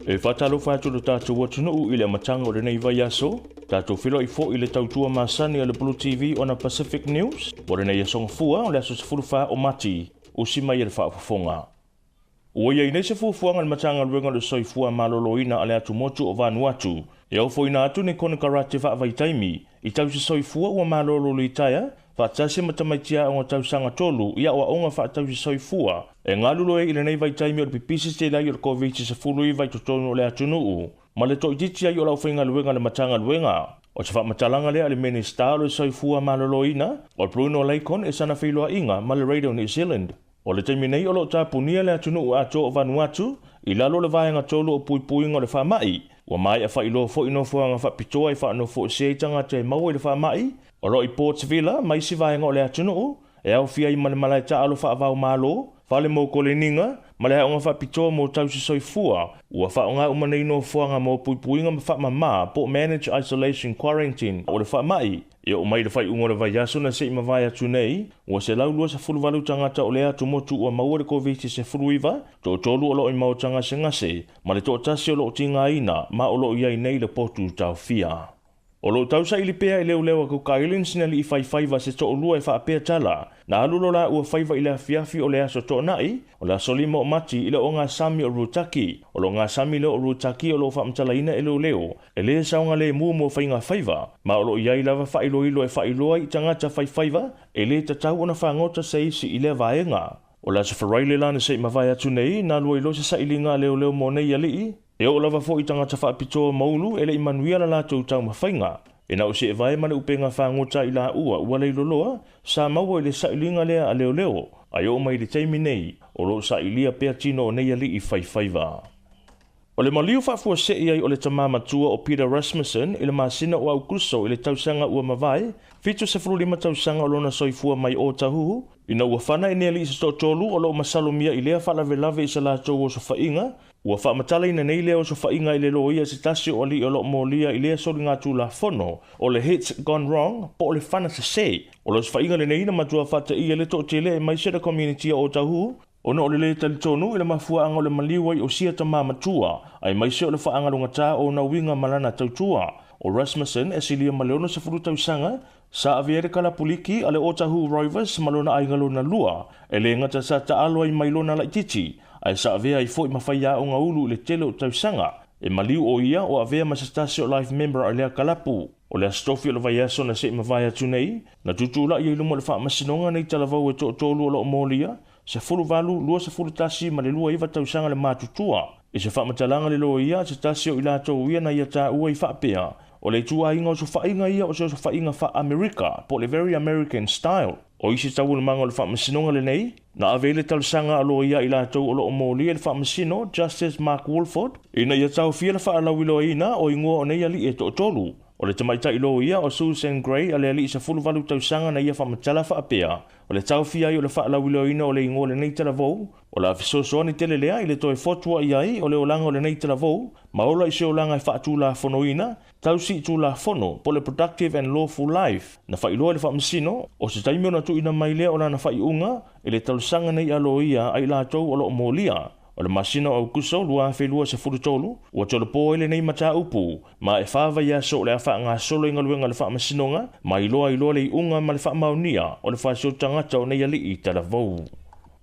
E faatalofa atu lo tatou atunuu i le amataga o lenei vaiaso, tatou feiloai foi i le tautua masani a le Blue TV ona Pacific News, mo lenei aso Gafua o le aso 14 o Mati, usi mai e le faafofoga. Ua i ai nei se fuafuaga a le Matagaluega o le Soifua Maloloina a le atumotu o Vanuatu e ofoina atu ni konekarate faavaitaimi i tausisoifua ua malolo litaea faatasi ma tamaiti aoga tausaga 3 i aoaoga faatausisoifua e galulue ai i lenei vaitaimi o le pipisi tele ai o le Koviti-19 i totonu o le atunuu ma le toaitiiti ai o le aufaigaluega a le Matagaluega. O se faamatalaga lea a le Minisita o le Soifua Maloloina o Bruno Lacon i sana feiloaiga ma le Radio New Zealand. O le taimi nei o lo o tapunia le atunuu atoa o Vanuatu i lalo o le vaega 3 o puipuiga o le faamai. Ua maea faailoa foi nofoaga faapitoa e faanofoesea ai tagata e maua i le faamai o lo o i Port Vila ma isi vaega o le atunuu e aofia ai ma le malae taalo faava-o-Malo, fale mo koleniga, ma le aoga faapitoa mo tausisoifua. Ua faaaoga uma nei nofoaga mo puipuiga ma faamama po o Managed Isolation Quarantine o le faamai. E oo mai i le faaiuga o le vaiaso na se i mavae atu nei, ua 128 tagata o lea atumotu ua maua le Koviti-19, toatolu o lo o i maota gasegase, ma le toatasi o lo o tigaina ma o lo o i ai nei i le potu taofia. O lo o tausaili pea e leoleo a Cook Islands ni alii faifaiva se toalua e faapea tala, na alu lo laua faiva i le afiafi o le aso Toonai, o le aso 5 o Mati i le ogasami o Rutaki. O le ogasami lea o Rutaki o lo o faamatalaina e leoleo, e lē saogalemu mo faiga faiva, ma o lo o i ai lava faailoilo e faailoa ai i tagata faifaiva e lē tatau ona fagota se isi i lea vaega. O le aso Faraile la na se i mavae atu nei, na alu ai loa se sailiga a leoleo mo nei alii, e oo lava foi i tagata faapitoa ma ulu e le i manuia la latou taumafaiga. E na o se evae ma le upega fagota i laua ua leiloloa, sa maua i le sailiga lea a leoleo, ae oo mai i le taimi nei, o lo o sailia pea tino o nei alii faifaiva. O le maliu faafuasei ai o le tamā matua o Peter Rasmussen i le masina o Aukuso i le tausaga ua mavae, 75 tausaga o lona soifua mai Ōtahuhu, ina ua fana e ni alii se toatolu o lo o masalomia i lea faalavelave i sa latou osofaiga. Ua faamatalaina nei lea osofaiga i le loia se tasi o alii o lo o molia i lea soligatulafono o le hit gone wrong po o le fana sese. O le osofaiga lenei na matua faataia le toatele aemaise le community o Ōtahuhu, ona o le lē talitonu i le mafuaaga o le maliu ai o sia tamā matua, aemaise o le faagalogatā o ona uiga ma lana tautua. O Rasmussen e silia ma le 60 tausaga, sa avea ai le kalapuliki a le Otahuhu Rovers ma lona aiga lona lua, e lē gata sa taalo ai mai lona laitiiti, ae sa avea ai foi ma faiaoga ulu i le tele o tausaga. E maliu o ia o avea ma se tasi o life member a lea kalapu. O le aso tofi o le vaiaso na se i mavae atu nei, na tutula'i ai luma o le faamasinoga nei talavou e toatolu o lo o molia, 18, 21 ma le 29 tausaga le matutua. I se faamatalaga le loia a se tasi o i latou ia na ia taua i faapea, o le ituaiga osofaiga ia o se osofaiga faa-Amerika po o le very American style. O isi taualumaga o le faamasinoga lenei, na ave ai le talosaga a loia i latou o lo o molia i le faamasino Justice Mark Woolford ina ia taofia le faalauiloaina o igoa o nei alii e toatolu. O le tamaitai loia o Susan Gray a le alii 18 tausaga na ia faamatala faapea, o le taofia ai o le faalauiloaina o le igoa o lenei talavou, o le a fesoasoani tele lea i le toe fotua'i ai o le olaga o lenei talavou ma ola i se olaga e faatulafonoina, tausi i tulafono, po o le productive and lawful life. Na faailoa e le faamasino, o se taimi ona tuuina mai lea o lana faaiuga i le talosaga nei a loia a i latou o lo o molia. O le masina o Aukuso 2023, ua tolopo ai lenei mataupu, ma e 4 vaiaso o le a faagasolo i galuega a le faamasinoga, ma iloa ai loa le iuga ma le faamaonia o le fasioti tagata o nei alii talavou.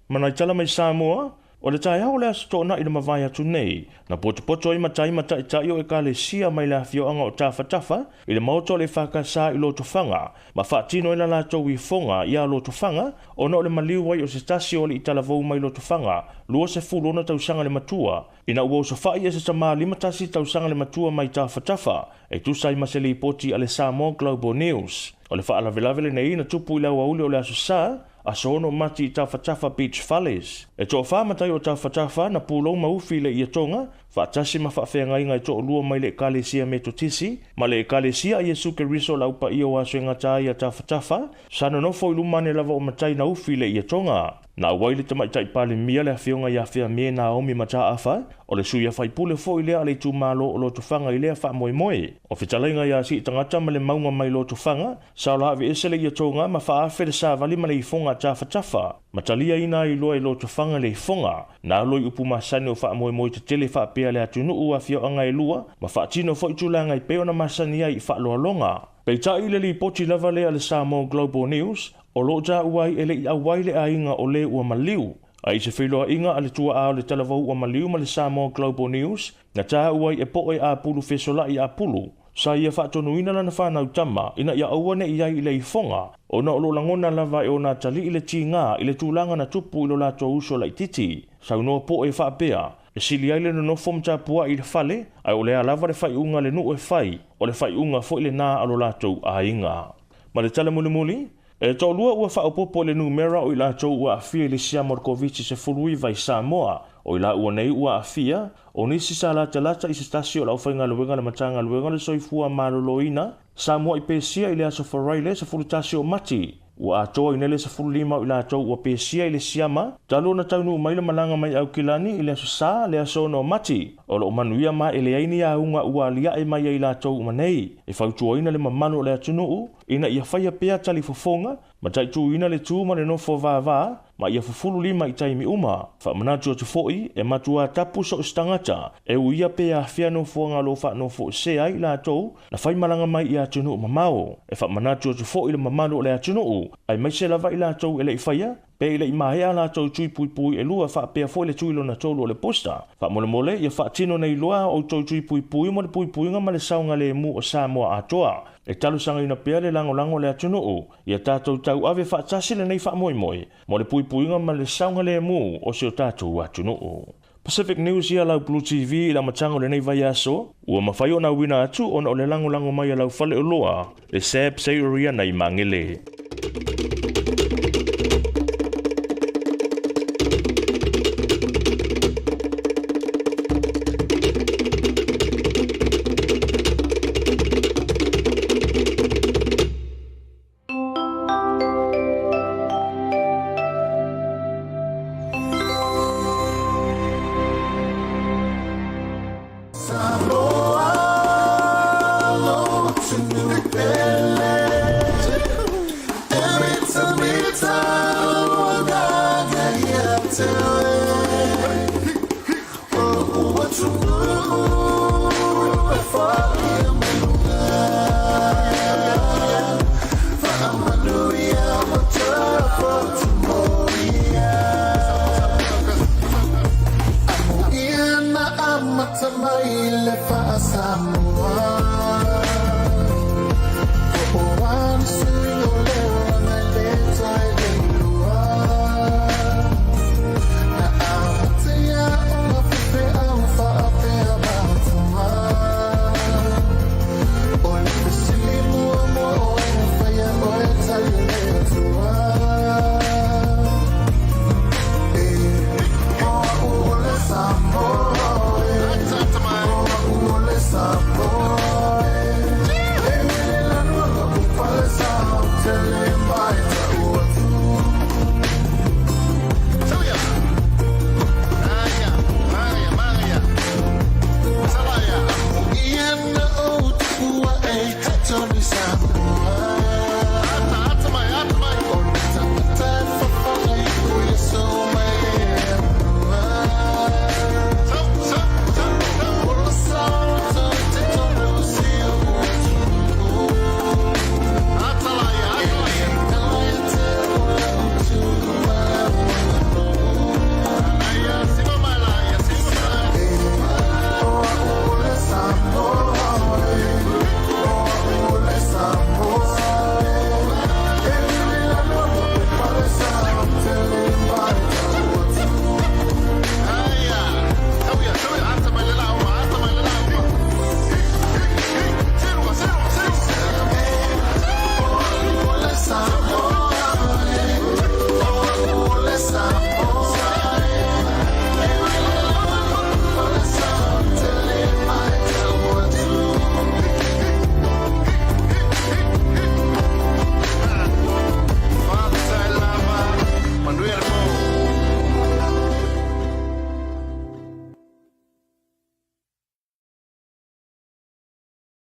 Ma nai tala mai Samoa, o le taeao o le aso Toonai na mavae atu nei, na potopoto ai matai ma taitai o Ekalesia mai le afioaga o Tafatafa i le maota o le EFKS i Lotofaga, ma faatino ai la latou ifoga iā Lotofaga, ona o le maliu ai o se tasi o alii talavou mai Lotofaga, 26 tausaga le matua, ina ua osofa'i e se tamā 51 tausaga le matua mai Tafatafa, e tusa ai ma se lipoti a le Samoa Global News. O le faalavelave lenei na tupu i le aoauli o le aso Sa, aso 6 Mati i Tafatafa Beach Fales. E toafa matai o Tafatafa na pulou ma ufi i le ietoga, faatasi ma faafeagaiga e toalua mai le Ekalesia Metotisi ma le Ekalesia a Iesu Keriso o le Aupaia o Aso e Gata ai a Tafatafa, sa nonofo i luma ane lava o matai na ufi i le ietoga. Na auai le Tamaitai Palemia le Afioga ia Fiame Naomi Mataafa, o le sui faipule foi lea a le itumalo o Lotofaga i lea faamoemoe. O fetalaiga ia Siitagata ma le mauga mai Lotofaga, sa o aveese le iatoga ma faaafe le savali ma le ifoga tafatafa. Ma taliaina ai loa e Lotofaga le ifoga. Na alo i upu masani o faamoemoe tetele faapea le atunuu afioaga e lua, ma faatino foi tulaga e pei ona masani ai i faaaloaloga. Peitai le lipoti lava lea a le Samoa Global News, o loo taua ai e le i auai le aiga o le ua maliu. Ai se feiloaiga a le tuaa o le talavou ua maliu ma le Samoa Global News, na taua ai e poe apulu fesolai apulu. Sa ia faatonuina lana whanau tama ina ia aua ne i ai i le ifoga, ona o lo lagona lava e ona tali i le tiga i le tulaga na tupu i lo latou uso laititi. Saunoa po e faapea, e sili ai le nonofo ma tapuai i le fale, ae o lea lava le faiuga le nuu e fai, o le faiuga foi lena a lo latou aiga. Ma le tala mulimuli, e toalua ua faaopoopo i le numera o i latou ua aafia i le siama o le Koviti-19 i Samoa. O i laua nei ua aafia, o nisi sa latalata i se tasi o le aufaigaluega le Matagaluega o le Soifua Maloloina, sa muai pesia i le aso Faraile 11 o Mati. Ua atoa i nei le 15 o i latou ua pesia i le siama, talu ona taunuu mai le malaga mai Aukilani i le aso Sa le aso 6 o Mati. O loo manuia ma e leai ni auga ua aliae mai ai latou uma nei. E fautuaina le mamalu o le atunuu, ina ia faia pea talifofoga, mataituina le tu ma le nofo vava, ma ia fufulu lima i taimi uma. Faamanatu atu foi, e matua tapu so o se tagata, e uia pe afea nofoaga o lo o faanofoesea ai latou, na fai malaga mai i atunuu mamao. E faamanatu atu foi le mamalu o le atunuu, aemaise lava i latou e le i faia, pe i le i maea latou tui puipui e lua faapea foi le tui lona tolu o le booster. Faamolemole ia faatino nei loa o outou tui puipui mo le puipuiga ma le saogalemu o Samoa atoa. E talosagaina pea le lagolago o le atunuu, ia tatou tauave faatasi lenei faamoemoe mo le puipuiga ma le saogalemu o si o tatou atunuu. Pacific News ia lau Blue TV i le amataga o lenei vaiaso, ua mafai ona auina atu ona o le lagolago mai a lau faleoloa, le Sab Seiriana i Magele.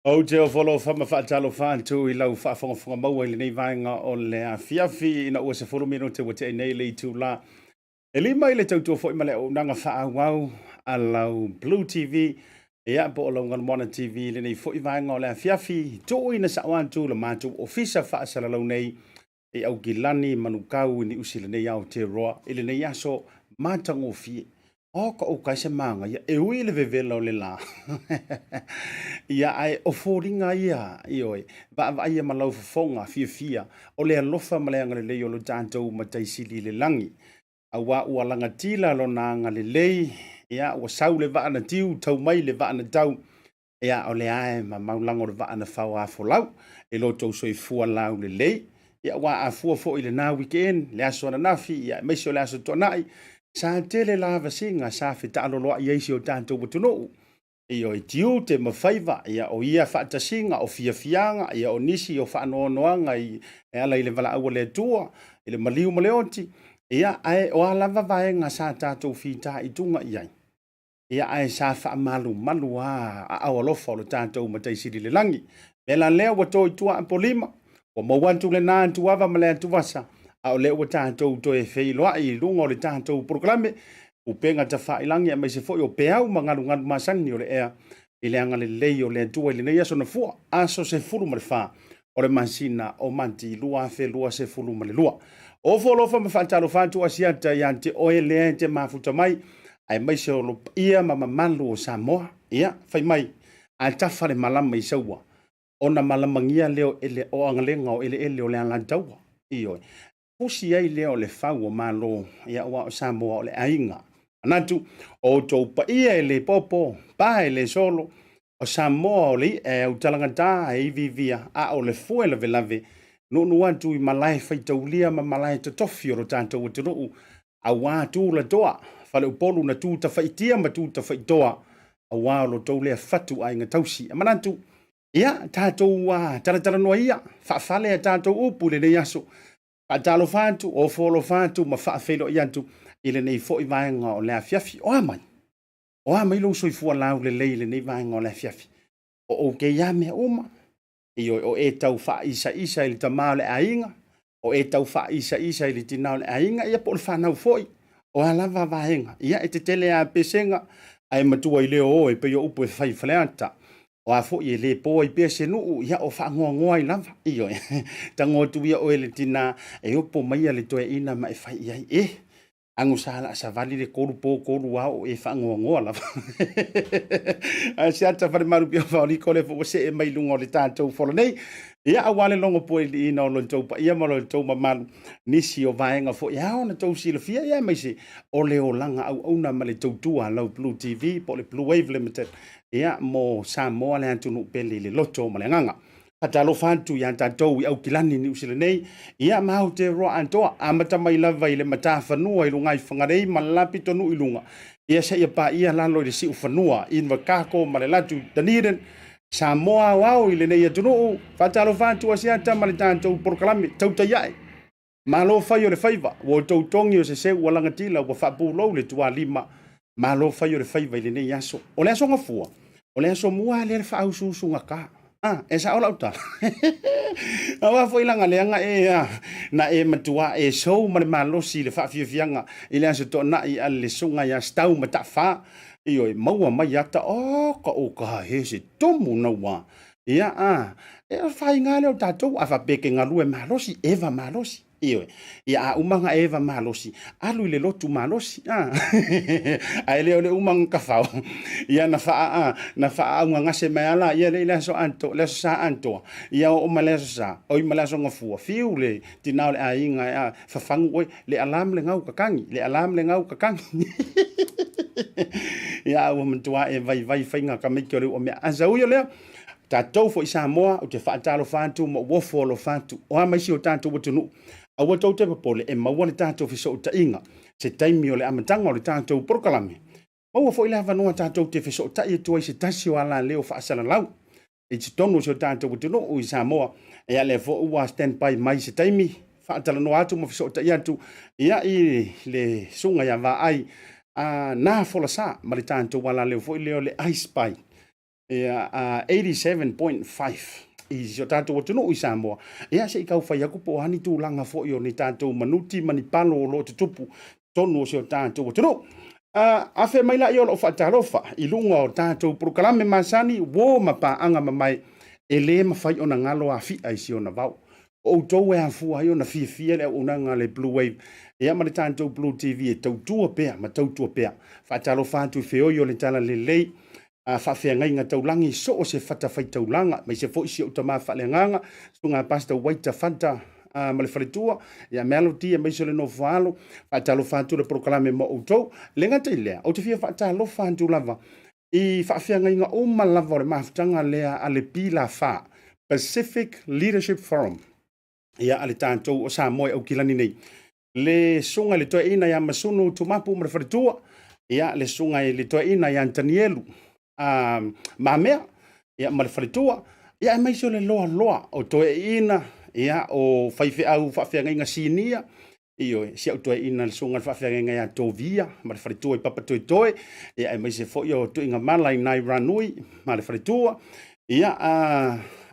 Ou te ofo alofa ma faatalofa atu i lau faafogafoga maua i lenei vaega o le afiafi ina ua 10 minute ua tea nei le itula e 5 i le tautua foi ma le auaunaga faaauau a lau Blue TV, ia po o lau Galumoana TV i lenei foi vaega o le afiafi. Tuuina sao atu le matou ofisa faasalalau nei i Aukilani, Manukau i Niu Sila nei Aotearoa i lenei aso matagofie. O ka uka e se magaia, e ui i le vevela o le la. Ia, ae o foliga ia, ioe, vaavaaia ma lau fofoga fiafia, o le alofa ma le agalelei o lo tatou Matai Sili i le lagi. Auā ua lagatila lona agalelei, ia, ua sau le vaa na tiu, tau mai le vaa na tau, Ia, o lea e mamau lago le vaa na faoafolau i lo tou soifua laulelei. Ia, aua a fua foi i lena weekend, le aso ananafi, ia, aemaise o le aso Toonai, sa tele lavasiga sa fetaaloloai ai si o tatou atunuu. Ioe, tiute ma faiva, ia, o ia faatasiga, o fiafiaga, ia, o nisi o faanoanoaga i, e ala i le valaau a le Atua, i le maliu ma le oti, ia, ae o a lava vaega sa tatou fitaituga i ai. Ia, ae sa faamalumalu lava aao alofa o lo tatou Matai Sili i le lagi. Mea la lea ua to i tua Apolima, ua maua atu lena atuava ma le atuvasa, a o lea ua tatou toe feiloai i luga o le tatou polokalame, upega tafailagi aemaise foi o peau ma galugalu masani o le ea i le agalelei o le Atua i lenei aso Nafua, aso 14 o le masina o Mati 2022. Ofo alofa ma faatalofa atu Asiata ia te oe lea e te mafuta mai, aemaise o lo paia ma mamalu o Samoa. Ia, fai mai, a tafa le malama i Saua, ona malamagia lea o ele, o agalega o eleele o le Alataua. Ioe. Fusi ai lea o le fau o Malo, ia aua o Samoa o le aiga. Manatu, o outou paia e le popo, pa e le solo, o Samoa o le i'a e autalagata e iviivia, a o le fue lavelave, nuunuu atu i malae faitaulia ma malae totofi o lo tatou atunuu, auā tulatoa, faleupolu na tu tafaitia ma tu tafaitoa, auā o lo tou lea fatu aiga tausi. E manatu, ia, tatou talatalanoa ia, faafale a tatou upu i lenei aso, faatalofa atu, ofo alofa atu ma faafeiloai atu i lenei foi vaega o le afiafi. O a mai? O a mai lou soifua laulelei i lenei vaega o le afiafi? O okay lava mea uma? Ioe, o e tau faaisaisa i le tama o le aiga, o e tau faaisaisa i le tina o le aiga, ia po o le fanau foi, o a lava vaega. Ia, e tetele lava pesega, ae matua i le o e pei o upu e fai i Faleata. O a foi e le po ai pea se nuu, ia o faangoangoa ai lava. Ioe, tago atu ia oe le tina e opo maia le toeaina ma e fai i ai, e, agosa la savali le kolu po kolu ao o e faangoangoa lava. Ae se ata fale malu pia faoliko le fo se e mai lunga o le tatou fola nei. Ia aua le logo po iliina o lo tou paia ma lo tou mamalu nisi o vaega foi e ao ona tou silafia ia aemaise o le olaga auauna ma le tautua a lau Blue TV po o le Blue Wave Limited ia mo Samoa le atunuu pele i le loto ma le agaga. Faatalofa atu ia tatou i Aukilani, Niu Sila nei, ia ma Aotearoa atoa, amata mai lava i le matafanua i luga i Whangarei ma le la pitonuu i luga, ia seia paia lalo i le siufanua, Invercargill ma le latu i Dunedin, Samoa aoao i lenei atunuu. Faatalofa atu Asiata ma le tatou polokalame, tautai ae. Malo fai o le faiva, ua outou togi o se seu ua lagatila ua faapulou le tualima. Malo fai o le faiva i lenei aso. O le aso Gafua, o le aso mua lea le faausuusuga ka. Ah, e sao lau tala. Aua foi laga leaga e a, na e matua e sou ma le malosi i le faafiafiaga i le aso Toonai a le susuga ia Stau Mataafa. Ioe, maua mai ata, oh, ka uka he se tumu naua. Ia, a, e o faiga lea o tatou, a faapea e ke galue malosi, eva malosi. Ioe. Ia, a uma na eva malosi, alu i le lotu malosi. A, ae le o le uma na kafao. Ia, na faa, a, na faaaaugagase mai ala, ia le i le aso anto, le aso sa antoa. Ia, oo mai le aso sa, oi ma le aso gafua, fiu le tina o le aiga, a, fafagu oe, le alam le gau kakangi, le alam le gau kakangi. Ia, a ua matua e vaivai faiga ka maiki o le ua mea. A sa ui o lea, tatou foi Samoa, ou te faatalofa atu ma ou ofo alofa atu. O a mai si o tatou atunuu, aua tou te popole e maua le tatou fesootaiga se taimi o le amataga o le tatou polokalame. Maua foi le avanoa tatou te fesootai atu ai se tasi o alaleo faasalalau i totonu o si o tatou atunuu i Samoa. Ia lea foi ua stand by mai se taimi faatalanoa atu ma fesootai atu ia i le susuga ia Vaai a na folasa ma le tatou alaleo foi lea o le I Spy. Ia, 87.5 i si o tatou atunuu i Samoa. Ia, se i tau fai atu po o a ni tulaga foi o ni tatou manuti ma ni palo o lo o tutupu totonu o si o tatou atunuu. Afe mai laia o lau faatalofa i luga o tatou polokalame masani, uo ma paaga mamae e le mafai ona galo afi'a i si ona vao. O outou e afua ai ona fiafia le auaunaga a le Blue Wave ia ma le tatou Blue TV e tautua pea ma tautua pea. Faatalofa atu i feoi o le Talalelei, a faafeagaiga taulagi i so o se fatafaitaulaga, aemaise foi si ou tama faaleagaga, Susuga Pastor Waita Fata ma le faletua, ia Melody aemaise o le nofoaalo. Faatalofa atu le polokalame mo outou. Le gata i lea, ou te fia faatalofa atu lava i faafeagaiga uma lava o le mafutaga lea a le PLAFA, Pacific Leadership Forum, ia a le tatou o Samoa e Aukilani nei. Le susuga i le toeaina ia Masunu Tumapu ma le faletua, ia le susuga i le toeaina ia Tanielu Mamea, ia ma le faletua, ia aemaise o le loaloa o toeaiina, ia o faifeau faafeagaiga sinia, Ioe, si au toeaina le susuga i le faafeagaiga ia Tovia ma le faletua i Papatoetoe, ia aemaise foi o Tuigamala i nai Ranui ma le faletua, ia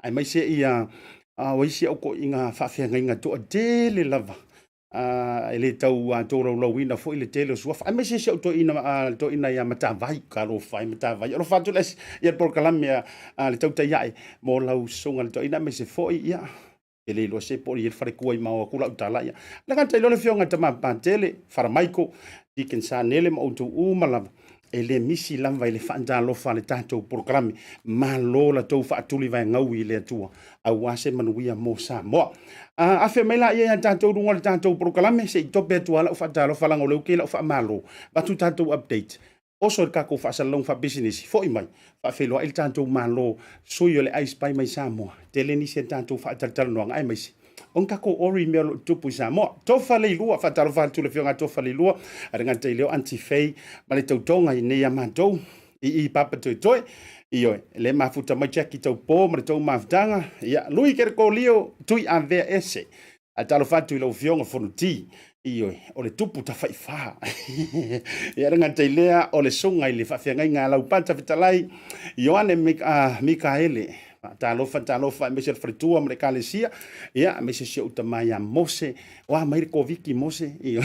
aemaise ia o isi au toeaiina faafeagaiga toatele lava, e le tau tolaulauina foi le tele o suafa, aemaise si au toeaina, le toeaina ia Matavai, talofa e Matavai, alofa atu le ia le polokalame a le tautai ae mo lau susuga i le toeaina, aemaise foi ia e le iloa se po o i ai le falekua i mao atu lau tala ia. Le gata i lea o le afioga i Tama Patele, Faramaiko, Deacon Sanele ma outou uma lava, e le misi lava i le faatalofa a le tatou polokalame. Malo la tou faatuli vaegaui i le Atua, aua se manuia mo Samoa. Afe mai laia ia tatou luga o le tatou polokalame, se i tope atu lava lau faatalofa leaga o lea ua kei lau faamalo, avatu tatou update. Oso i le tatou faasalalauga faapisinisi, foi mai, faafeiloai le tatou Malo, sui o le iSpy mai Samoa, tele nisi a tatou faatalatalanoaga aemaise o ni tatou ori i mea o lo o tutupu i Samoa. Tofa Leilua, faatalofa atu i le Afioga Tofa Leilua, a le gata i lea o Aunty Faye ma le tautoga i nei a matou i i Papatoetoe. Ioe, le mafuta mai Jackie Taupo ma le tou mafutaga, ia, Lui Kerekolio, Tui Avea Ese, Ae talofa atu i lau Afioga Fonoti, ioe, o le tupu tafaifa. Ia le gata i lea, o le susuga i le faafeagaiga a Laupata Fetalai, Ioane Mikaele. Talofa, talofa, aemaise le faletua ma le ekalesia, ia, aemaise si ou tama ia Mose. O a mai le Koviki, Mose? Ioe.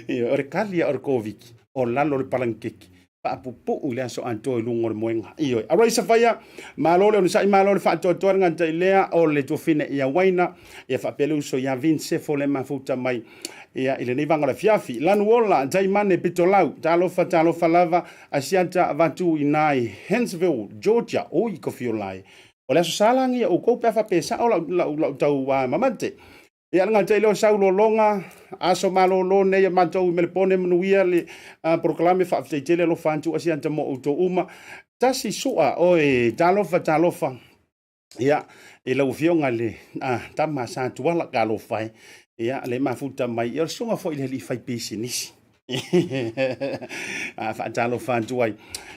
Ioe, o le kali o le Koviki, o lalo o le palangikeki. Faapupuu i le aso atoa i luga o le moega. Ioe. Aurai Safaia, malo le onosai, malo le faatoatoa le gata i lea o le tuafine ia Waina, ia faapea le uso ia Vince Sefo le mafuta mai ia i lenei vaega o le afiafi. Lanuola, Taimane, Pitolau, talofa, talofa lava, Asiata avatu i nai Huntsville, Georgia, oi Kofiolai. O le aso sa lagi ia outou pe a faapea sao lau, lau, lau tau mamate. Ia le gata i lea o sau lologa, aso malolo nei a matou i Melepone manuia le polokalame faafetai tele alofa atu asiata mo outou uma. Tasi sua oe talofa talofa. Ia i lau afioga i le tama sa Tuala talofa e. Ia le mafuta mai ia o le susuga foi i le alii fai pisinisi. Faatalofa atu ai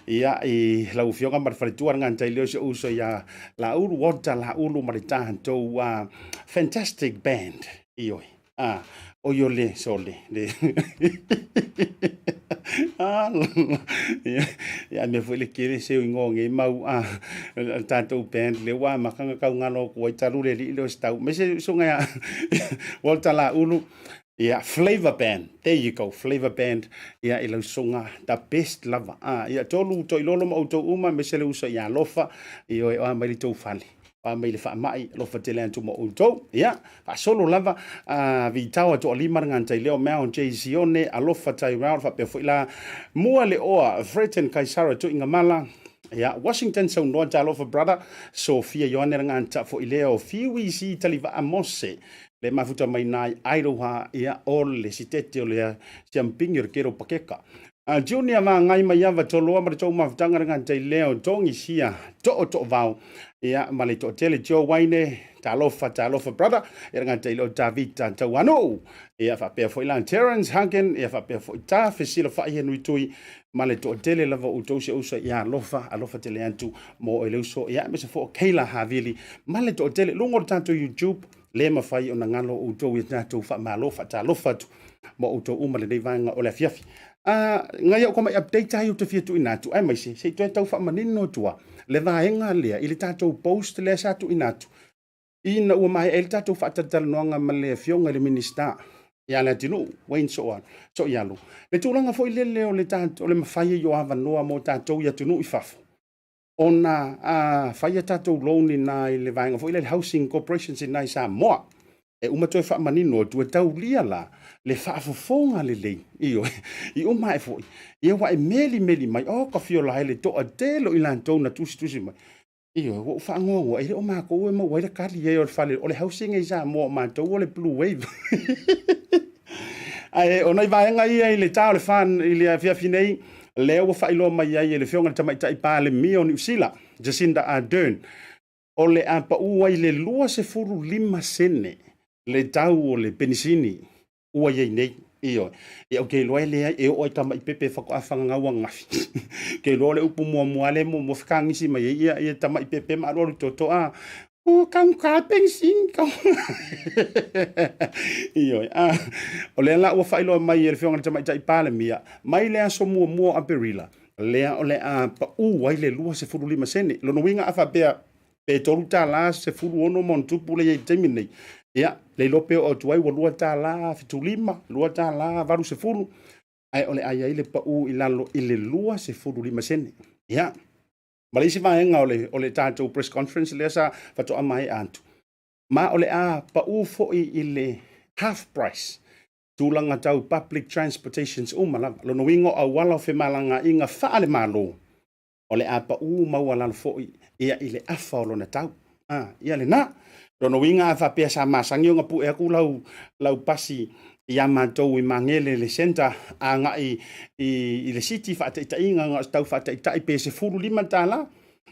ia i lau afioga ma le faletua le gata i lea o si ou uso ia Laulu Walter Laulu ma le tatou Fantastic Band. Ioe. O io le sole le ia mea foi le kele se ingoa o nei mau le tatou band lea ua amata ona tau galo atu ai talu le alii lea o Setau aemaise le usoga ia Walter Laulu. Ia, Flavor Band, there you go, Flavor Band, ia i lau susuga, the best lava. Ah, ia, tolu toilolo ma outou uma, aemaise le uso ia Alofa, ioe, o a mai le tou fale, o a mai le faamai, alofa tele atu ma outou. Ia, faasolo lava, ah, vitao a toalima le gata i lea o Mel, Jay Sione, Alofa Tyrell, faapea foi la, mua le oa, Fred and Kaisara Tuigamala, ia, Washington Saunoa, talofa brother, Sophia Ioane le gata foi lea o Fiui Si Talivaa Mose, Le mafuta mai nai Idaho ia o le sitete o le siampingi o le kero pakeka. A Junior ma ngai mai ava toloa ma le tou mafutaga le gata i lea o tongi sia too too vao ia ma le toatele Joe Wayne talofa talofa brother ia le gata i lea o Tavita Tauanu ia faapea foi la Terence Hagen ia faapea foi Ta Fesila Fai Henry Tui ma le toatele lava o outou se uso ia alofa alofa tele atu mo oe le uso ia aemaise foi o Kayla Havili ma le toatele luga o le tatou YouTube le mafai ona galo outou i tatou faamalo faatalofa atu ma outou uma lenei vaega o le afiafi. Ngai au tamai update ai ou te fia tuuina atu, aemaise se i toe tau faamanino atu lava le vaega lea i le tatou post lea sa tuuina atu ina ua maea ai le tatou faatalatalanoaga ma le Afioga i le Minisita ia Leatinuu Wayne Sooialo, le tulaga foi lele o le o le mafai ai o avanoa mo tatou i atunuu i fafo ona fai a tatou loan i ina i le vaega foi lea le Housing Corporations i ina i Samoa. E uma toe faamanino atu e taulia la le faafofoga lelei, ioe, i uma ae foi, ia ua e melimeli mai, oh ka fiola ai le toatele o i latou na tusitusi mai. Ioe, ua ou faanoanoa, e le o matou e maua ai le kali ai o le fale, o le housing i Samoa o matou o le Blue Wave. Ae o nai vaega ia i le ta o le fa i le afiafi nei, lea ua faailoa mai ai e le Afioga i le Tamaitai Palemia o Niu Sila, Jacinda Ardern, o le a pau ai le 25 sene le tau o le penisini ua i ai nei. Ioe. Ia ou te iloa e leai, e oo lava i tamai pepe faatoa fagagau ananafi. Ou te iloa o le upu muamua lea e muamua fetagisi mai ai ia, ia tamai pepe ma alualu toto, a, oh, taugata le penisini, taugata. Ioe. A, o lea la ua faailoa mai e le Afioga i le Tamaitai Palemia, mai le aso muamua o Aperila, lea o le a pau ai le 25 sene. Lona uiga a faapea pe $3 16 ma ona tupu lea i ai i le taimi lenei, ia, le iloa pe oo atu ai ua $2 75, $2 80, ae o le a i ai le pau i lalo i le 25 sene. Ia, ma le isi vaega o le, o le tatou press conference lea sa faatoa maea atu, ma o le a pau foi i le half price tulaga tau public transportations uma lava. Lona uiga o auala o femalagaaiga faale-Malo, o le a pau maualalo foi ia i le afa o lona tau. Ah, ia lena. Lona uiga a faapea sa masani ona pue atu lau, lau pasi ia matou i Magele le centre agai i, i le city faataitaiga na o se tau faataitai pe $15,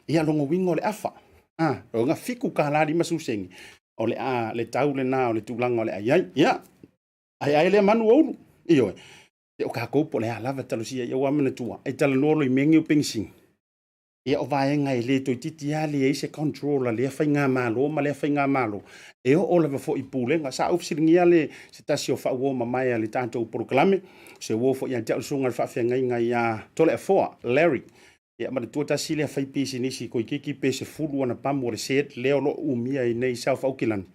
ia lona uiga o le afa. Ah, lona $7 50 sene. O le a le tau lena o le tulaga o le a i ai. Ia, ae ai lea manu ua ulu. Ioe. Ia o tatou po o le a lava talosia ia ua manatua e talanoa loa i mea nei o penisini. Ia o vaega e le toeitiiti lava leai se control a lea faigamalo ma lea faigamalo e oo lava foi i pulega. Sa ou fesiligia le se tasi o faauo mamae a le tatou polokalame, o se uo foi ia te au le susuga i le faafeagaiga ia Toleafoa Larry. Ia manatua tasi lea faipisinisi toeitiiti pe 10 ana pamu o le shed lea o lo o umia ai nei i South Aukilani.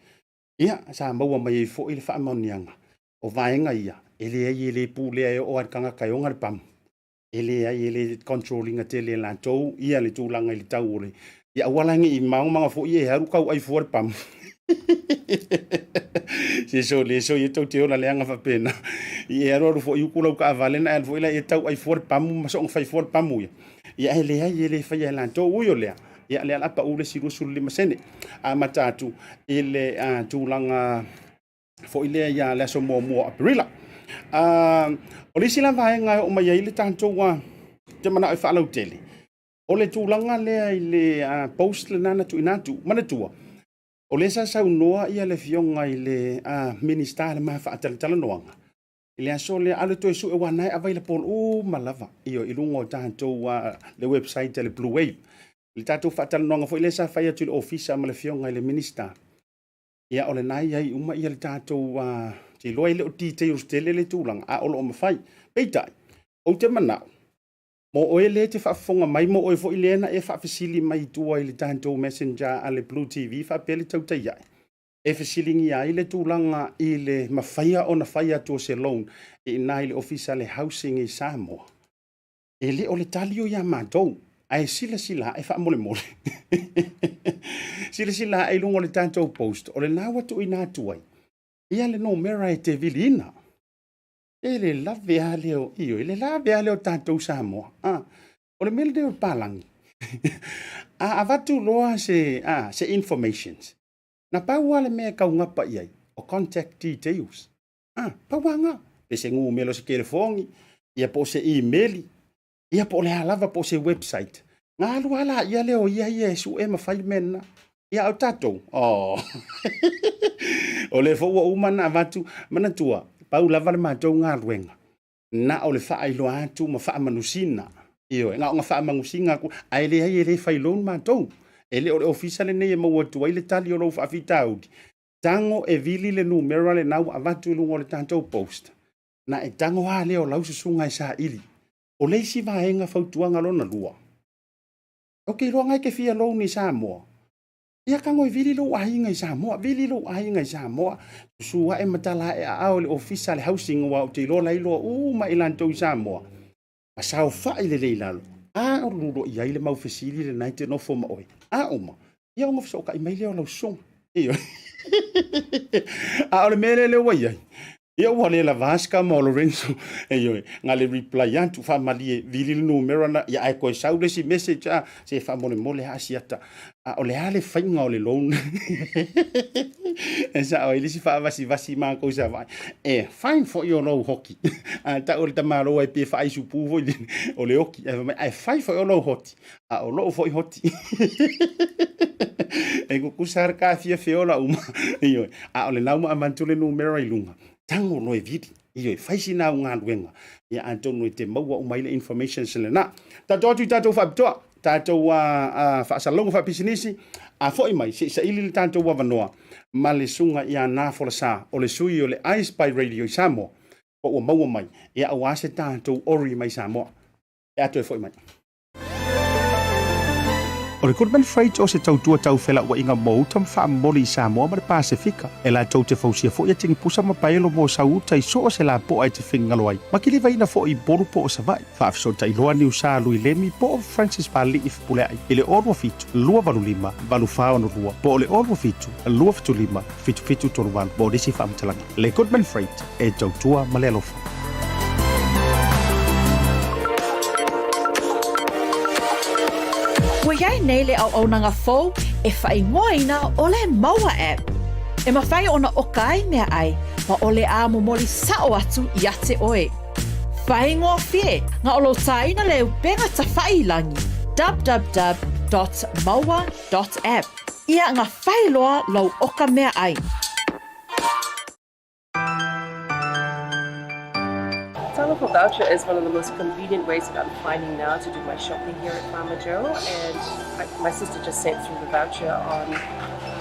Ia, sa maua mai ai foi le faamaoniaga, o vaega ia, e leai e le pulea e oo lava i le tagata e ona le pamu. E leai e le control ina tele e latou ia le tulaga i le tau o le... Ia aua la ne i magomago foi e alu tau ai fua le pamu. Se so le so ia tou te ola leaga faapena. I e alualu foi uku lau taavale na e alu foi la e tau ai fua le pamu ma soona fai fua le pamu ia. Ia e leai e le faia e latou. Ui o lea, ia lea o le a pau le isi 25 sene. Amata atu i le tulaga foi lea ia le aso muamua o Aperila. O le isi la vaega e oo mai ai le tatou te manao e faalautele, o le tulaga lea i le post lena na tuuina atu. Manatua, o lea sa saunoa ia le Afioga i le Minisita i le ma faatalatalanoaga i le aso lea, alu e toe sue aua na e available uma lava i luga o tatou le website a le Blue Wave. Le tatou faatalanoaga foi lea sa fai atu i le ofisa ma le Afioga i le Minisita, ia o lena e i ai uma ia le tatou te iloa e le o details tele le tulaga, a o lo o mafai. Peitai, ou te manao, mo oe lea e te faafofoga mai, mo oe foi lea na e faafesili mai i tua i le tatou messenger a le Blue TV faapea le tautai ae, e fesiligia ai le tulaga i le mafaia ona fai atu o se loan i ina i le Ofisa le Housing i Samoa. E le o le tali o ia matou, ae silasila ae faamolemole. Silasila ae i luga o le tatou post, o lena ua tuuina atu ai ia le numera e te viliina. E le lave lava lea o, ioe, le lave lava lea o tatou Samoa. Ah, o le mea lenei o le palagi. A avatu loa se, ah, se informations, na pau lava le mea e taugapa i ai, o contact details. Ah, pau lava na. Pe se numera o se telefoni, ia po o se email, ia po o le a lava po o se website. Na alu lava laia lea o ia ia e sue ma fai le mea lena. Ia a o tatou, oh. O lea foi ua uma ona avatu, manatua, pau lava le matou galuega, na o le faailoa atu ma faamanusina. Ioe, na ona faamanusina atu, ae leai e le fai loan matou. E le o le ofisa lenei e maua atu ai le tali o lou faafitauli. Tago e vili le numera lena ua avatu i luga o le tatou post. Na e tago lava lea o lau susuga e saili. O le isi vaega fautuaga lona lua, Ou te iloa na e te fia loan i Samoa, ia tago e vili lou aiga i Samoa, vili lou aiga i Samoa, susu ae ma tala ae aao i le ofisa a le housing aua ou te iloa la e iloa uma i latou i Samoa, ma saofai lelei i lalo, a o lulo i ai le mau fesili lena e te nofo ma oe, a uma, ia ona fesootai mai lea o lau susuga. Ioe. A o le mea lea ua i ai, Ia ua le lava si tama o Lorenzo. Ioe, na le reply atu, faamalie, vili le numera na, ia ae toe sau le isi message, a, se faamolemole lava siata. A o le a le faiga o le loan? E sao ai le isi faavasivasi matou i Savaii. E fine foi o lou hoki. A tau o le tamaloa e pei e faaisupu foi lele, o le oki. Ae fai mai, ae fai foi o lou hoti. A o lou foi hoti. E kukusa le kafia feola uma. Ioe. A o le lau ma avantu le numera i luga. Tango loe vili. Ioe. Fai sina au galuega. Ia atonu e te maua uma ai le information se lena. Tatou atu i tatou faapitoa. Tatou faasalalauga faapisinisi. A foi mai, se i saili le tatou avanoa ma le susuga ia Na Folasa, o le sui o le iSpy Radio i Samoa, po ua maua mai, ia aua se tatou ori mai Samoa. E a toe foi mai. O le Goodman Freight o se tautua tau felauaiga mo uta ma faamomoli i Samoa ma le Pasefika. E latou te fausia foi a tinipusa ma paelo mo sau uta i so o se lapoa e te finagalo ai, ma kilivaina foi i Upolu po o Savaii. Faafesootai loa Niusa Lui Lemi po o Francis Pali'i Fepuleai i le 027 285 8462 po o le 027 275 7738 mo nisi faamatalaga. Le Goodman Freight e tautua ma le alofa. Ua i ai nei le auaunaga fou e faaigoaina o le Maua App. E mafai ona oka ai meaai ma o le a momoli sa'o atu ia te oe. Faigofie na o lou tāina le upega tawha'i i langi, www.maua.app. Ia nga whai loa lou oka meaai. Talofa voucher is one of the most convenient ways that I'm finding now to do my shopping here at Farmer Joe. And I, my sister just sent through the voucher on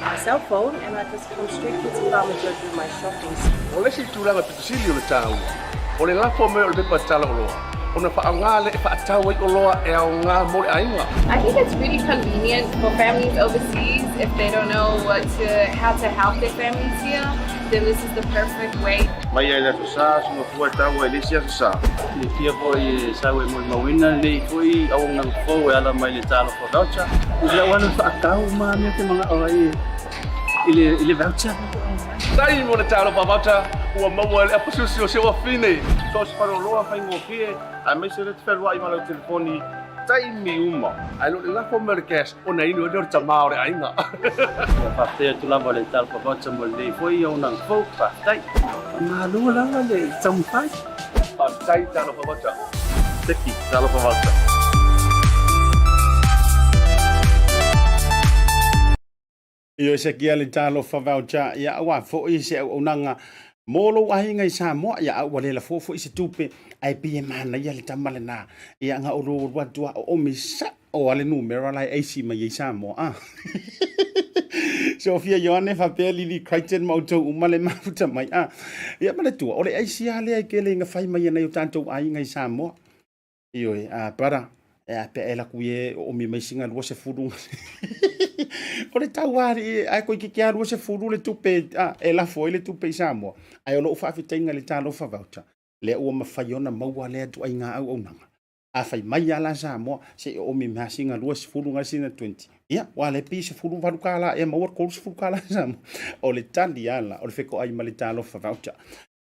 my cell phone and I just come straight here to Farmer Joe to do my shopping. O le isi tulaga pito sili o le taua, o le lafo mai o le pepa tala oloa, ona faaaoga lea e faatau ai oloa e aoga mo le aiga. I think it's really convenient for families overseas if they don't know what to, how to help their families here, then this is the perfect way. Mai lava i le Aso Sa, aso Gafua e taua i le isi Aso Sa. Silafia foi e sau e molimauina lenei foi auaunaga fou e ala mai le Talofa Voucher. I lau alu faatau ma mea te manao ai i le, i le voucher. Tai mo le Talofa Voucher ua maua e le apasusi o si ou afine. So o se faleoloa faigofie aemaise le te fealuai ma lau telefoni taimi uma. Ae le o le lafo mai o le cash ona inu ai lea o le tama o le aiga. Ia faafetai atu lava le Talofa Voucher mo lenei foi auaunaga fou. Faafetai. Faamalo lava le taumafai. Faafetai Talofa Voucher. Seki Talofa Voucher. Ioe sekia le Talofa Voucher, ia aua foi se auaunaga mo lou aiga i Samoa, ia a ua le lafoa foi se tupe, ae pei e manaia le tama lena, ia na o lou alu atu a oomi sa'o a le numera la e aisi mai ai Samoa a. Sofia Ioane faapea Lily Crichton ma outou uma le mafuta mai a. Ia manatua, o le aisi lava lea e tele ina fai mai e nai o tatou aiga i Samoa. Ioe, a brother, e a pea e laku e oomi mai sina 20. O le tau lava alii, ae toeitiiti lava 20 le tupe a, e lafo ai le tupe i Samoa. Ae o lou faafetaiga i le Talofa Voucher, lea ua mafai ona maua lea ituaiga auaunaga. A fai mai lava la Samoa, se i oomi mai lava sina 20 na sina 20. Ia, ua le pei 18 tala ea maua le 30 tala Samoa. O le tali lava la, o le fetoai ma le Talofa Voucher.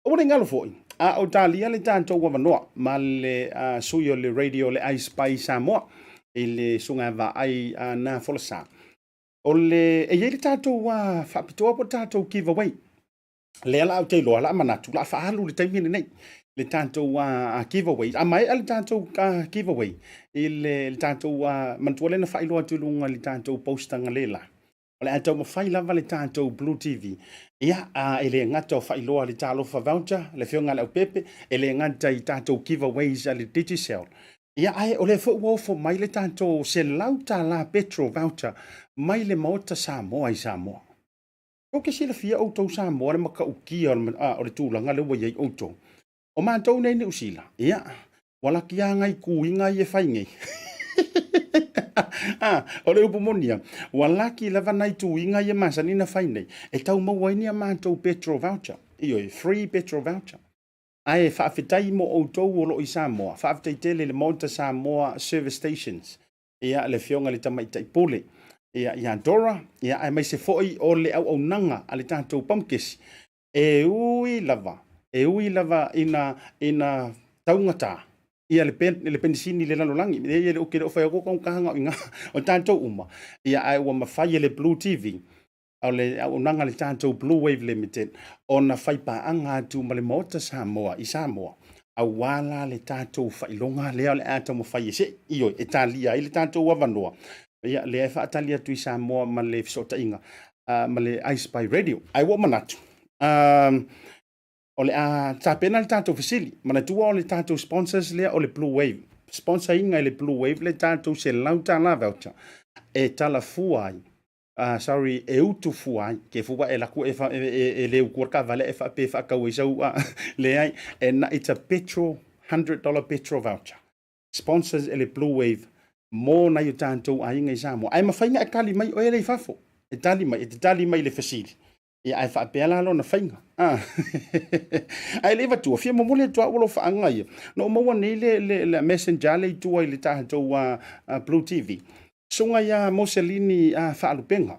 Aua ne i galo foi, a o talia le tatou avanoa ma le sui o le radio le iSpy Samoa i le susuga vaai na folasa. O le, e i ai le tatou faapitoa po o le tatou giveaway. Lea la ou te iloa, la manatu, la faaalu le taimi lenei le tatou giveaway. A maea le tatou giveaway i le tatou, manatua lea na faailoa atu i luga i le tatou postaga le la. O le a taumafai lava le tatou Blue TV. Ia, a e le gata o faailoa le Talofa Voucher, le Afioga ia Leaupepe, e le gata i tatou giveaways a le Digicel. Ia, ae o lea foi ua ofo mai le tatou $100 petrol voucher mai le Maota Samoa i Samoa. Tou te silafia outou Samoa le matautia o le tulaga lea ua i ai outou. O matou nei Niu Sila, ia, ua laki lava nai tuiga ia e fai nei. Ah, o le upu moni lava, ua laki lava nai tuiga ia masani na fai nei, e tau maua ai ni a matou petrol voucher. Ioe, free petrol voucher. Ae faafetai mo outou o lo o i Samoa, faafetai tele i le Maota Samoa Service Stations, ia, le Afioga i le Tamaitai Pule, ia, ia Dora, ia, aemaise foi o le auaunaga a le tatou pamukesi, E ui lava, e ui lava ina, ina taugata ia le, pen, le penisini i le lalolagi, e le, ou te le o fai atu o taugata na o i ina, o tatou uma, ia, ae ua mafai e le Blue TV, o le auaunaga a le tatou Blue Wave Limited, ona fai paaga atu ma le Maota Samoa i Samoa, aua la le tatou faailoga lea o le a taumafai e sei, ioe, e talia ai le tatou avanoa, ia, lea e faatali atu i Samoa ma le fesootaiga ma le iSpy Radio. Ae ua ou manatu, o le a tapena le tatou fesili. Manatua o le tatou sponsors lea o le Blue Wave. Sponsor ina e le Blue Wave le tatou $100 voucher e talafua ai. Sorry, e utu fua ai. Ke fua e laku e, e, e, e le utua ka vale e fa pe fa kau sau leai e na it's a petrol $100 petrol voucher. Sponsors e le Blue Wave mo nai o tatou aiga i Samoa. Ae mafai na e tali mai oe le i fafo. E tali mai, e te tali mai i le fesili. Ia, ae faapea la lona faiga. Ah. Ae le vatua, fia momoli atu au alofaaga ia. Na ou maua nei le, le, le messenger le i tua i le tatou Blue TV. Susuga ia Moselini Faalupega.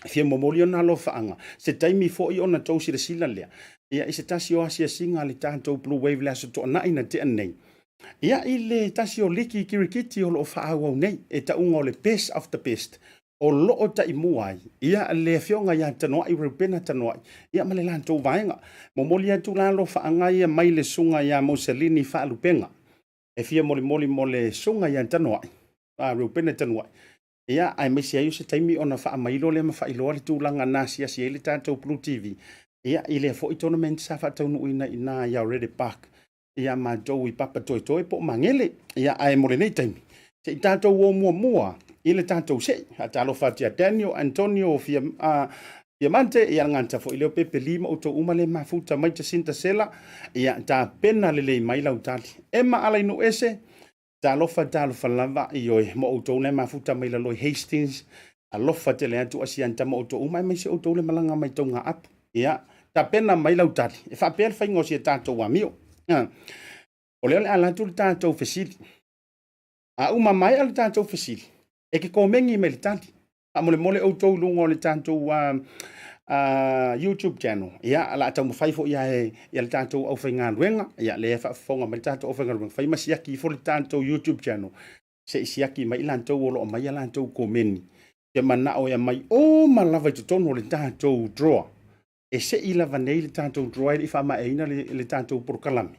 Fia momoli ona alofaaga. Se taimi foi ona tou silasila lea. Ia, i se tasi o asiasiga a le tatou Blue Wave le Aso Toonai na tea nei. Ia, i le tasi o liki kirikiti o lo o faaauau nei, e tauga o le best of the best, o lo o taimua ai, ia, le afioga ia Tanoai Reupena Tanoai, ia ma le latou vaega. Momoli atu la alofaaga ia mai le susuga ia Moselini Faalupega. E fia molimoli mo le susuga ia Tanoai, Reupena Tanoai, Ia, aemaise ai o se taimi ona faamailo lea ma faailoa le tulaga na asiasi ai le tatou Blue TV, ia, i lea foi tournament sa faataunuuina i ina i Aorere Park, ia matou i Papatoetoe po o Magele. Ia, ae mo lenei taimi, se i tatou o muamua i le tatou sei. Faatalofa atu ia Daniel Antonio Fia, Fiamante, ia le gata foi leo Pepe Lee ma outou uma le mafuta mai Jacinta Sela, ia, tapena lelei mai lau tali. Emma Alainuuese, Talofa talofa lava, ioe, mo outou le mafuta mai lalo i Hastings, alofa tele atu asianta ma outou uma aemaise outou le malaga mai tauga apu. Ia, tapena mai lau tali, e faapea le faiga o si a tatou amio. O lea o le a alu atu le tatou fesili. A uma maea le tatou fesili, e te komeni mai le tali. Faamolemole outou i luga o le tatou YouTube channel. Ia, o le a taumafai foi ia e ia le tatou aufaigaluega. Ia, lea e faafofoga mai le tatou aufaigaluega, fai ma siaki ifo le tatou YouTube channel. Se i siaki mai i latou o lo o aumai a latou komeni. Te manao e aumai uma lava i totonu o le tatou drawer. E sei lava nei le tatou drawer e le i faamaeaina le, le tatou polokalame.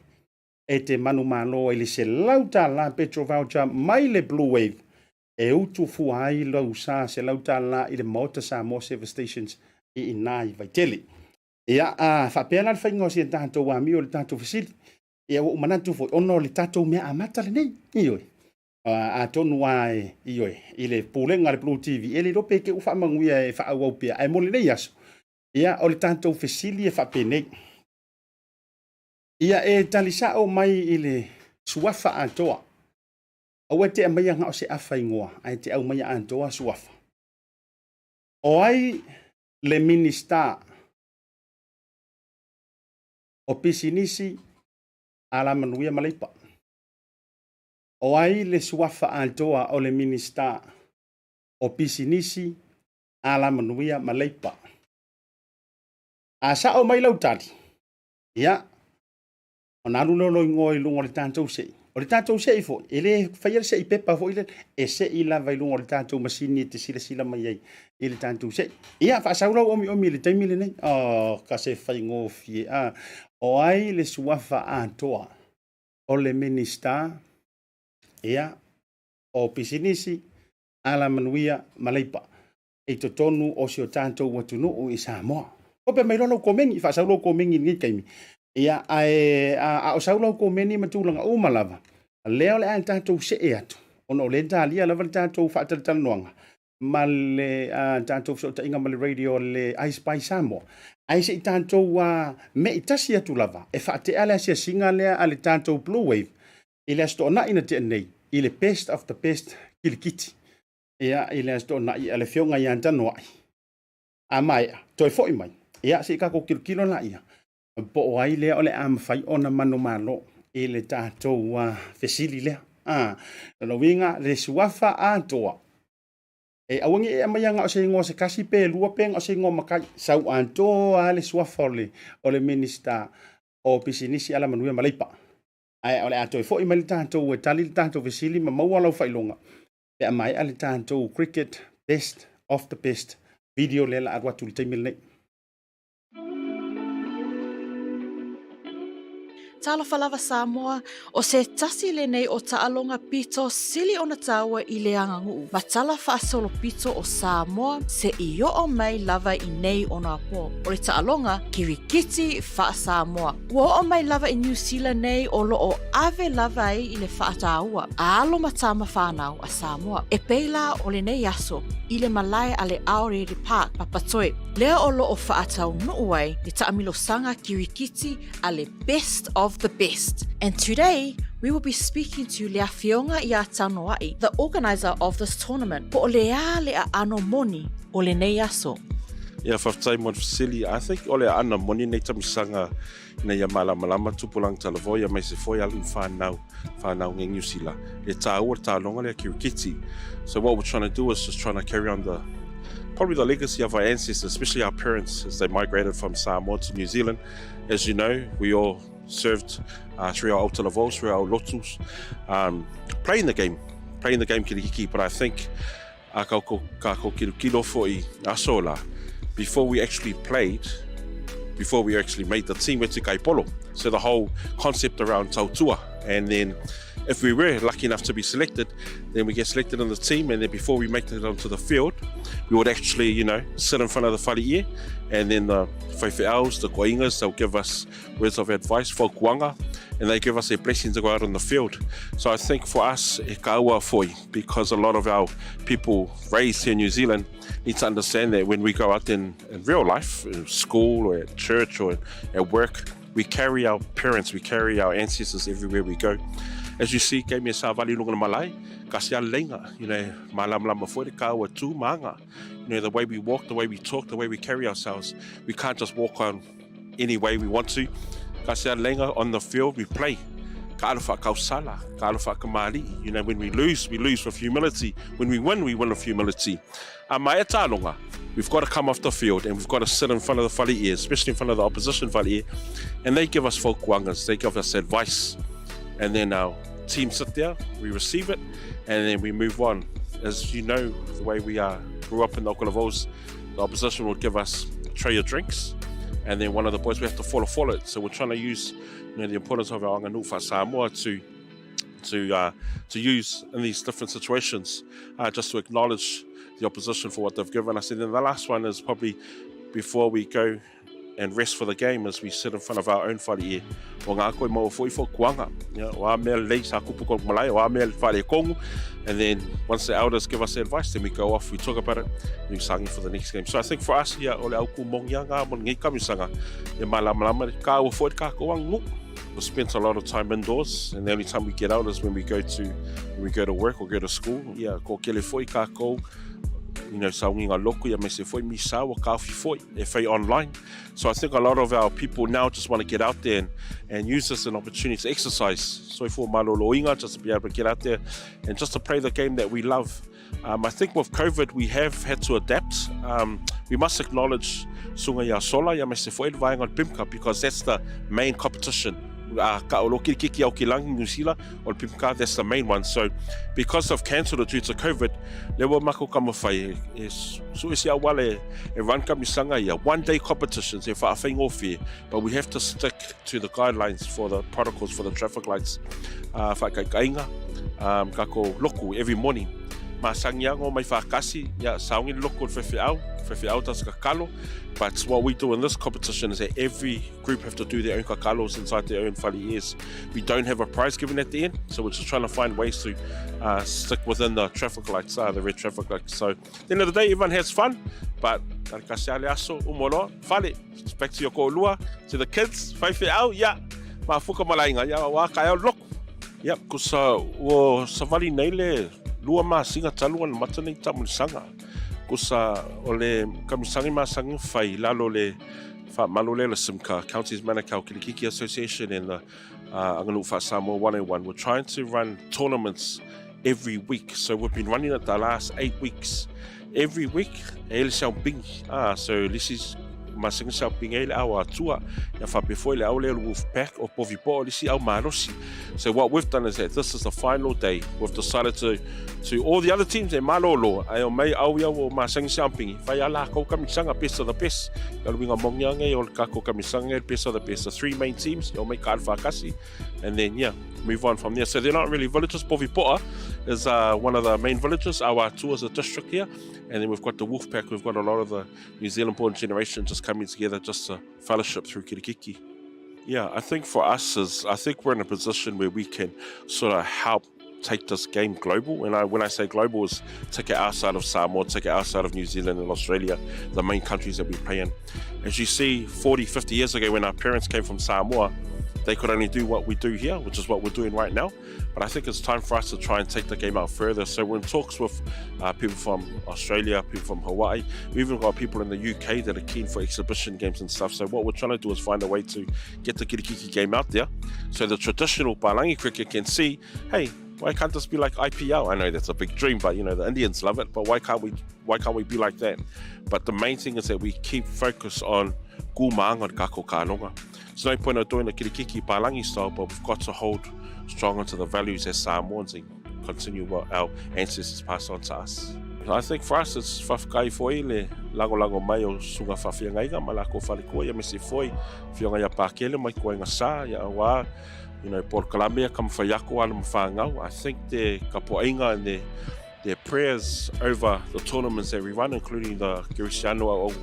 E te manumalo ai le $100 petrol voucher mai le Blue Wave e utu fua ai lou sa $100 i le Maota Samoa Service Stations i ina i Vaitele. Ia, a faapea la le faiga o si a tatou amio i le tatou fesili. Ia, ua ou manatu foi, ona o le tatou mea amata lenei, ioe. Atonu lava e, ioe, i le pulega a le Blue TV, e le iloa pe te i ua faamanuia e faaauau pea, ae mo lenei aso, ia, o le tatou fesili e faapenei. Ia e tali sao mai i le suafa atoa. Aua e te aumaia na o se afa igoa, ae te aumaia atoa suafa. O ai le Minisita o Pisinisi, Alamanuia ma Leipa? O ai le suafa atoa o le Minisita o Pisinisi, Alamanuia ma Leipa? A sao mai lau tali, ia, Ona alu lea o lou igoa i luga o le tatou sei. O le tatou sei foi, e le faia le sei pepa foi lele, e sei lava i luga o le tatou masini e te silasila mai ai i le tatou sei. Ia, faasau lau omiomi i le taimi lenei. Oh, ka se faigofie. Ah, o ai le suafa atoa o le Minista, ia, o pisinisi, Alamanuia ma Leipa. i totonu o si o tatou atunuu i Samoa. Kope mai loa lau komeni, faasau lau komeni i lenei taimi. Ia, ae a, a o sau lau komeni ma tulaga uma lava, lea o le a tatou see atu, ona o lea e talia lava le tatou faatalatalanoaga. ma le tatou fesootaiga ma le radio le iSpy Samoa. Ae se i tatou me'i tasi atu lava e faatea le asiasiga lea a le tatou Blue Wave i le Aso Toonai na tea nei i le best of the best kilikiti. Ia, i le Aso Toonai a le Afioga ia Tanoai. A maea, toe foi mai. Ia, se i tatou tilotilo laia po o ai lea o le a mafai ona manumalo i le tatou fesili lea. A, lona uiga, le suafa atoa. E aua ne i e aumaia na o se igoa se tasi pe lua pe na o se igoa matai. Sau atoa lava le suafa o le, o le Minisita o Pisinisi, Alamanuia ma Leipa. Ae o le a toe foi mai le tatou e tali le tatou fesili ma maua lau faailoga pe a maea le tatou cricket best of the best video lea la alu atu i le taimi lenei. Talofa lava Samoa, o se tasi lenei o taaloga pito sili ona taua i le aganuu ma tala faasolopito o Samoa se i oo mai lava i nei onapo. O le taaloga kirikiti faa-Samoa. Ua oo mai lava i Niu Sila nei o lo o ave lava ai i le faataua a alo ma tama whanau a Samoa. E pei la o lenei aso i le malae a le Aorere Park, Papatoe, lea o lo o faataunuu ai le taamilosaga kirikiti a le best of the best. And today, we will be speaking to le Afioga ia Tanoa'i, the organiser of this tournament, po o le a le aano moni o lenei aso. Ia faafetai mo le fesili. I think o le aana moni nei tamisaga ina ia malamalama tupulaga talavou ia maise foi alu i whanau, whanau nge New Zealand. Le tāua le tālonga lea kirikiti. So what we're trying to do is just trying to carry on the probably the legacy of our ancestors, especially our parents as they migrated from Samoa to New Zealand. As you know, we all served through our Aotearoa, through our lotus, playing the game, playing the game kirikiki, but I think a ka ko, ka ko kilo foi aso la, before we actually played, before we actually made the team, we took polo. So the whole concept around tautua, and then if we were lucky enough to be selected, then we get selected in the team, and then before we make it onto the field, we would actually, you know, sit in front of the whare and then the faifeaus, the koingas, they'll give us words of advice, whaukuanga, and they give us a blessing to go out on the field. So I think for us, e kaua foi, because a lot of our people raised here in New Zealand need to understand that when we go out in, in real life, in school or at church or at work, we carry our parents, we carry our ancestors everywhere we go. As you see, kei mea sa vali lunga malai, kasi lenga, you know, malamalama foi te kaua tū maanga. You know, the way we walk, the way we talk, the way we carry ourselves, we can't just walk on any way we want to. Kasi lenga on the field, we play. Ka alofa kausala, ka alofa kamali. You know, when we lose, we lose with humility. When we win, we win with humility. A mai tālonga, we've got to come off the field and we've got to sit in front of the whare, especially in front of the opposition whare, and they give us whaukuangas, they give us advice. And then our team sit there, we receive it, and then we move on. As you know, the way we are, grew up in the Okolavos, the opposition would give us a tray of drinks, and then one of the boys, we have to follow, follow it. So we're trying to use, you know, the importance of our Anganufa Samoa to to to use in these different situations, just to acknowledge the opposition for what they've given us. And then the last one is probably before we go and rest for the game as we sit in front of our own whare o ngā koe mau foi fo kuanga. You know, o a mea lei sa kupu ko malai, o a mea whare kongu. And then once the elders give us advice, then we go off, we talk about it, and we sangi for the next game. So I think for us here, o le au ku mongi ngā mon ngi kamisanga, e malamalama ka ua foi ka ko angu. We spent a lot of time indoors, and the only time we get out is when we go to when we go to work or go to school. Yeah, ko kele foi ka ko, you know, sa ungi ngā loku, ia me se foi mi sa wa ka foi, e whai online. So I think a lot of our people now just want to get out there and, and use this as an opportunity to exercise. So for malolo just to be able to get out there and just to play the game that we love. I think with COVID, we have had to adapt. We must acknowledge Sunga ia Sola, ia me se foi vaenga o because that's the main competition. Ka o loki kiki au ki langi New Zealand, o PIMCA, that's the main one. So because they've cancelled it due to COVID, le wa mako ka mawhai, e su e si au wale, e run ka misanga ia, one day competitions, e whaawhaingōwhie, but we have to stick to the guidelines for the protocols for the traffic lights. Whaakaikainga, ka ko loku every morning. Masangi lava ona omai faatasi, ia, saogi le loto i le faifeau, faifeau does kakalo. But what we do in this competition is that every group have to do their own kakalos inside their own fale We don't have a prize given at the end, so we're just trying to find ways to uh, stick within the traffic lights, uh, the red traffic lights. So at the end of the day, everyone has fun, but kasi ale aso, umolo, fale, back to your ko'olua, to the kids, faifeau, yeah, mafuka malainga, yeah, wa kaya loko. Yep, kusa ua savali nei le lua masina talu ona mata nei tamulisaga. Kusa o le kamisagi masagi fai lalo le faamalu lea le SIMCA, Counties Manukau Kilikiki Association and the uh, Aganuu Faa-Samoa 101. We're trying to run tournaments every week. So we've been running it the last eight weeks. Every week, e le siaopingi. Ah, so this is masina siaopingi ai le au atua. Ia faapea foi le au lea o le Wolf Pack o Povi Po o le isi au malosi. So what we've done is that this is the final day. We've decided to to all the other teams e malolo ai o mai au ia o masina siaopingi. Fai a lākou kamisanga best of the best. Ia luinga mongi ange o le kako kamisanga best of the best. The three main teams, ia o mai ka alwhakasi. And then yeah, move on from there. So they're not really villages. Povipoa is uh, one of the main villages. Awatua is a district here. And then we've got the Wolf Pack. We've got a lot of the New Zealand born generation just coming together just to fellowship through Kirikiki. Yeah, I think for us is I think we're in a position where we can sort of help take this game global. And I, when I say global, is take it outside of Samoa, take it outside of New Zealand and Australia, the main countries that we play in. As you see, 40, 50 years ago, when our parents came from Samoa, they could only do what we do here, which is what we're doing right now. But I think it's time for us to try and take the game out further. So we're in talks with uh, people from Australia, people from Hawaii. We've even got people in the UK that are keen for exhibition games and stuff. So what we're trying to do is find a way to get the kirikiki game out there so the traditional Palangi cricket can see, hey, why can't this be like IPL? I know that's a big dream, but you know the Indians love it. But why can't we? Why can't we be like that? But the main thing is that we keep focus on kumanga kako kalonga. There's no point of doing the kirikiki palangi style, but we've got to hold strong onto the values as Samoans and continue what our ancestors passed on to us. I think for us it's whawhikai foi le lagolago mai o sunga whawhiangaiga ma lako whalikua ia mese foi whionga ia pākele mai koenga sa ia wā you know, polokalame ka mawhai ako ala mawhangau. I think te kapoainga and their, their prayers over the tournaments that we run, including the Kerisiano o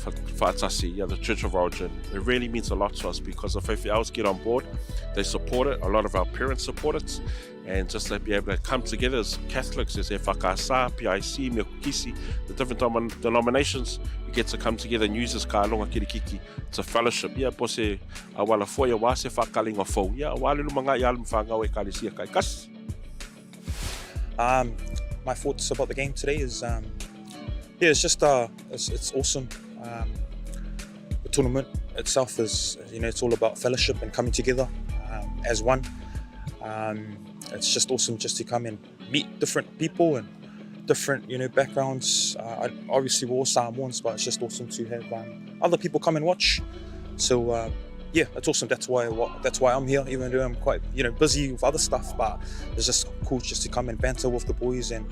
Whaatasi, yeah, the Church of Origin. It really means a lot to us because the Faith get on board, they support it, a lot of our parents support it, and just to be able to come together as Catholics, as FKSA, PIC, Milkisi, the different denominations, we get to come together and use this kaalonga kirikiki to fellowship. Ia, po se awala foi, a wā se whakalinga fou. Ia, a wā lulu manga i alu mwhangau e kalesia kai kasi. Um, my thoughts about the game today is, um, yeah, it's just uh, it's, it's awesome. Um, the tournament itself is, you know, it's all about fellowship and coming together um, as one. Um, it's just awesome just to come and meet different people and different, you know, backgrounds. Uh, obviously, we're all Samoans, but it's just awesome to have um, other people come and watch. So uh, yeah, it's awesome. That's why that's why I'm here, even though I'm quite you know busy with other stuff. But it's just cool just to come and banter with the boys and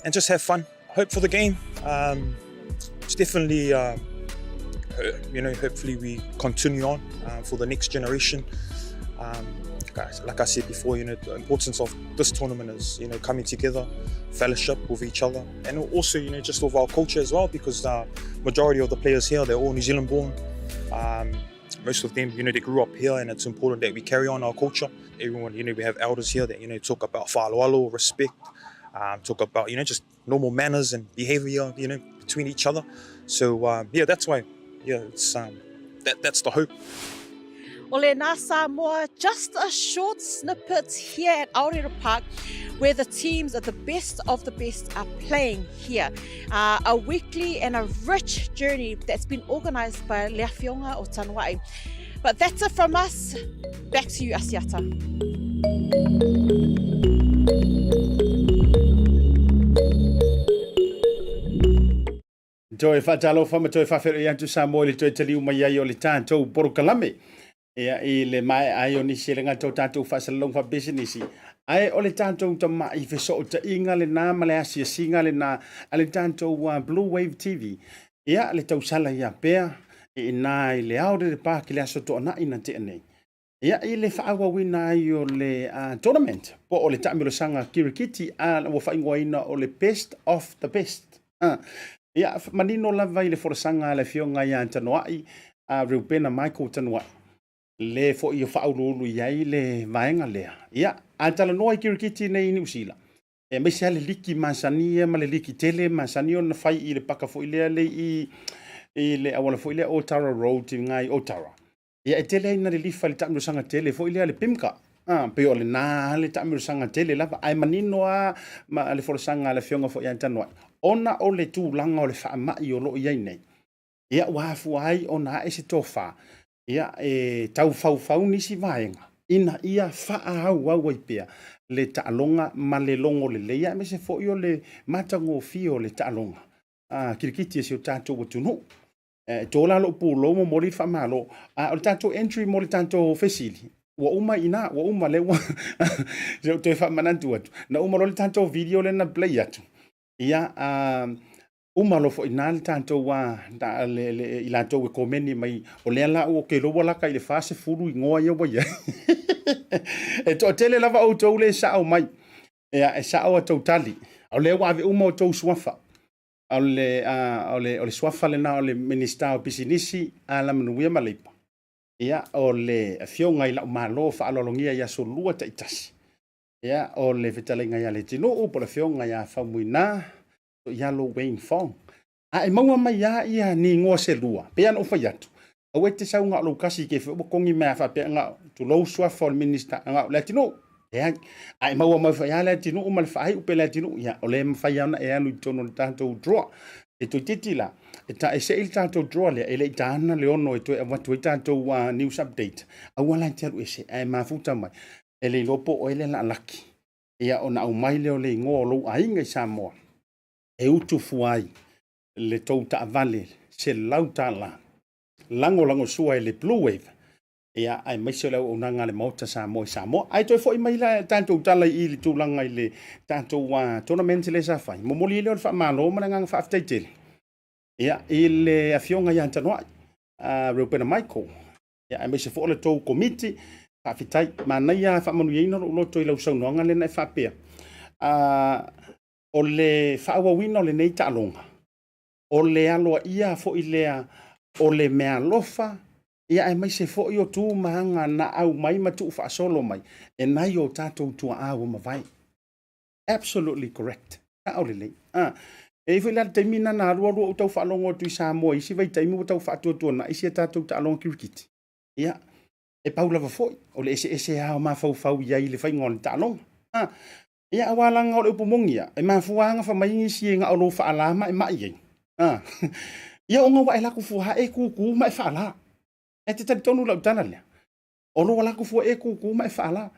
and just have fun. Hope for the game. Um, it's definitely uh, you know hopefully we continue on uh, for the next generation. Um, guys, like I said before, you know the importance of this tournament is you know coming together, fellowship with each other, and also you know just of our culture as well because the majority of the players here they're all New Zealand born. Um, most of them, you know, they grew up here, and it's important that we carry on our culture. Everyone, you know, we have elders here that you know talk about fa'aloalo, respect, um, talk about you know just normal manners and behavior, you know, between each other. So um, yeah, that's why, yeah, it's um, that that's the hope. Ole nā Samoa, just a short snippet here at Aorere Park where the teams of the best of the best are playing here. Uh, a weekly and a rich journey that's been organised by Lea Fionga o Tanuai. But that's it from us. Back to you, Asiata. Toe faatalofa ma toe faafeiloai atu Samoa i le toe taliu mai ai o le tatou porokalame. Ia i le maea ai o nisi e le gata o tatou faasalalauga faapisinisi, ae o le tatou tamai fesootaiga lenā ma le asiasiga lenā a le tatou uh, Blue Wave TV. Ia le tausala ia pea i ina i le Aorere Park i le aso toanai na tea nei. Ia, i le faaauauina ai o le tournament po o le taamilosaga kirikiti a ua faaigoaina o le Best of the Best. Ia, manino lava i le folasaga a le Afioga ia Tanoai, a Reubena Michael Tanoai, le foi o faauluulu i ai le vaega lea. Ia, a talanoa i kirikiti nei i Niu Sila, aemaise lava le liki masani ia ma le liki tele masani ona fai i le paka foi lea le i le auala foi lea Otara Road i ngai Otara. Ia e tele ai na lilifa i le taamilosaga tele foi lea le PIMCA. Ah, pei o lena le taamilosaga tele lava, ae manino lava ma le folasaga a le Afioga foi ia Tanoai, ona o le tulaga o le faamai o lo o i ai nei, ia ua afua ai ona ae se tofa, ia e tau faufau nisi vaega ina ia faaauau ai pea le taaloga ma le logo lelei, aemaise foi o le matagofie o le taaloga kirikiti a si o tatou atunuu. E to la lou pulou momoli le faamalo. A o le tatou entry mo le tatou fesili, ua uma i ina, ua uma lea ua se ou toe faamanatu atu. Na uma loa le tatou video lea na play atu. Ia, uma loa foi i ina le tatou le, i latou e komeni mai, o lea la ua, ou te iloa ua laka i le 40 igoa ia ua i ai. E toatele lava outou le sao mai. Ia, e sao a outou tali. O lea ua ave uma outou suafa. O le, o le, o le suafa lena o le Minisita o Pisinisi, Alamanuia ma Leipa. Ia, o le afioga i la'u Malo faaaloalogia i aso lua taitasi. Ia, o le fetalaiga ia Leatinuu po o le afioga ia Faumuina Toialo Wayne Fong. A e maua mai lava ia ni igoa se lua, pei lava ona ou fai atu, aua e te sau na o lou kasi ke ua kongi mai a faapea na tulou suafa o le Minista na o Leatinuu. Leai. A e maua mai foi lava Leatinuu ma le faaiu pe Leatinuu, ia, o lea e mafai lava ona e alu i totonu o le tatou draw. E toeitiiti la, e taesei le tatou draw lea, e le i taana le 6 e toe avatu ai tatou news update. Aua la e te alu ese, ae mafuta mai. E le iloa po o oe lea o le a laki. Ia, ona aumai lea o le igoa o lou aiga i Samoa e utu fua ai le tou taavale $100 lagolagosua e le Blue Wave, ia, aemaise o le auaunaga a le Maota Samoa i Samoa. Ae toe foi mai la tatou tala i le tulaga i le tatou tournament lea sa fai. Momoli ai lea o le faamalo ma le agaga faafetai tele, ia, i le afioga ia Tanoai, Reubena Michael, ia, aemaise foi o le tou komiti. Faafetai. Manaia faamanuiaina lou loto i lau saunoaga lea na e faapea. O le faaauauina o lenei taaloga, o le aloaia foi lea o le meaalofa, ia aemaise foi o tu ma aga na aumai ma tuufaasolo mai e nai o tatou tuaa ua mavae. Absolutely correct. Sao lelei. Ah. E i ai foi la le taimi na na alu alu ou tau faalogo atu i Samoa i isi vaitaimi ua tau faatuatuanai si a tatou taaloga kirikiti. Ia, e pau lava foi o le eseese lava o mafaufau i ai i le faiga o le taaloga. Ah. Ia, aua laga o le upu moni ia, e mafua lava ona fai mai nisi e na o lou faala ma e mai ai. Ah. Ia, ona ua e laku fua e kūkū ma e faala. E te talitonu i lau tala lea. O lou laku fua e kūkū ma e faala.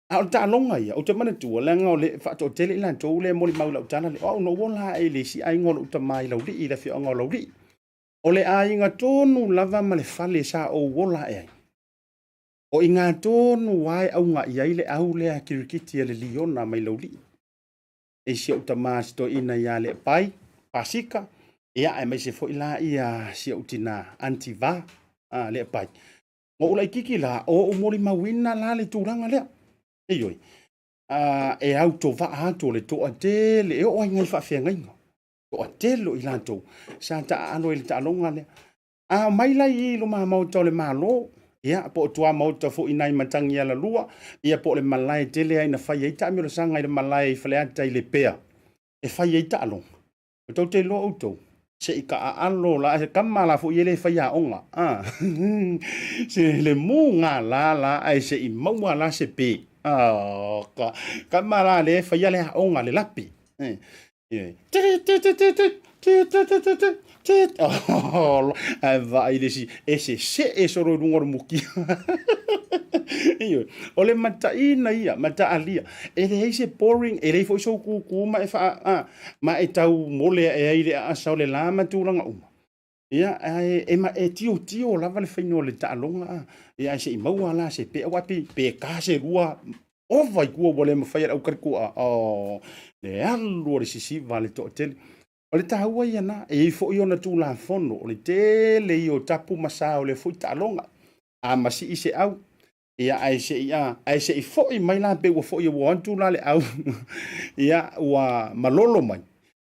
A o le taaloga ia, ou te manatua, leaga o le faatoatele i latou lea e molimau i lau tala lea. O au na ou ola ae i le isi aiga o lou tama i Laulii, i le afioaga o Laulii. O le aiga tonu lava ma le fale sa ou ola ae ai. O i ina tonu lava e auga i ai le au lea kirikiti a le Liona mai Laulii. E si ou tama si toeaina ia Leapai, Pasika, ia aemaise foi la ia si ou tina Aunty Va, Leapai. Na ou laititi la, o ou molimauina la le tulaga lea. Ioe, e autovaa atu o le toatele, e oo ai nai faafeagaiga. Toatele o i latou sa taaalo ai i le taaloga lea. A omai la i i luma maota o le Malo, ia, po o tua maota foi nai matagi alalua, ia, po o le malae tele ai na fai ai taamilosaga i le malae i Faleata i Lepea, e fai ai taaloga. Ua tou te iloa outou, se i taaalo la, se kama la foi e le fai aoga, a, se le muga la la, ae se i maua la se pe, a, ka, kama la le faia le aoga le lape, eh. Ae vaai le isi e sesee solo i luga o le mukia. Ioe, o le mataina ia, mataalia. E leai se boring, e leai foi sou kūkū ma e faa, a, ma e tau mole ae ai le aasa o le la ma tulaga uma. Ia, ae e, ma, e tiotio lava le faiga o le taaloga, a. Ia, ae se i maua la se pe, aua pe, pe ka se lua ova i tua ua le mafai e le aukalikuaa. Oh, le alu o le sisiva a le toatele. O le taua ia na, e i ai foi ona tulafono, o le tele ia o tapu ma sa o lea foi taaloga. A masii se au. Ia, ae se i, a, ae se i foi mai la pe ua foi ua atu la le au, ia, ua malolo mai,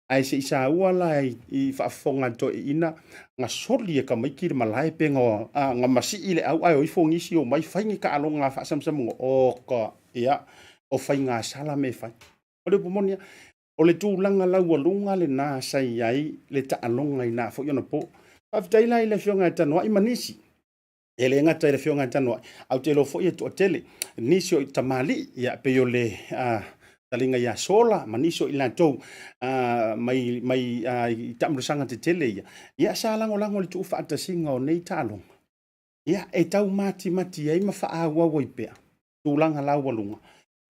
ae se i saua la i, i faafofoga a toeaiina gasoli e tamaiti le malae pe ga, a, ga masii le au ae o ifo nisi o mai fai ni taaloga faasamusamuga. Oka, ia, o faiga sala mea e fai. O le upu moni lava, o le tulaga laualuga lena sa i ai le taaloga i na foi onapo. Faafetai la i le Afioga ia Tanoai ma nisi. E le gata i le Afioga ia Tanoai, ae ou te iloa foi e toatele nisi o tamalii, ia pei o le taliga ia Sola ma nisi o i latou mai, mai i taamilosaga tetele ia, ia sa lagolago i le tuufaatasiga o nei taaloga, ia e tau matimati ai ma faaauau ai pea tulaga laualuga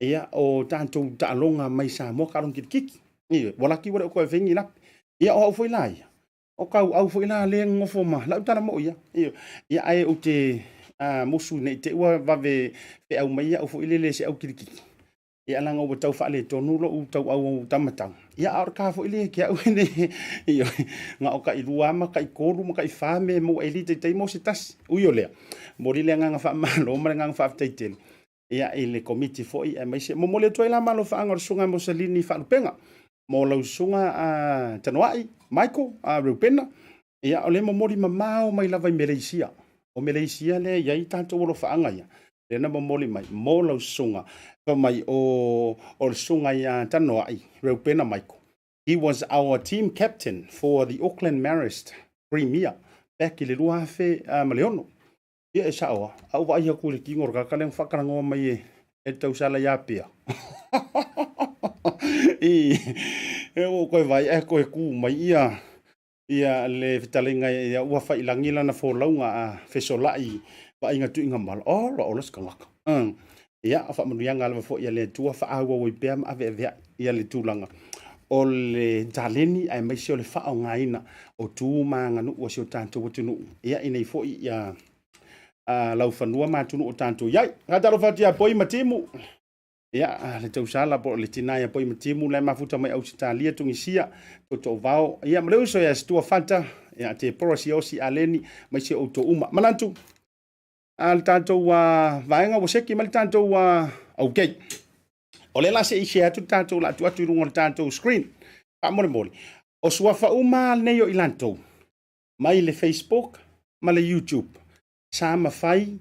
ia o tatou taaloga mai Samoa, taaloga kilikiti. Ioe, ua laki ua le o toe fai ni lape. Ia o au foi la ia, o tauau foi la lea nonofo ma lau tala moi ia. Ioe, ia ae ou te musu ne i te i ua vave feau mai au foi lele e se au kilikiti. Ia leaga ua tau faaletonu lou tauau tamatau. Ia a o le ka foi lea ke au ene. Ioe, na o tai lua ma tai tolu ma tai fa me mo e li taitai mo se tasi. Ui o lea, momoli le agaga faamalo ma le agaga faafetai tele ia i le komiti foi aemaise momoli atu ai la malofaaga o le susuga Moselini Faalupega mo lau susuga Tanoai Michael Reupena. Ia o le momoli mamao mai lava i Meleisia. O Meleisia lea e i ai tatou alofaaga ia, lea na momoli mai mo lau susuga fai mai o le susuga ia Tanoai Reupena Michael. He was our team captain for the Auckland Marist Premier back i le 2006. Ia e sao lava, a ou vaai atu i le tino o le tagata lea na faatalanoa mai e le tausala ia Pea. I, e ua ou toe vaai ae toe tu mai ia ia le fetalaiga ia ua faiilagi lana folauga a fesolai vaaiga tuiga mala. Ola ola se tagata. Ia, o faamanuiaga lava foi a le Atua faaauau ai pea ma aveaveai ia le tulaga o le taleni aemaise o le faaaogaina o tu ma aganuu a si o tatou atunuu ia inei foi ia laufanua ma atunuu o tatou i ai. Faatalofa atu ia Poi ma Timu, ia le tausala po o le tina ia Poi ma Timu la e mafuta mai Ausetalia, Tunisia, Totoovao, ia ma le uso ia Situa Fata, ia Tepora Siosi Aleni, maise outou uma. Manatu a le tatou vaega ua seki mai le tatou ok. O lea la se i share atu le tatou la atu atu i luga o le tatou screen. Faamolemole, o suafa uma nei o i latou mai le Facebook ma le YouTube sa mafai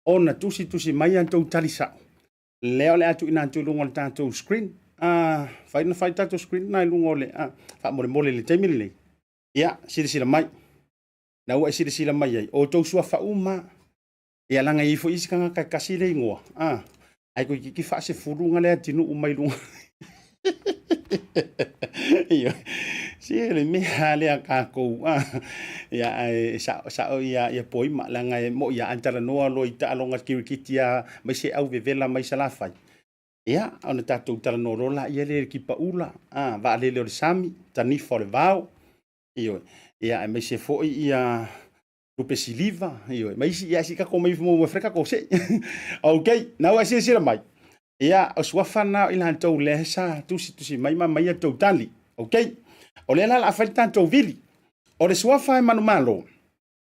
ona tusitusi mai a outou tali sao. Lea o le a tuuina atu i luga o le tatou screen. Fai na fai tatou screen na i luga o le faamolemole i le taimi lenei. Ia, silasila mai. Na ua e silasila mai ai, o outou suafa uma, ia leaga e i ai foi isi tagata e tasi le igoa, a, ae toeitiiti faasefulu na le atinuu mai luga. Ioe, si le mea lea tatou, a, ia ae sao, sao ia, ia poima, leaga e mo'i a talanoa loa i taaloga kirikiti a, mai se au vevela mai Salafai. Ia, ona tatou talanoa loa laia lea i le kipaula, a, vaalele o le sami, tanifa o le vao, Ioe. Ia aemaise foi ia lupe siliva, ioe, ma isi, ia se i tatou mai mo Afrika tatou se i. Ok, na ua e silasila mai. Ia, o suafa na o i latou lea sa tusitusi mai ma aumai a outou tali. Ok, o lea la o le a fai le tatou vili. O le suafa e manumalo,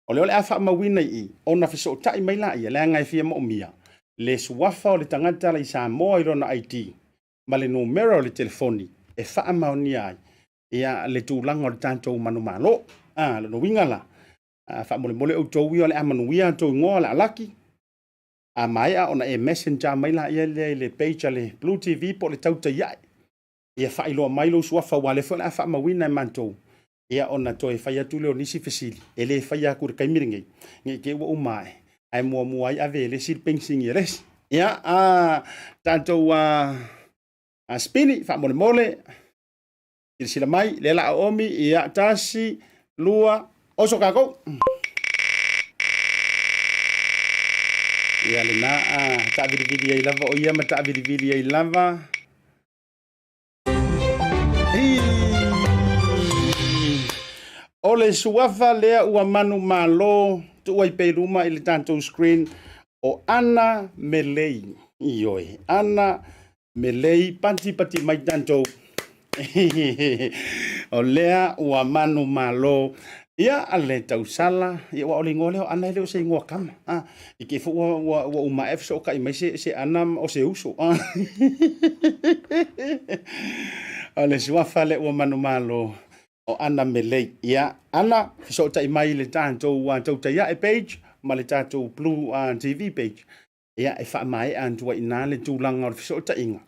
o lea o le a faamauina i i, ona fesootai mai laia, leaga e fia moomia le suafa o le tagata la i Samoa i lona ID ma le numera o le telefoni e faamaonia ai ia le tulaga o le tatou manumalo. A, lona uiga la, faamolemole outou ia o le a manuia outou igoa o le a laki, a maea ona e messenger mai laia lea i le page a le Blue TV po o le Tautai Ae, ia faailoa mai lou suafa aua o lea foi o le a faamauina e matou, ia ona toe fai atu lea o nisi fesili, e le faia atu i le taimi lenei, ne i te i ua uma ae, ae muamua ai ave e le isi le penisini a le isi. Ia, a tatou a spini, faamolemole, silasila mai, lea la a oomi, ia, tasi, lua, oso kākou. Ia, lena a taavilivili ai lava o ia ma taavilivili ai lava. O le suafa lea ua manumalo tuu ai pea i luma i le tatou screen o Ana Melei. Ioe, Ana Melei, pati pati mai tatou. O lea ua manumalo. Ia, a le tausala, ia ua o le igoa lea o Ana e le o se igoa kama. A, i te i foi ua, ua, ua uma ae fesootai mai se, se Ana o se uso. A. o le suafa lea ua manumalo o Ana Melei. Ia, Ana, fesootai mai i le tatou uh, Tautai Ae page ma le tatou Blue uh, TV page. Ia, e faamaea atu ai i ina le tulaga o le fesootaiga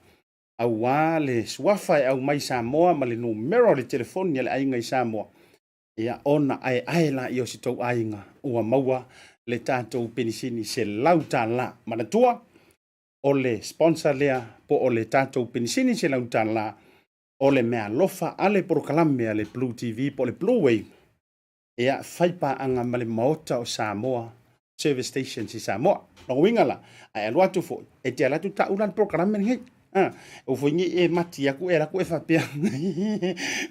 auā le suafa e aumai Samoa ma le numera o le telefoni a le aiga i Samoa. Ia, ona aeae laia o si tou aiga ua maua le tatou penisini $100. Manatua, o le sponsor lea po o le tatou penisini $100 o le meaalofa a le polokalame a le Blue TV po o le Blue Wave. Ia, fai paaga ma le Maota o Samoa Service Stations i Samoa. Lona uiga la, a e alu atu foi, e te alu atu tau la le polokalame lenei. Ha, ua foi nei e mati atu e alu atu e faapea,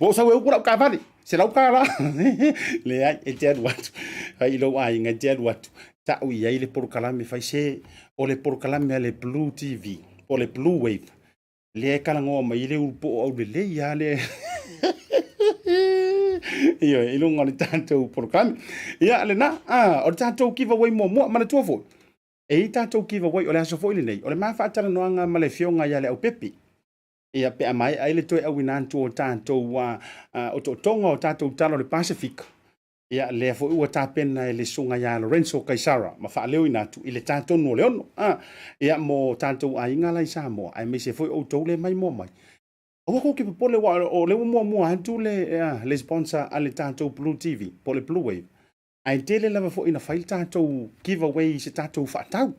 ua ou sau e uku lau taavale, $100. Leai, e te alu atu, fai i lou aiga e te alu atu, tau i ai le polokalame, fai se, o le polokalame a le Blue TV, po o le Blue Wave, lea e talanoa mai ai le ulu poo aulelei lava lea ioe i luga o le tatou polokalame. Ia lena, a, o le tatou giveaway muamua, manatua foi, e i ai tatou giveaway o le aso foi lenei, o le ma faatalanoaga ma le afioga ia Leaupepe. Ia pe a maea ai le toe auina atu o tatou otootoga o tatou tala o le Pasefika, Ia, lea foi ua tapena e le Susuga ia Lorenzo Kaisara ma faaleoina atu i le ta tonu o le 6. A, ia, mo tatou aiga la i Samoa, aemaise foi outou le maimoa mai. Aua tou te popole aua o lea ua muamua atu le, le sponsor a le tatou Blue TV, po o le Blue Wave. Ae tele lava foi ina fai le tatou giveaway i se tatou faatau.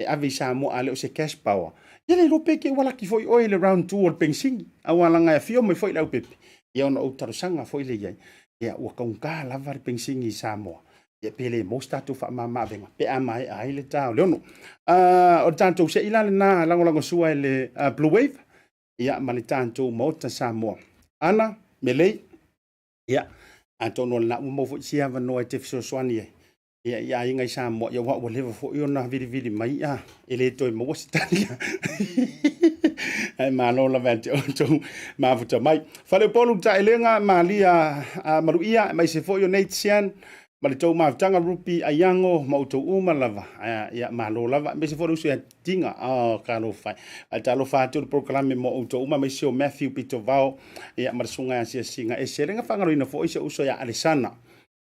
e ave i Samoa a le o se cash power. Ia le iloa pe te i ua laki foi oe i le round 2 o le penisini, aua leaga e afio mai foi le aupepe, ia ona ou talosaga foi lea i ai. Ia ua taugata lava le penisini i Samoa, ia pe le maua se tatou faamama-avega pe a maea ai le ta o le 6. O le tatou sei la lena lagolagosua e le Blue Wave, ia ma le tatou Maota Samoa. Ana, Melei, ia atonu o lena ua maua foi se avanoa e te fesoasoani ai ia i aiga i Samoa, ia aua ua leva foi ona vilivili mai, ia, e le toe maua se tali. Ae malo lava ia te outou mafuta mai. Faleupolu Taelega, Malia Maluia, aemaise foi o Nate Sian, ma le tou mafutaga Rupi Aiago ma outou uma lava. Ia, malo lava, aemaise foi o le uso ia Tiga. Oh, talofa e. Faatalofa atu le polokalame mo outou uma, aemaise o Matthew Pitovao, ia, ma le susuga ia Asiasiga Ese. E le faagaloina foi si ou uso ia Alesana.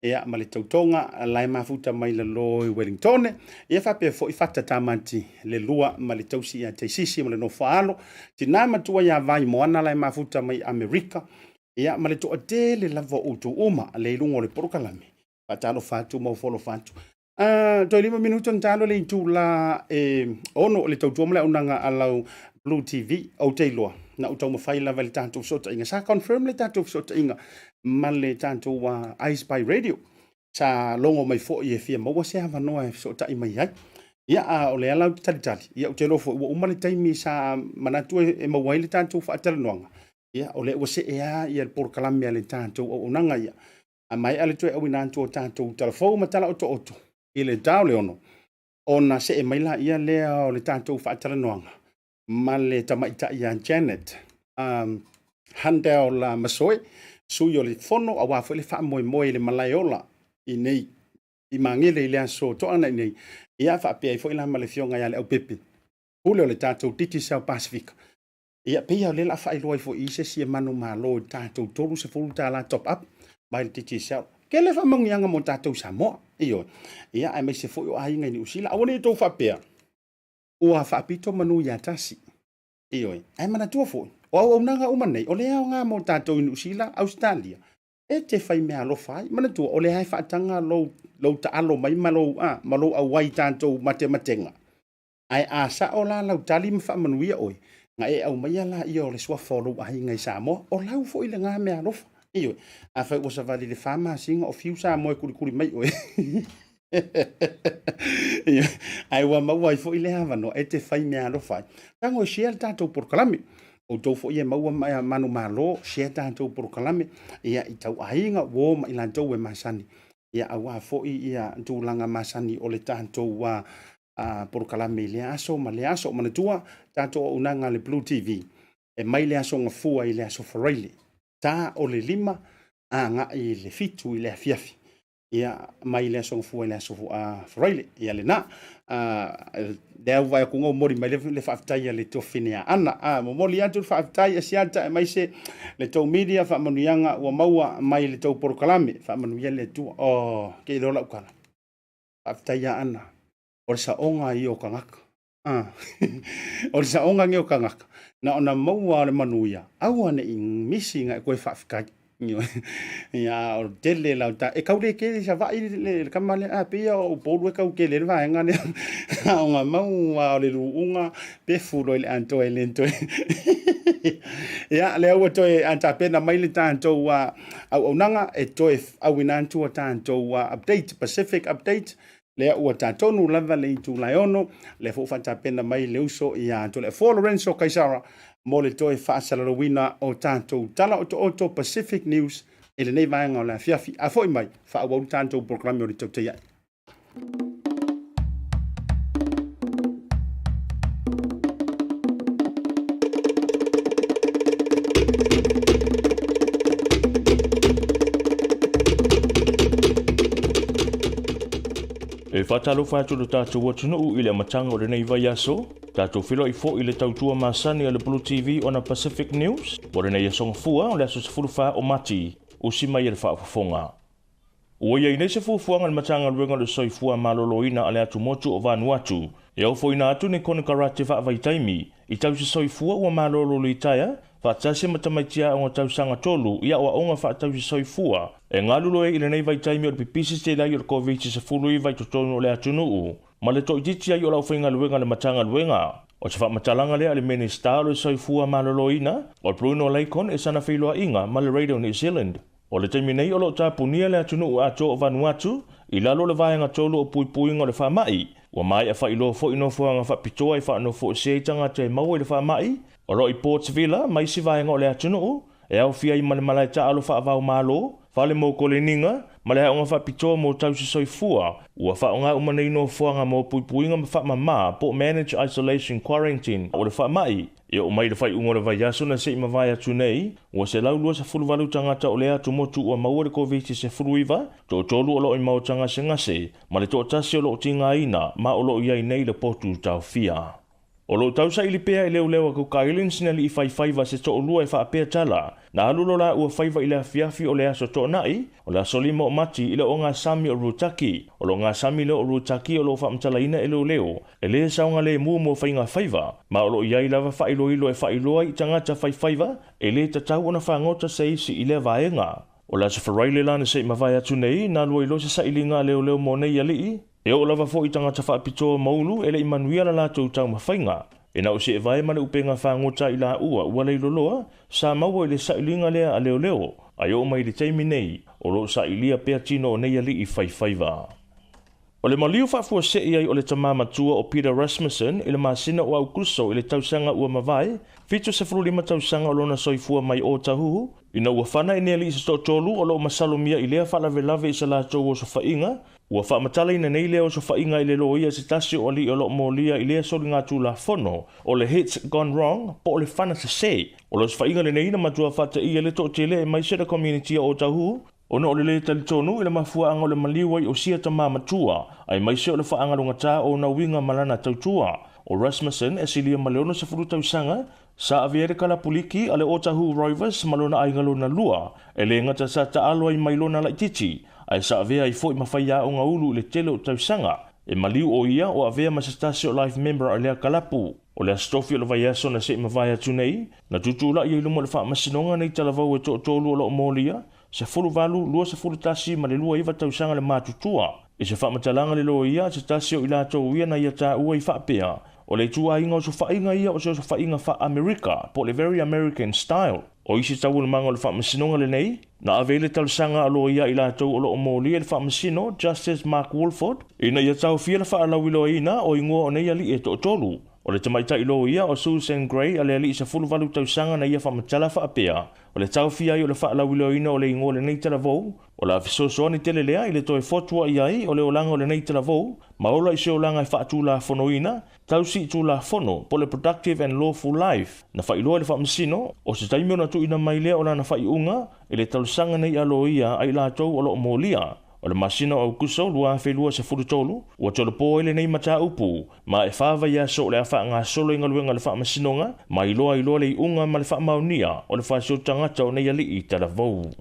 Ia, ma le tautoga la e mafuta mai lalo i Wellingtone, ia faapea foi Fata Tamati le lua ma le tausi ia Taisisi ma le nofo a alo, tina matua ia Vaimoana la e mafuta mai Amerika, ia ma le toatele lava o outou uma le i luga o le polokalame. Faatalofa atu ma ofo alofa atu. Toe 5 minuta ona talo le itula e 6 o le tautua ma le auaunaga a lau Blue TV. Ou te iloa, na ou taumafai lava i le tatou fesootaiga. Sa confirm le tatou fesootaiga ma le tatou Ice by Radio. Sa logo mai foi e fia maua se avanoa e fesootai mai ai. Ia, a o lea la ou te talitali, ia ou te iloa foi ua uma le taimi sa manatu e maua ai le tatou faatalanoaga. Ia, o lea ua see lava le polokalame a le tatou auaunaga ia. A maea le toe auina atu o tatou talafou ma tala otooto i le ta o le 6, ona see mai laia lea o le tatou faatalanoaga ma le tamaitai ia Janet Handel Masoe, sui o le Fono aua foi le faamoemoe i le Malaeola i nei i Magele i le aso Toanai nei, ia faapea ai foi la ma le afioga ia Leaupepe, pule o le tatou Digicel Pasifika. Ia, pei lava o lea o le a faailoa ai foi i se isi e manumalo i le tatou $30 top up mai le Digicel. Tele faamanuiaga mo tatou i Samoa, ioe. Ia, aemaise foi o aiga i Niu Sila. Aua ne i outou faapea ua faapito manu ia tasi. Ioe. Ae manatua foi, o auaunaga uma nei, o le aoga mo tatou i Niu Sila, Ausetalia, e te fai meaalofa ai. Manatua, o lea e faataga lou, lou taalo mai ma lou, a, ma lou auai i tatou matematega. Ae a sao la lau tali ma faamanuia oe, na e aumaia laia o le suafa o lou aiga i Samoa, o lau foi lena meaalofa. Ioe, afai ua savali i le fa masina o fiu Samoa e kulikuli mai oe. Ioe, ae ua maua ai foi lea avanoa e te fai meaalofa ai. Tago e share le tatou polokalame. Outou foi e maua manumalo, share tatou polokalame ia i tau aiga, uo ma i latou e masani. Ia aua foi ia tulaga masani o le tatou polokalame i lea aso ma lea aso. Manatua, tatou auaunaga a le Blue TV, e mai le aso Gafua i le aso Faraile, ta o le 5 agai i le 7 i le afiafi. Ia, mai le aso Gafua i le aso Faraile. Ia lena. Lea ua vaai atu ua momoli mai le faafetai a le tuafafine ia Ana. Momoli atu le faafetai Asiata aemaise le tou media faamanuiaga ua maua mai le tou polokalame. Faamanuia le Atua. Oh, ke iloa lau tala. Faafetai ia Ana. O le saoga ia o tagata. O le saoga nei o tagata, na ona maua o le manuia, aua ne i misi na e toe faafetai. Ia, o le tele la o ta, e tau le kele i Savaii le tama lea, a pei o Upolu e tau kele ai le vaega lea. A o na maua o le luuga, pefu loa i le atoa e le toe. Ia, lea ua toe tapena mai le tatou auaunaga e toe auina atu a tatou update, Pacific update, Lea ua ta tonu lava le itula e 6, lea foi ua faatapena mai le uso ia Toleafoa Lorenzo Kaisara mo le toe faasalalauina o tatou tala otooto Pacific News i lenei vaega o le afiafi. A foi mai, faaauau le tatou polokalame o le Tautai Ae. E faatalofa atu lo tatou atunuu i le amataga o lenei vaiaso, tatou feiloai foi i le tautua masani a le Blue TV ona Pacific News, mo lenei aso Gafua o le aso 14 o Mati, usi mai e le faafofoga. Ua i ai nei se fuafuaga a le Matagaluega o le Soifua Maloloina a le atumotu o Vanuatu e ofoina atu ni konekarate faavaitaimi i tausisoifua ua malolo litaea faatasi ma tamaiti aoga tausaga tolu i aoaoga faatausisoifua e galulue ai i lenei vaitaimi o le pipisi tele ai o le Koviti-19 i totonu o le atunuu ma le toaitiiti ai o le aufaigaluega a le Matagaluega. O se faamatalaga lea a le Minisita o le Soifua Maloloina, o Bruno Lacon i sana feiloaiga ma le Radio New Zealand. O le taimi nei o lo o tapunia le atunuu atoa o Vanuatu i lalo o le vaega tolu o puipuiga o le faamai. Ua maea faailoa foi nofoaga faapitoa e faanofoesea ai tagata e maua i le faamai o lo o i Port Vila ma isi vaega o le atunuu e aofia ai ma le malae taaalo faava-o-Malo, fale mo koleniga, ma le aoga faapitoa mo tausisoifua. Ua faaaoga uma nei nofoaga mo puipuiga ma faamama po o Managed Isolation Quarantine o le faamai. E oo mai i le faaiuga o le vaiaso na se i mavae atu nei, ua 128 tagata o lea atumotu ua maua le Koviti-19, toatolu o lo o i maota gasegase, ma le toatasi o lo o tigaina ma o lo o i ai nei le potu taofia. O lo o tausaili pea e leoleo a Cook Islands ni alii faifaiva se toalua e faapea tala, na alu lo laua faiva i le afiafi o le aso Toonai, o le aso 5 o Mati i le ogasami o Rutaki. O le ogasami lea o Rutaki o lo o faamatalaina e leoleo, E lē saogalemu mo faiga faiva, ma o lo o i ai lava faailoilo e faailoa ai i tagata faifaiva e lē tatau ona fagota se isi i lea vaega. O le Aso Faraile la na se i mavae atu nei, na lua iloa se sailiga a leoleo mo nei alii, e oo lava foi i tagata faapitoa ma ulu e le i manuia la latou taumafaiga. E na o se evae ma le upega fagota i laua ua leiloloa, sa maua i le sailiga lea a leoleo, ae oo mai i le taimi nei, o lo o sailia pea tino o nei alii faifaiva. O le maliu faafuasei ai o le tama matua o Peter Rasmussen i le masina o Aokuso i le tausaga ua mavae, 75 tausaga o lona soifua mai Ōtahuhu, ina ua fana e ni alii se toatolu o lo o masalomia i lea faalavelave i sa latou osofaiga, ua faamatalaina nei lea osofaiga i le loia se tasi o alii o lo o molia i lea soligatulafono o le hit gone wrong po o le fana sese. O le osofaiga lenei na matua faataia le toatele aemaise le komuniti o Ōtahuhu, Ona o le lē talitonu i le mafuaaga o le maliu ai o sia tamā matua, aemaise o le faagalogatā o ona uiga ma lana tautua. O Rasmussen e silia ma le 60 tausaga, sa avea ai le kalapuliki a le Otahuhu Rovers ma lona aiga lona lua, e lē gata sa taalo ai mai lona laitiiti, ae sa avea ai foi ma faiaoga ulu i le tele o tausaga. E maliu o ia o avea ma se tasi o life member a lea kalapu. O le Aso Tofi o le vaiaso na se i mavae atu nei, na tutulai ai luma o le faamasinoga nei talavou e toatolu o lo o molia, 18, 21 ma le 29 tausaga le matutua. I se faamatalaga le loia a se tasi o i latou ia na ia taua i faapea, o le ituaiga osofaiga ia o se osofaiga faa-Amerika po o le very American style. O isi taualumaga o le faamasinoga lenei, na ave ai le talosaga a loia i latou o lo o molia i le faamasino, Justice Mark Woolford, ina ia taofia le faalauiloaina o igoa o nei alii e toatolu. O le tamaitai loia o Susan Gray a le alii 18 tausaga na ia faamatala faapea, o le taofia ai o le faalauiloaina o le igoa o lenei talavou, o le a fesoasoani tele lea i le toe fotua'i ai o le olaga o lenei talavou ma ola i se olaga e faatulafonoina, tausi i tulafono, po o le productive and lawful life. Na faailoa e le Faamasino, o se taimi ona tuuina mai lea o lana faaiuga i le talosaga nei a loia a i latou o lo o molia. O le masina o Aukuso 2023, ua tolopo ai lenei mataupu, ma e fa vaiaso o le a faagasolo i galuega a le Faamasinoga ma iloa ai loa le iuga ma le faamaonia o le fasioti tagata o nei alii talavou.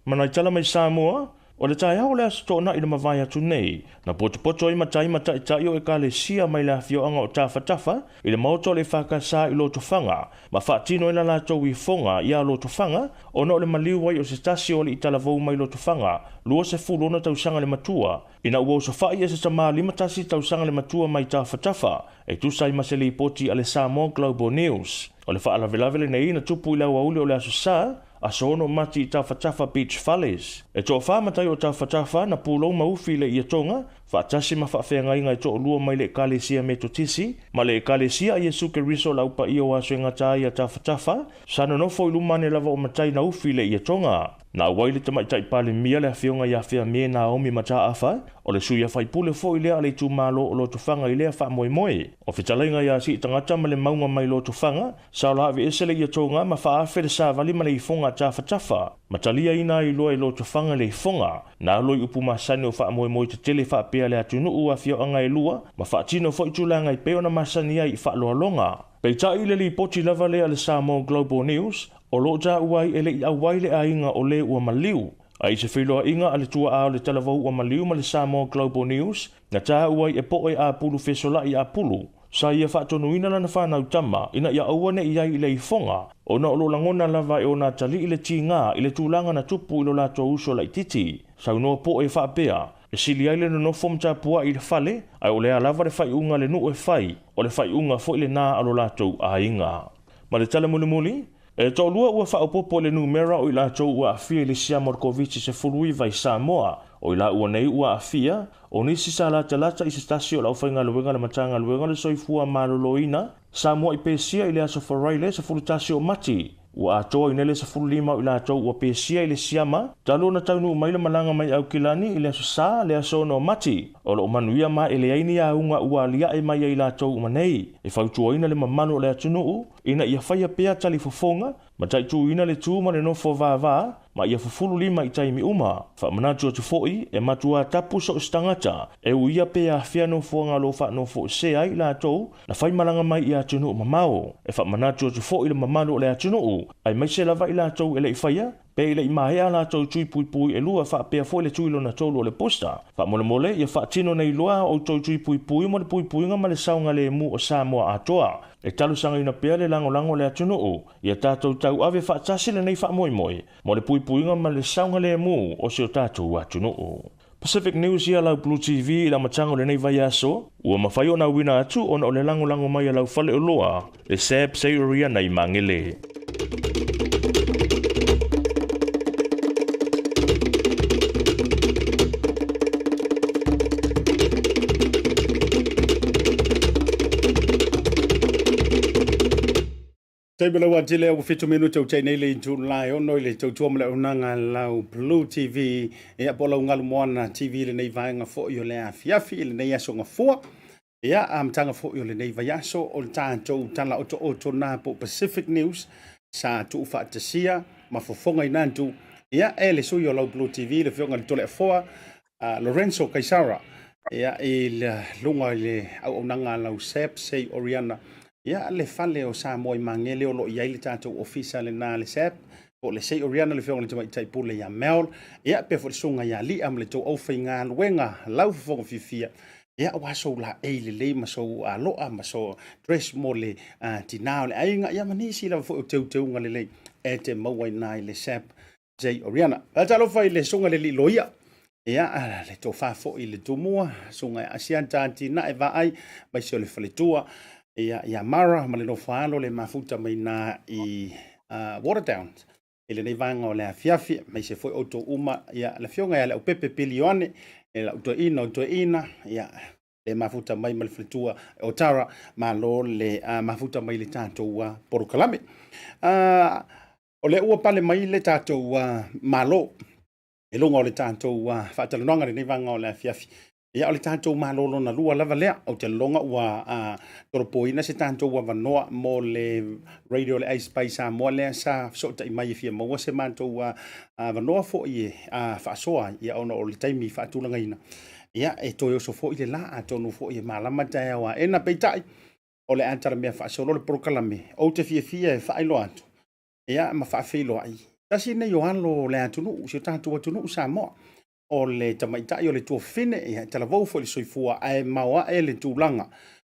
Ma nai tala mai Samoa, o le taeao o le Aso Toonai na mavae atu nei, na potopoto ai matai ma taitai o Ekalesia mai le afioaga o Tafatafa i le maota o le EFKS i Lotofaga ma faatino ai la latou ifoga iā Lotofaga ona o le maliu ai o se tasi o alii talavou mai Lotofaga, 26 tausaga le matua, ina ua osofai e se tama 51 tausaga le matua mai Tafatafa e tusa ai ma se lipoti a le Samoa Global News. O le faalavelave lenei na tupu i le aoauli o le Aso Sa, Aso 6 Mati i Tafatafa Beach Fales. E toafa matai o Tafatafa na pulou ma ufi i le iatoga, faatasi ma faafeagaiga e toalua mai le Ekalesia Metotisi ma le Ekalesia a Iesu Keriso Lau Paia o Aso e Gata ai a Tafatafa, sa nonofo i luma ane lava o matai na ufi i le iatoga. Na auai le Tamaitai Palemia le Afioga ia Feame Naomi Mataafa, o le sui faipule foi lea a le itumalo o Lotofaga i lea faamoemoe. O fetalaiga ia Siitagata ma le mauga mai Lotofaga, Sa ola aveese le iatoga ma faaafe le savali ma le ifoga a Tafatafa, ma taliaina ai loa e Lotofaga le ifoga. Na alo i upu masani o faamoemoe tetele faapea le atunuu afioaga e lua, ma faatino foi tulaga e pei ona masani ai i faaaloaloga. Peitai i le lipoti lava lea a le Samoa Global News, o lo o taua ai e le i auai le aiga o le ua maliu. A i se feiloaiga a le tuaa o le talavou ua maliu ma le Samoa Global News, na taua ai e poe apulu fesola'i apulu. Sa ia faatonuina lana fanau tama ina ia aua ne i ai i le ifoga, ona o lo o lagona lava e ona atalii le tiga i le tulaga na tupu i lo latou uso laitiiti. Saunoa poe faapea, E sili ai le nonofo ma tapua'i i le fale, ae o le a lava le faaiuga a le nuu e fai, o le faaiuga foi lena a lo latou aiga. Ma le tala mulimuli, E toalua ua faaopoopo i le numera o i latou ua aafia i le siama o le Koviti-19 i Samoa. O i laua nei ua aafia, o nisi sa latalata i se tasi o le aufaigaluega a le Matagaluega o le Soifua Maloloina sa muai pesia i le aso Faraile 11 o Mati. Ua atoa i nei le 15 o i latou ua pesia i le siama talu ona taunuu mai le malaga mai Aukilani i le aso Sa le aso 6 o Mati. O lo o manuia ma e leai ni auga ua aliae mai ai latou uma nei. E fautuaina le mamalu o le atunuu ina ia faia pea talifofoga, mataituina le tu ma le nofo vāvā, ma ia fufulu lima i taimi uma. Faamanatu atu foi, e matuā tapu so o se tagata, e uia pe afea nofoaga o lo o faanofoesea ai i latou na faimalaga mai i atunuu mamao. E faamanatu atu foi i le mamalu o le atunuu, aemaise lava i latou e le i faia, Pe i le i maea a latou tui puipui elua faapea foi le tui lona tolu o le booster, faamolemole ia faatino nei loa a outou tui puipui mo le puipuiga ma le saogalemu o Samoa atoa. E talosagaina pea le lagolago a le atunuu ia tatou tauave faatasi lenei faamoemoe mo le puipuiga ma le saogalemu o si o tatou atunuu. Pacific News ia lau Blue TV i le amataga o lenei vaiaso, ua mafai ona auina atu ona o le lagolago mai a lau faleoloa, le Sab Seiriana i Magele. Taimi lau atili ua 7 minute o tei nei le itu la e ono i le tautua ma le auaunaga lau Blue TV ia po lau Galu Moana TV lenei vaega foi o le afiafi i lenei aso gafua ia amataga foi o lenei vaiaso o le tatou tala otooto na po Pacific News sa tuufaatasia ma fofoga i nantu ia e le sui o lau Blue TV le afioga i le Toleafoa Lorenzo Kaisara ia i luga i le auaunaga a lau SAP Sei Oriana ia le fale o Samoa i Magele o lo o i ai le tatou ofisa lena le SAP po o le Sei Oriana le afioga i le Tamaitai Pule ia Mel ia pea foi le susuga ia Lia ma le tou aufaigaluega lau fofoga fiafia ia aua sou laei lelei ma sou aloa ma sou dress mo le tinā o le aiga ia ma nisi lava foi o teuteuga lelei e te maua i ina i le SAP J. Oriana. Talofa i le susuga i le alii loia, ia, le tofa foi i le Tumua, susuga ia Asiata Atinae Vaai, aemaise o le faletua, ia, ia Mara ma le nofo alo le mafuta mai na i Waterdown i lenei vaega o le afiafi, aemaise foi outou uma, ia, le afioga ia Leaupepe Pili Ioane, e lau toeaina o toeaina, ia, Le mafuta mai ma le faletua o Tara, malo le mafuta mai le tatou polokalame. O lea ua pale mai le tatou Malo i luga o le tatou faatalanoaga i lenei vaega o le afiafi. Ia, o le tatou Malo lona lua lava lea. Ou te lagona ua tolopoina se tatou avanoa mo le radio le Ice by Samoa lea sa fesootai mai e fia maua se matou avanoa foi e faasoa ai, ia, ona o le taimi faatulagaina. Ia, e toe oso foi le la, atonu foi e malama taeao aena. Peitai, o le a talamea faasolo le polokalame. Ou te fiafia e faailoa atu, ia, ma faafeiloai, tasi lenei o alo o le atunuu, si o tatou atunuu Samoa, o le tamaitai o le tuafafine, ia, e talavou foi le soifua, ae maoae le tulaga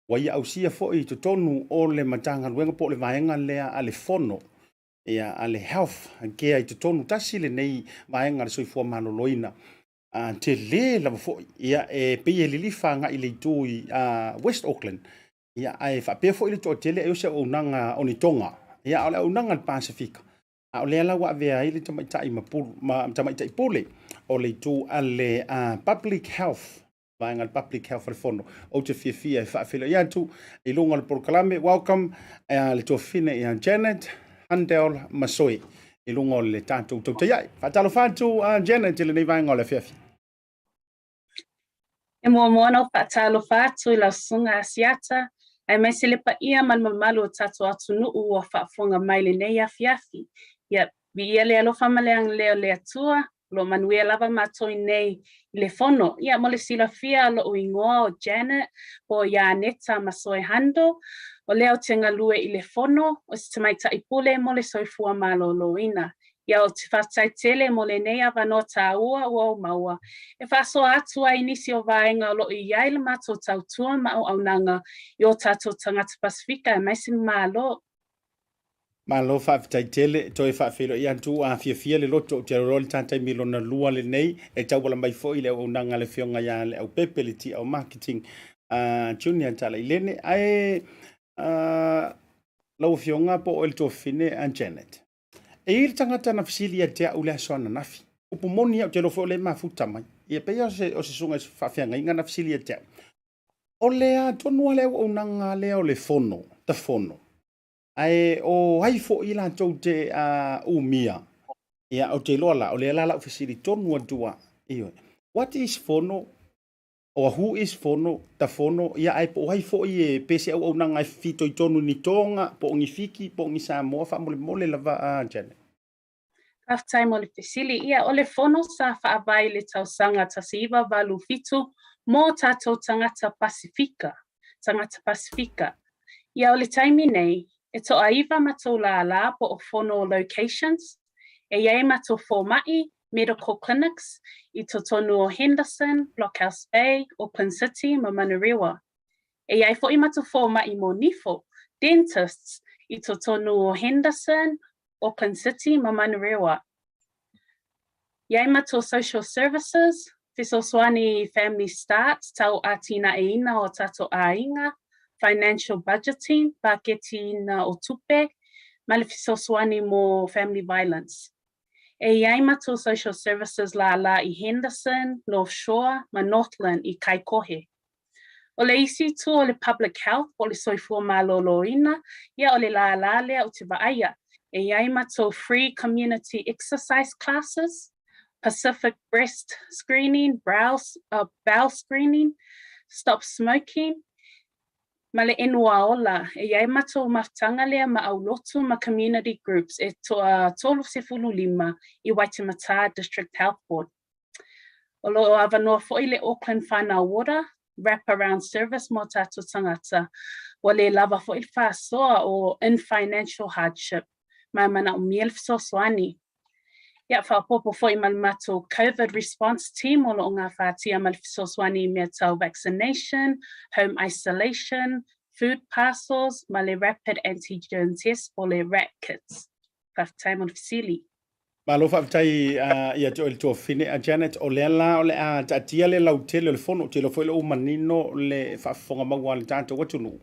ua ia ausia foi i totonu o le Matagaluega po o le vaega lea a le Fono, ia, a le Health Care i totonu, tasi lenei vaega a le soifua maloloina tele lava foi, ia, e pei e lilifa agai i le itu i West Auckland, ia, ae faapea foi le toatele ai o se auaunaga onitoga, ia, a o le auaunaga a le Pasefika, a o lea la ua avea ai le tamaitai ma, pulu, ma tamaitai pule o le itu a le Public Health, vaega le Public Health a le Fono. Ou te fiafia e faafeiloai atu i luga o le polokalame. Welcome le tuafafine ia Janet Handel Masoe i luga o le tatou tautaiai. Faatalofa atu Janet i lenei vaega o le afiafi. E muamua ona ou faatalofa atu i lau susuga Asiata, aemaise le paia ma le mamalu o tatou atunuu ua faafofoga mai lenei afiafi. Ia, viia le alofa ma le agalelei o le Atua, o lo o manuia lava matou nei i le fono. Ia, mo le silafia, lo'u igoa o Janet po o Ianeta Masoe Hando, o lea ou te galue i le fono o se tamaitai pule mo le soifua maloloina. Ia, ou te faafetai tele mo lenei avanoa tāua ua ou maua e faasoa atu ai i nisi o vaega o lo o i ai le matou tautua ma auaunaga i o tatou tagata Pasefika aemaise le Malo. Malo faafetai tele, toe faafeiloai atu a fiafia le loto, ou te iloa le ta taimi lona lua lenei e tauala mai foi le auaunaga a le Afioga ia Leaupepe le TL Marketing Junior Talailene. Ae lau Afioga po o oe le tuafafine a Janet, e i ai le tagata na fesili ia te au i le aso ananafi, upu moni lava ou te iloa foi o lea e mafuta mai, ia pei o se susuga i se faafeagaiga na fesili ia te au, o le a tonu lava le auaunaga lea o le fono, the fono? Ae o ai foi latou te umia? Ia, ou te iloa la, o lea la lau fesili tonu atu a, ioe, what is fono, or who is fono, the fono, ia ae po o ai foi e, pe se auaunaga e fitoitonu i ni Tonga, po o ni Fiki, po o ni Samoa, faamolemole lava a Janet. Faafetai mo le fesili. Ia, o le fono sa faavae i le tausaga 1987 mō tātou tagata Pasifika, tagata Pasifika. Ia, o le taimi nei, e toaiva matou lālā po o fono locations, e i ai matou fōmaʻi, medical clinics, i totonu o Henderson, Blockhouse Bay, Auckland City ma Manurewa. E i ai foʻi matou fōmaʻi mō nifo, dentists, i totonu o Henderson, Auckland City ma Manurewa. I ai matou Social Services, fesoasoani i Family Start, tau ātīnaeina o tatou āinga, Financial Budgeting, pāketiina o tupe, ma le fesoasoani mō Family Violence. E i ai matou Social Services lālā i Henderson, North Shore ma Northland i Kaikohe. O le isi itu o le public health po o le soifua maloloina, ia o le lālā lea ou te vaaia. E i ai matou free community exercise classes, Pacific breast screening, brow, bowel screening, stop smoking, ma le Enuaola. E i ai matou mafutaga lea ma aulotu ma community groups e toa 35 i Waitematā District Health Board. O lo o avanoa foi le Auckland Whānau Ora Wrap Around Service mō tātou tangata ua le lava foi le faasoa o in financial hardship ma e manaomia le fesoasoani. Ia, faaopoopo foi ma le matou Covid Response Team o lo o gafatia ma le fesoasoani i mea tau vaccination, home isolation, food parcels ma le rapid antigen test po o le RAT kits. Faafetai mo le fesili. Malo faafetai ia te oe le tuafafine a Janet. O lea la o le a taatia le lautele o le fono. Ou te iloa foi o lea ua manino le faafofoga maua a le tatou atunuu.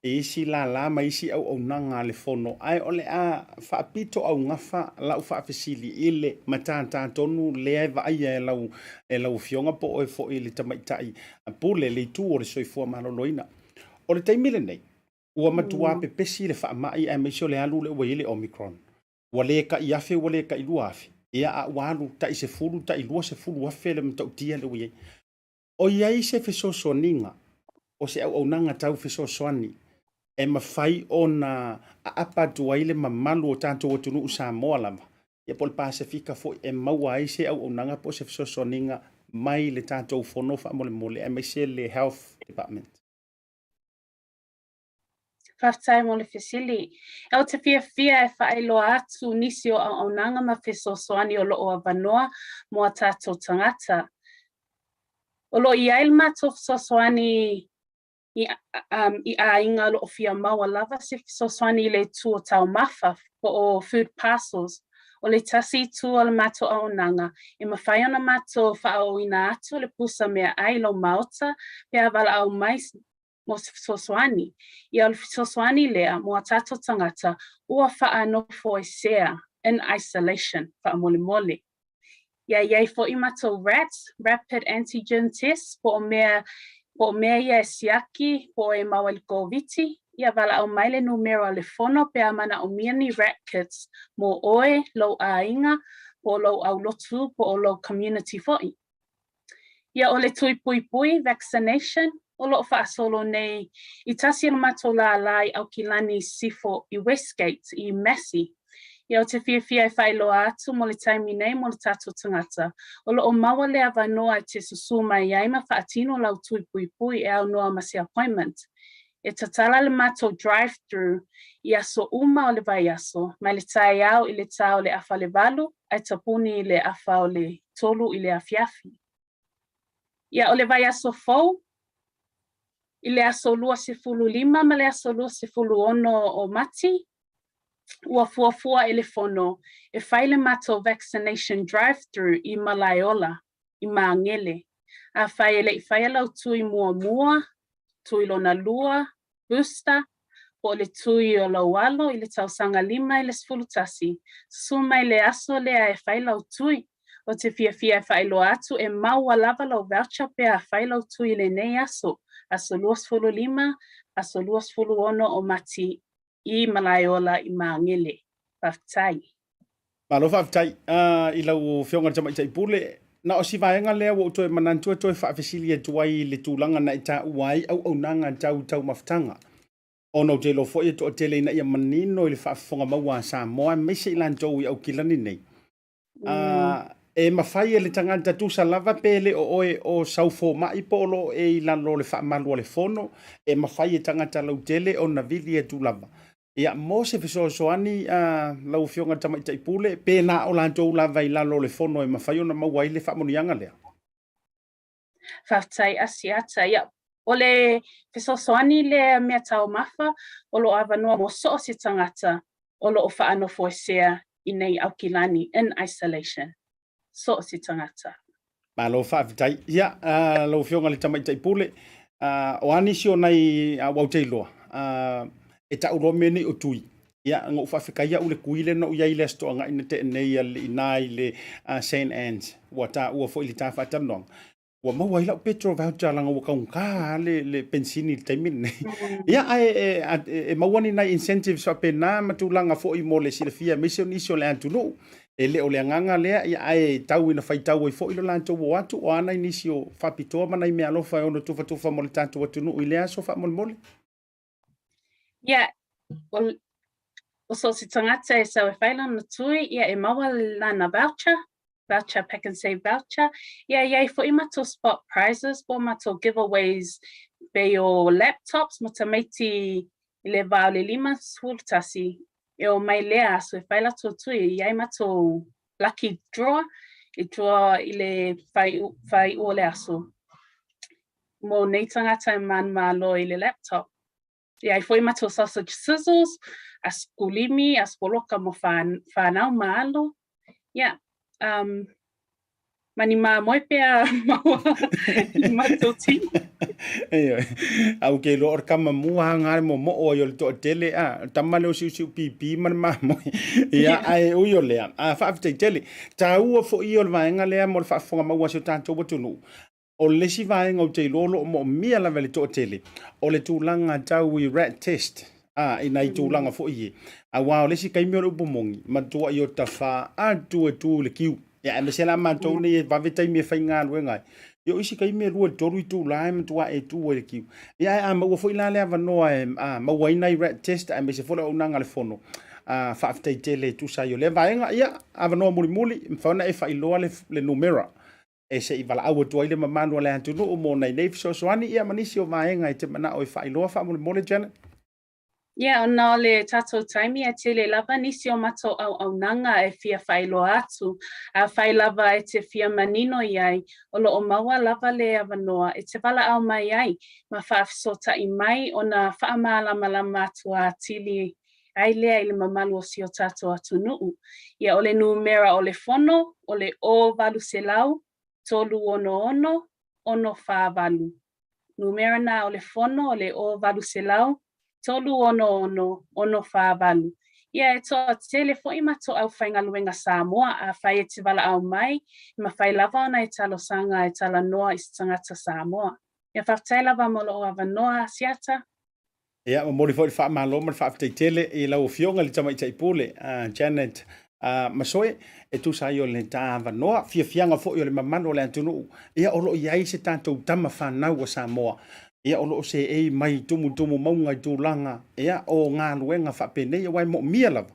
i isi lālā ma isi auaunaga a le Fono, ae o le a faapito augafa lau faafesili i le matata tonu lea e vaaia e lau, e lau Afioga po o oe foi le Tamaitai Pule, le itu o le soifua maloloina. O le taimi lenei, ua matuā pepesi le faamai aemaise o le alu lea ua i ai le Omicron. Ua le tai afe ua le tai 2,000, ia a ua alu tai 10, tai 20,000 le matautia lea ua i ai. O i ai se fesoasoaniga o se auaunaga tau fesoasoani e mafai ona aapa atu ai le mamalu o tatou atunuu Samoa lava, ia po o le Pasefika foi e maua ai se auaunaga po o se fesoasoaniga mai le tatou Fono faamolemole aemaise le Health Department? Faafetai mo le fesili. Ou te fiafia e faailoa atu nisi o auaunaga ma fesoasoani o lo o avanoa mo a tatou tagata. O lo o i ai le matou fesoasoani i, um, i aiga o lo o fia maua lava se fesoasoani i le itu o taumafa po o food parcels. O le tasi itu o le matou auaunaga, e mafai ona matou faaooina atu le pusa meaai i lou maota pe a valaau mai mo se fesoasoani. Ia o le fesoasoani lea mo a tatou tagata ua faanofoesea, in isolation, faamolemole. Ia i ai foi matou RATs, Rapid Antigen Test, po o mea, po o mea ia e siaki po o e maua i le Koviti, ia valaau mai le numera o le fono pe a manaomia ni RAT kits mo oe, lou aiga, po o lou aulotu, po o lou community foi. Ia, o le tui puipui, vaccination, o lo o faasolo nei i tasi o le matou lālā i Aukilani i Sisifo i Westgate i Massey. Ia, ou te fiafia e faailoa atu mo le taimi nei mo le tatou tagata o lo o maua le avanoa e te susū mai ai ma faatino lau tui puipui e aunoa ma se appointment. E tatala le matou drive-thru i aso uma o le vaiaso, mai le taeao i le tā o le afa le valu ae tapuni i le afa o le tolu i le afiafi. Ia, o le vaiaso fou, i le aso 25 ma le aso 26 o Mati, ua fuafua e le Fono e fai le matou vaccination drive-thru i Malaeola, i Māgele. Afai e le i faia lau tui muamua, tui lona lua, booster, po o le tui o lou alo i le tausaga 5 i le 11, susu mai le aso lea e fai lau tui. Ou te fiafia e faailoa atu e maua lava lau voucher pe a fai lau tui i lenei aso, aso 25, aso 26 o Mati i Malaeola i Māgele. Faafetai. Malo faafetai i lau Afioga i le Tamaitai Pule. Na o si vaega lea ua ou toe manatu e toe faafesili atu ai i le tulaga na e taua ai auaunaga tau taumafataga. Ona ou te iloa foi e toatele ina ia manino i le faafofoga maua a Samoa aemaise i latou i Aukilani nei. E mafai e le tagata tusa lava pe le o oe o sau fomai po o lo o e i lalo o le faamalu a le Fono, e mafai e tagata lautele ona vili atu lava. Ia, mo se fesoasoani a lau Afioga i le Tamaitai Pule, pe na o latou lava i lalo o le Fono e mafai ona maua ai le faamanuiaga lea? Faafetai Asiata. Ia, o le fesoasoani lea mea taumafa o lo o avanoa mo so o se tagata o lo o faanofoesea i nei Aukilani, in isolation. So o se tagata. Malo faafetai. Ia, lau Afioga i le Tamaitai Pule, o a nisi o nai aua ou te iloa, e tau loa mea nei o tui. Ia, na ou faafetai au i le tui lea na ou i ai i le Aso Toonai na tea nei i ina i le Saint Anne's, ua taua foi i le ta faatalanoaga. Ua maua ai lau petrol voucher leaga ua taugata lava le, le penisini i le taimi lenei. Ia, ae e, e, e maua ni nai incentives faapena ma tulaga foi mo le silafia aemaise o nisi o le atunuu. E le o le agaga lea, ia, ae tau ina faitau ai foi lo latou o atu, o a nai nisi o faapitoa ma nai meaalofa e ono tufatufa mo le tatou atunuu i lea aso faamolemole. Ia, o, o so o se tagata e sau e fai lana tui, ia e maua lana voucher, voucher, pack and save voucher. Ia, i ai foi matou spot prizes po o matou giveaways pei o laptops mo tamaiti i le va o le 51 e o mai lea aso e fai latou tui, i ai matou lucky draw e draw i le faaiu o le aso mo nei tagata e manumalo i le laptop. E ai foi matou sausage sizzles, asokulimi, asopoloka mo whanau ma alo. Ia, um, Ma ni mamoe pe a maua i matou tino. Ioe. A ou te iloa o le tama mua lena le momoo ai o le toatele, a, o le tama lea o siusiu pipi ma le mamoe. Ia, ae ui o lea, a, faafetai tele. Taua foi ia o le vaega lea mo le faafofoga maua a si o tatou atunuu. O le isi vaega ou te iloa o lo o moomia lava e le toatele, o le tulaga tau i rat test, a, i nai tulaga foi ia. Aua o le isi taimi o le upu moni, matuai ota faatu e tu i le kiu. Ia, aemaise la matou nei e vave taimi e faigaluega ai. Ia, o isi taimi e 2 i le 3 itula e matua e tu ai i le kiu. Ia, ae a maua foi la le avanoa e maua ai nai rat test aemaise foi le auaunaga a le Fono, a, faafetai tele e tusa ai o lea vaega. Ia, avanoa mulimuli, e mafai ona e faailoa le, le numera e se i valaau atu ai le mamalu o le atunuu mo nai nei fesoasoani, ia ma nisi o vaega e te manao e faailoa faamolemole, Janet. Ia, ona o le tatou taimi e tele lava nisi o matou auaunaga e fia faailoa atu. Afai lava e te fia manino i ai, o lo o maua lava le avanoa e te valaau mai ai ma faafesootai mai ona faamalamalama atu atili ai lea i le mamalu o si o tatou atunuu. Ia, o le numera o le fono, o le 0800 366 648. Numera na o le fono o le 0800 366 648. Ia, e toatele foi matou aufaigaluega Samoa, afai e te valaau mai, e mafai lava ona e talosaga e talanoa i se tagata Samoa. Ia, faafetai lava mo lou avanoa, Asiata. Ia, momoli foi le faamalo ma le faafetai tele i lau Afioga i le Tamaitai Pule, Janet Masoe, e tusa ai o le ta avanoa, fiafiaga foi o le mamalu o le atunuu, ia o lo o i ai se tatou tama fanau a Samoa, ia o lo o seei mai tumutumu mauga i tulaga, ia o galuega faapenei, aua e moomia lava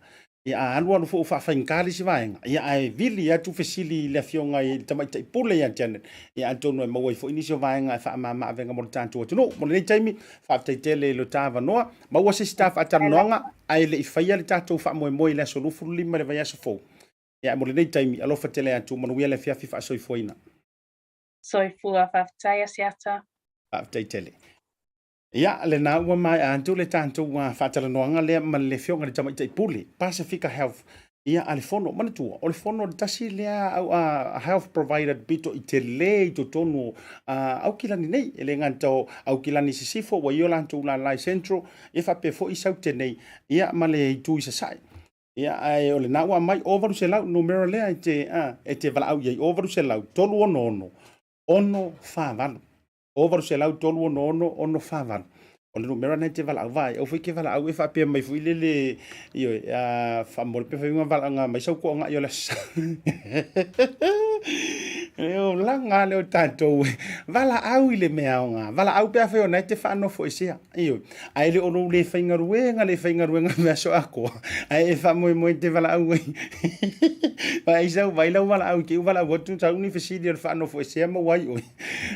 Ia, a alualu foi ua faafaigata le isi vaega, ia ae vili atu fesili i le Afioga i le Tamaitai Pule ia Janet, ia atonu e maua ai foi nisi o vaega e faamama avega mo le tatou atunuu. Mo lenei taimi, faafetai tele i lo ta avanoa. Maua se isi ta faatalanoaga ae le i faia le tatou faamoemoe i le aso 25 i le vaiaso fou. Ia, ae mo lenei taimi, alofa tele atu, manuia le afiafi faasoifuaina. Soifua, faafetai Asiata. Faafetai tele. Ia, lena ua maea atu le tatou faatalanoaga lea ma le Afioga i le Tamaitai Pule, Pasifika Health, ia, a le Fono. Manatua, o le Fono le tasi lea health provider pito i tele i totonu o Aukilani nei. E le gata o Aukilani i Sisifo, ua i o latou lala i Central, ia faapea foi i Saute nei, ia, ma le itu i Sasae. Ia, ae o lena ua aumai, o 800 numera lea e te, e te valaau i ai, o 800 366 648. O 800 366 648. O le numera lena e te valaau vaai. Au foi ke valaau e faapea mai foi lele, ioe, a faamole pe fai valaauga mai sau toagai o le aso. E o laga le o tatou valaau i le mea aoga. Valaau pe afai o na e te whaanofo e sea. Ioe, ae le o lou le faigaluega, le faigaluega i le aso atoa, ae e faamoemoe e te valaau ai. Vaai sau, vaai lau valaau i te i ua valaau atu, sau ni fesili o le faanofoesea ma ua ai oe.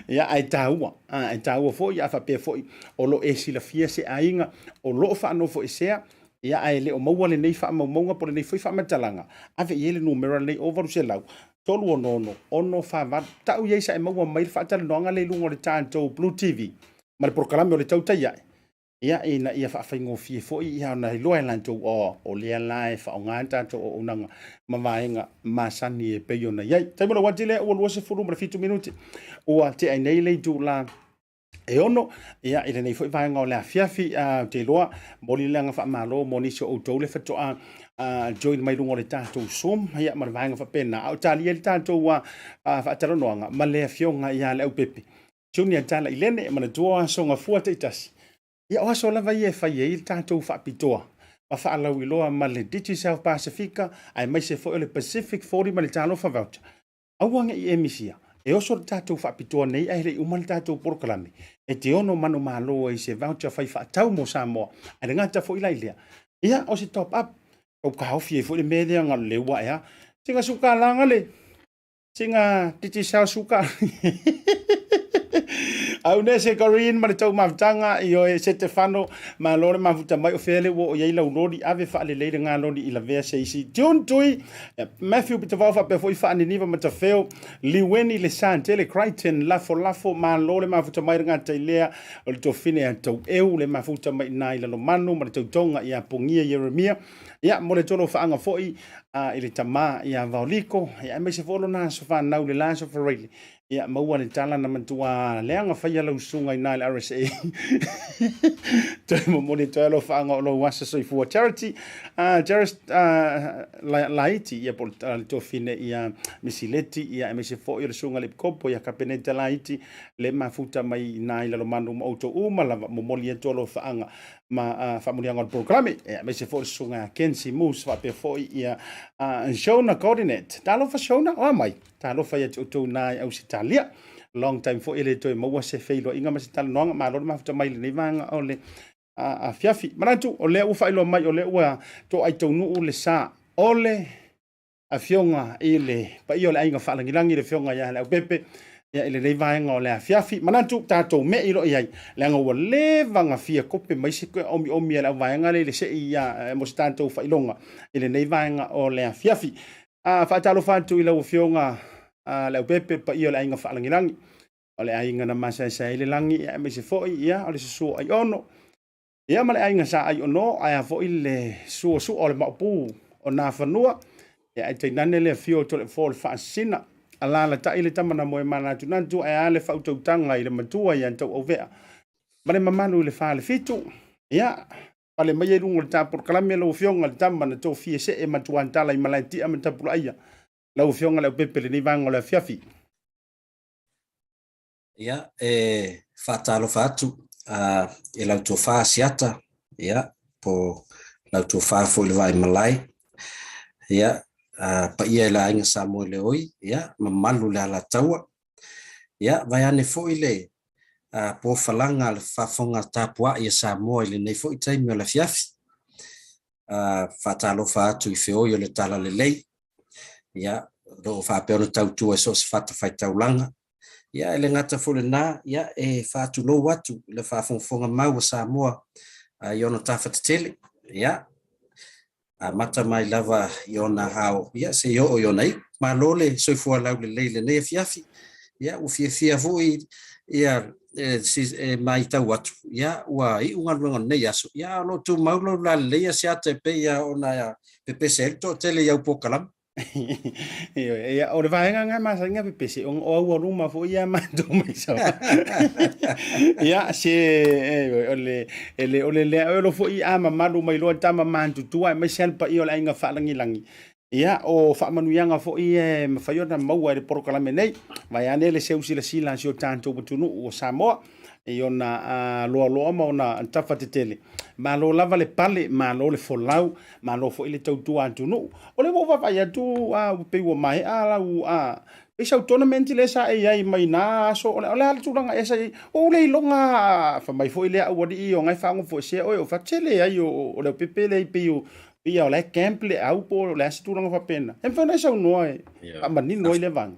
Ia, ae taua, ae taua foi, a faapea foi o lo o e silafia se aiga o lo o faanofoesea, ia, ae le o maua lenei faamaumauga po o lenei foi faamatalaga, ave i ai le numera lenei o 800 366 648. Tau i ai sa e maua mai le faatalanoaga lea i luga o le tatou Blue TV. ma le polokalame o le tautai ae, ia, ina ia faafaigofie foi ia ona iloa e latou, oh, o lea la e faaaoga le tatou auaunaga ma vaega masani e pei ona i ai. Taimi o le uati lea ua 27 minute, ua tea ai nei le itula e 6, ia, i lenei foi vaega o le afiafi, ou te iloa, momoli le agaga faamalo mo nisi o outou le faatoa join mai luga o le tatou Zoom, ia, ma le vaega faapena, a o talia le tatou faatalanoaga ma le Afioga ia Leaupepe Junior Tala i Lene, manatua o aso gafua taitasi. Ia o aso lava ia e fai ai le tatou faapitoa ma faalauiloa ma le Digicel Pasifika aemaise foi o le Pacific 40 ma le Talofa Voucher. Aua ne i e misia, e oso le tatou faapitoa nei ae le i uma le tatou polokalame e te ono manumalo ai i se voucher fai faatau mo Samoa ae le gata foi la i lea. Ia o se top up, tau taofi ai foi le mea lea na o le ua ea. Sina sukalaga le Sina Digicel suka. Aunese Corinne ma le tou mafutaga, ioe Setefano, malo le mafuta mai o fea le ua oo i ai lau loli, ave faalelei le galoli i lavea se isi. June Tui, Matthew Pitavao faapea foi Faaniniva Matafeo, Liueni Lesatele, Crichton Lafolafo, malo le mafuta mai le gata i lea o le tofine a Taueu, le mafuta mai ina i Lalomanu ma le tautoga ia Pogia Ieremia. Ia, mo le tolofaaga foi i le tama ia Vaoliko, ia aemaise foi lona aso fanau le la aso Faraile. Ia, maua le tala na matua leaga faia lau susuga i na i le RSA. Toe momoli toe alofaaga o lou aso soifua. Charity, Jairus Laiti, ia po o le tofine ia Misileti, ia aemaise foi o le susuga i le Epikopo ia Kapeneta Laiti, le mafuta mai i na i Lalomanu ma outou uma lava, momoli atu alofaaga ma faamuliaga o le polokalame, aemaise foi o le susuga ia Kenzie Moose, faapea foi ia Shona Coordinate. Talofa Shona, o a mai? Talofa ia te outou na i Ausetalia. Long time foi e le toe maua se feiloaiga ma se talanoaga. Malo le mafuta mai i lenei vaega o le afiafi. Manatu, o lea ua faailoa mai, o lea ua toai taunuu le sa o le Afioga i le paia o le aiga faalagilagi, le Afioga ia Leaupepe, ia i lenei vaega o le afiafi. Manatu, tatou me'i loa i ai, leaga ua leva ona fia kope mai se omiomi a le auvaega lea i le sei ia mo se tatou faailoga i lenei vaega o le afiafi. A faatalofa atu i lau Afioga Leaupepe, le paia o le aiga faalagilagi, o le aiga na masaesae ai le lagi, ia aemaise foi ia o le susu o Aiono, Ia ma le aiga sa Aiono, ae a foi le suasua o le maopu o Nafanua, ia ae tainane le afio o Toleafoa o le Faasisina, alaalatai le tama na moe manatunatu, ae a le faautautaga i le matua ia Tauauvea ma le mamalu i le Falefitu. Ia, pale maia i luga o le tapolokalame lau Afioga le tama na tofia see matuatala i Malaetia ma Tapulaaia, lau Afioga Leaupepe i lenei vaega o le afiafi. Ia, e faatalofa atu i lau tofa Asiata, ia, po lau tofa foi le Vaaimalae, ia, paia i le aiga Samoa i le oi, ia, mamalu le Alataua, ia, vaeane foi le pofalaga a le faafofoga tapuai a Samoa i lenei foi taimi o le afiafi. Faatalofa atu i feoi o le Talalelei, ia, o lo o faapea ona tautua i so o se fatafaitaulaga, Ia, e le gata foi i lena, ia, e faatulou atu i le faafogafoga mau a Samoa i ona tafa tetele, ia, amata mai lava i ona ao, ia, seia oo i ona iu. Malo le soifua laulelei i lenei afiafi, ia, ua fiafia foi ia e matau atu, ia, ua iu galuega o lenei aso, ia, a o lo o tumau lou lalelei Asiata e pei lava ona pepese ai le toatele i au polokalame. Ioe, ia, o le vaega lena e masani ona pepese, ona o aualuma foi ia a matou mai Savaii. Ia, se, ioe, o le, e le o le lea, o lo foi a mamalu mai loa tama matutua aemaise lava le paia o le aiga faalagilagi. Ia, o faamanuiaga foi ia e mafai ona maua e le polokalame nei, vaeane le seu silasila a si o tatou atunuu o Samoa i ona loaloa ma ona tafa tetele. Malo lava le pale, malo le folau, Malo foi le tautua atunuu. O lea ua ou vaavaai atu a ua pei ua maea lau a pei sau tournament lea sa e i ai mai na aso. O le a le tulaga ea sa i ai? Ua ou le iloga fai mai foi lea aualii o ngai faagofoesea oe o fea tele ai o Leaupepe lea pei o pei o la e camp le au po o le a se tulaga faapena. E mafai ona e saunoa e faamanino ai lea vaega.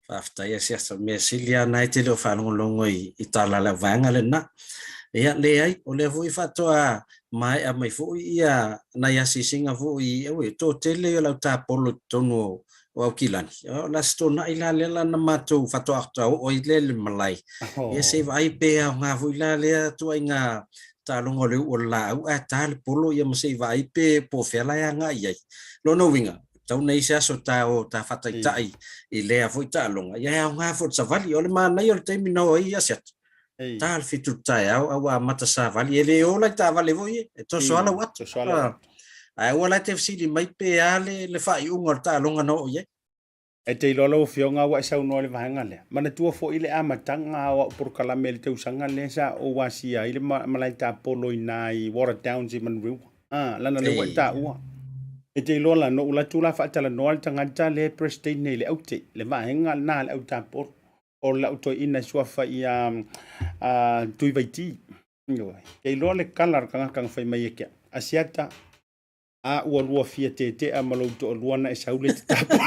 Faafetai Asiata, o le mea sili lava na e te le o faalogologo i tala a le auvaega lena. Ia, leai, o lea foi faatoa maea mai foi ia nai asiasiga foi, aue, toatele o le au tapolo i totonu o Aukilani. O le Aso Toonai la lea la na matou faatoa oo ai lea i le malae. Ia se i vaai pe aoga foi la lea ituaiga taaloga o le uu o le laau ae ta le polo ia ma se i vaai pe po o fea la e agai i ai. Lona uiga, Tau nei se aso ta o ta faataitai i lea foi taaloga, ia e aoga foi le savali. O le manaia o le taimi na o ai Asiata, ta le fitu i le taeao a ua amata savali, e le ola i taavale foi ia, e toso lava lau ata. Ae aua la e te fesili mai pe a le faaiuga o le taaloga na oo i ai. E te iloa lau Afioga ua e saunoa i le vaega lea. Manatua foi le amataga o au polokalame i le tausaga lea sa ou asia ai le malae tapolo i ina i Waterdowns i Manurewa. Ah, lana lea ua e taua. E te iloa la, na ou alu atu la faatalanoa le tagata lea e president nei i le aute, le vaega lena a le au tapolo. O lau toeaina e suafa ia Tuivaiti. Ioe. Te iloa le kala o le tagata na fai mai ia te au. Asiata, a ua lua fia tetea ma lou toalua na e sau le te tapolo.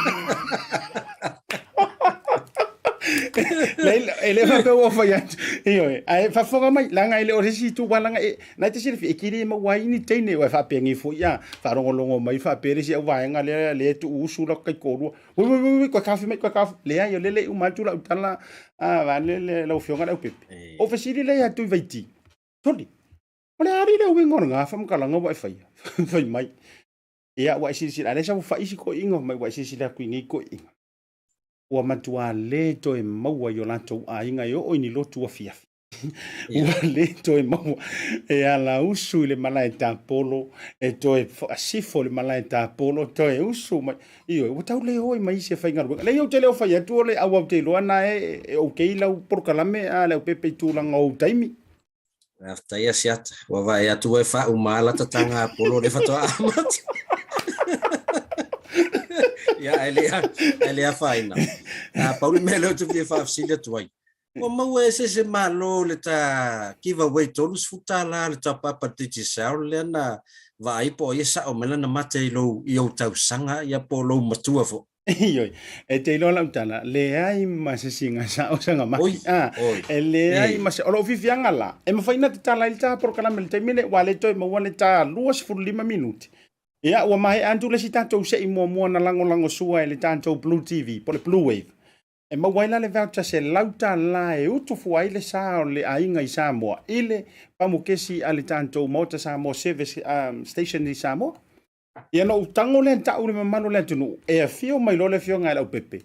Leai, e le faapea ua fai atu. Ioe, ae faafofoga mai, leaga e le o se isi itu, aua leaga e, na e te silafia, e te le maua ai ni teine, aua e faapenei foi a, faalogologo mai faapea le isi au vaega lea, lea e tuuusu lota taitoalua, Ui, ui, ui, ui, toe taofi mai, toe taofi. Leai, o lea e le i uma atu lau tala, a, vaeane le, lau Afioga Leaupepe. Ou fesili lea ia Tuivaiti, Sole, o le a alii le uiga o lena faamatalaga ua e faia? Fai mai, ia, ua e silasila, a lea sa ua fai isi toeaiina, fai mai, ua e silasila atu i nei toeaiina, ua matua le toe maua i o latou aiga e oo i ni lotu afiafi. Ua le toe maua e ala usu i le malae tapolo, e toe asifo i le malae tapolo, toe usu mai. Ioe, ua tau le o ai ma isi e faigaluega. Leai ou te le o fai atu o le auau te iloa na e, e okay lau polokalame a Leaupepe i tulaga o ou taimi. Faafetai Asiata. Ua vaai atu ua e faauma lava lata taga Apollo lea faatoa amata. Ia, ae le, ae le afaina. Ah, pau le mea lea ou te fia faafesili atu ai. Ua maua e se isi Malo le ta give away $30 le top up a le Digicel lea na vaai po o ai e sao mai lana mate i lou i ou tausaga ia po o lou matua foi. Ioe, e te iloa lau tala, leai ma se siga sao saga mati. Ah, e leai ma se, o lou fiafiaga la, e mafai ona tatala ai le ta polokalame i le taimi lenei, ua le toe maua le ta 25 minute. Ia, ua maea atu le isi tatou sei muamua na lagolagosua e le tatou Blue TV, po o le Blue Wave. E maua ai la le voucher $100 e utu fua ai le sa o le aiga i Samoa i le pamukesi a le tatou Maota Samoa Service um, Station i Samoa. Ia na ou tago lea tau le mamalu o le atunuu, e afio mai loa le afioga ia Leaupepe,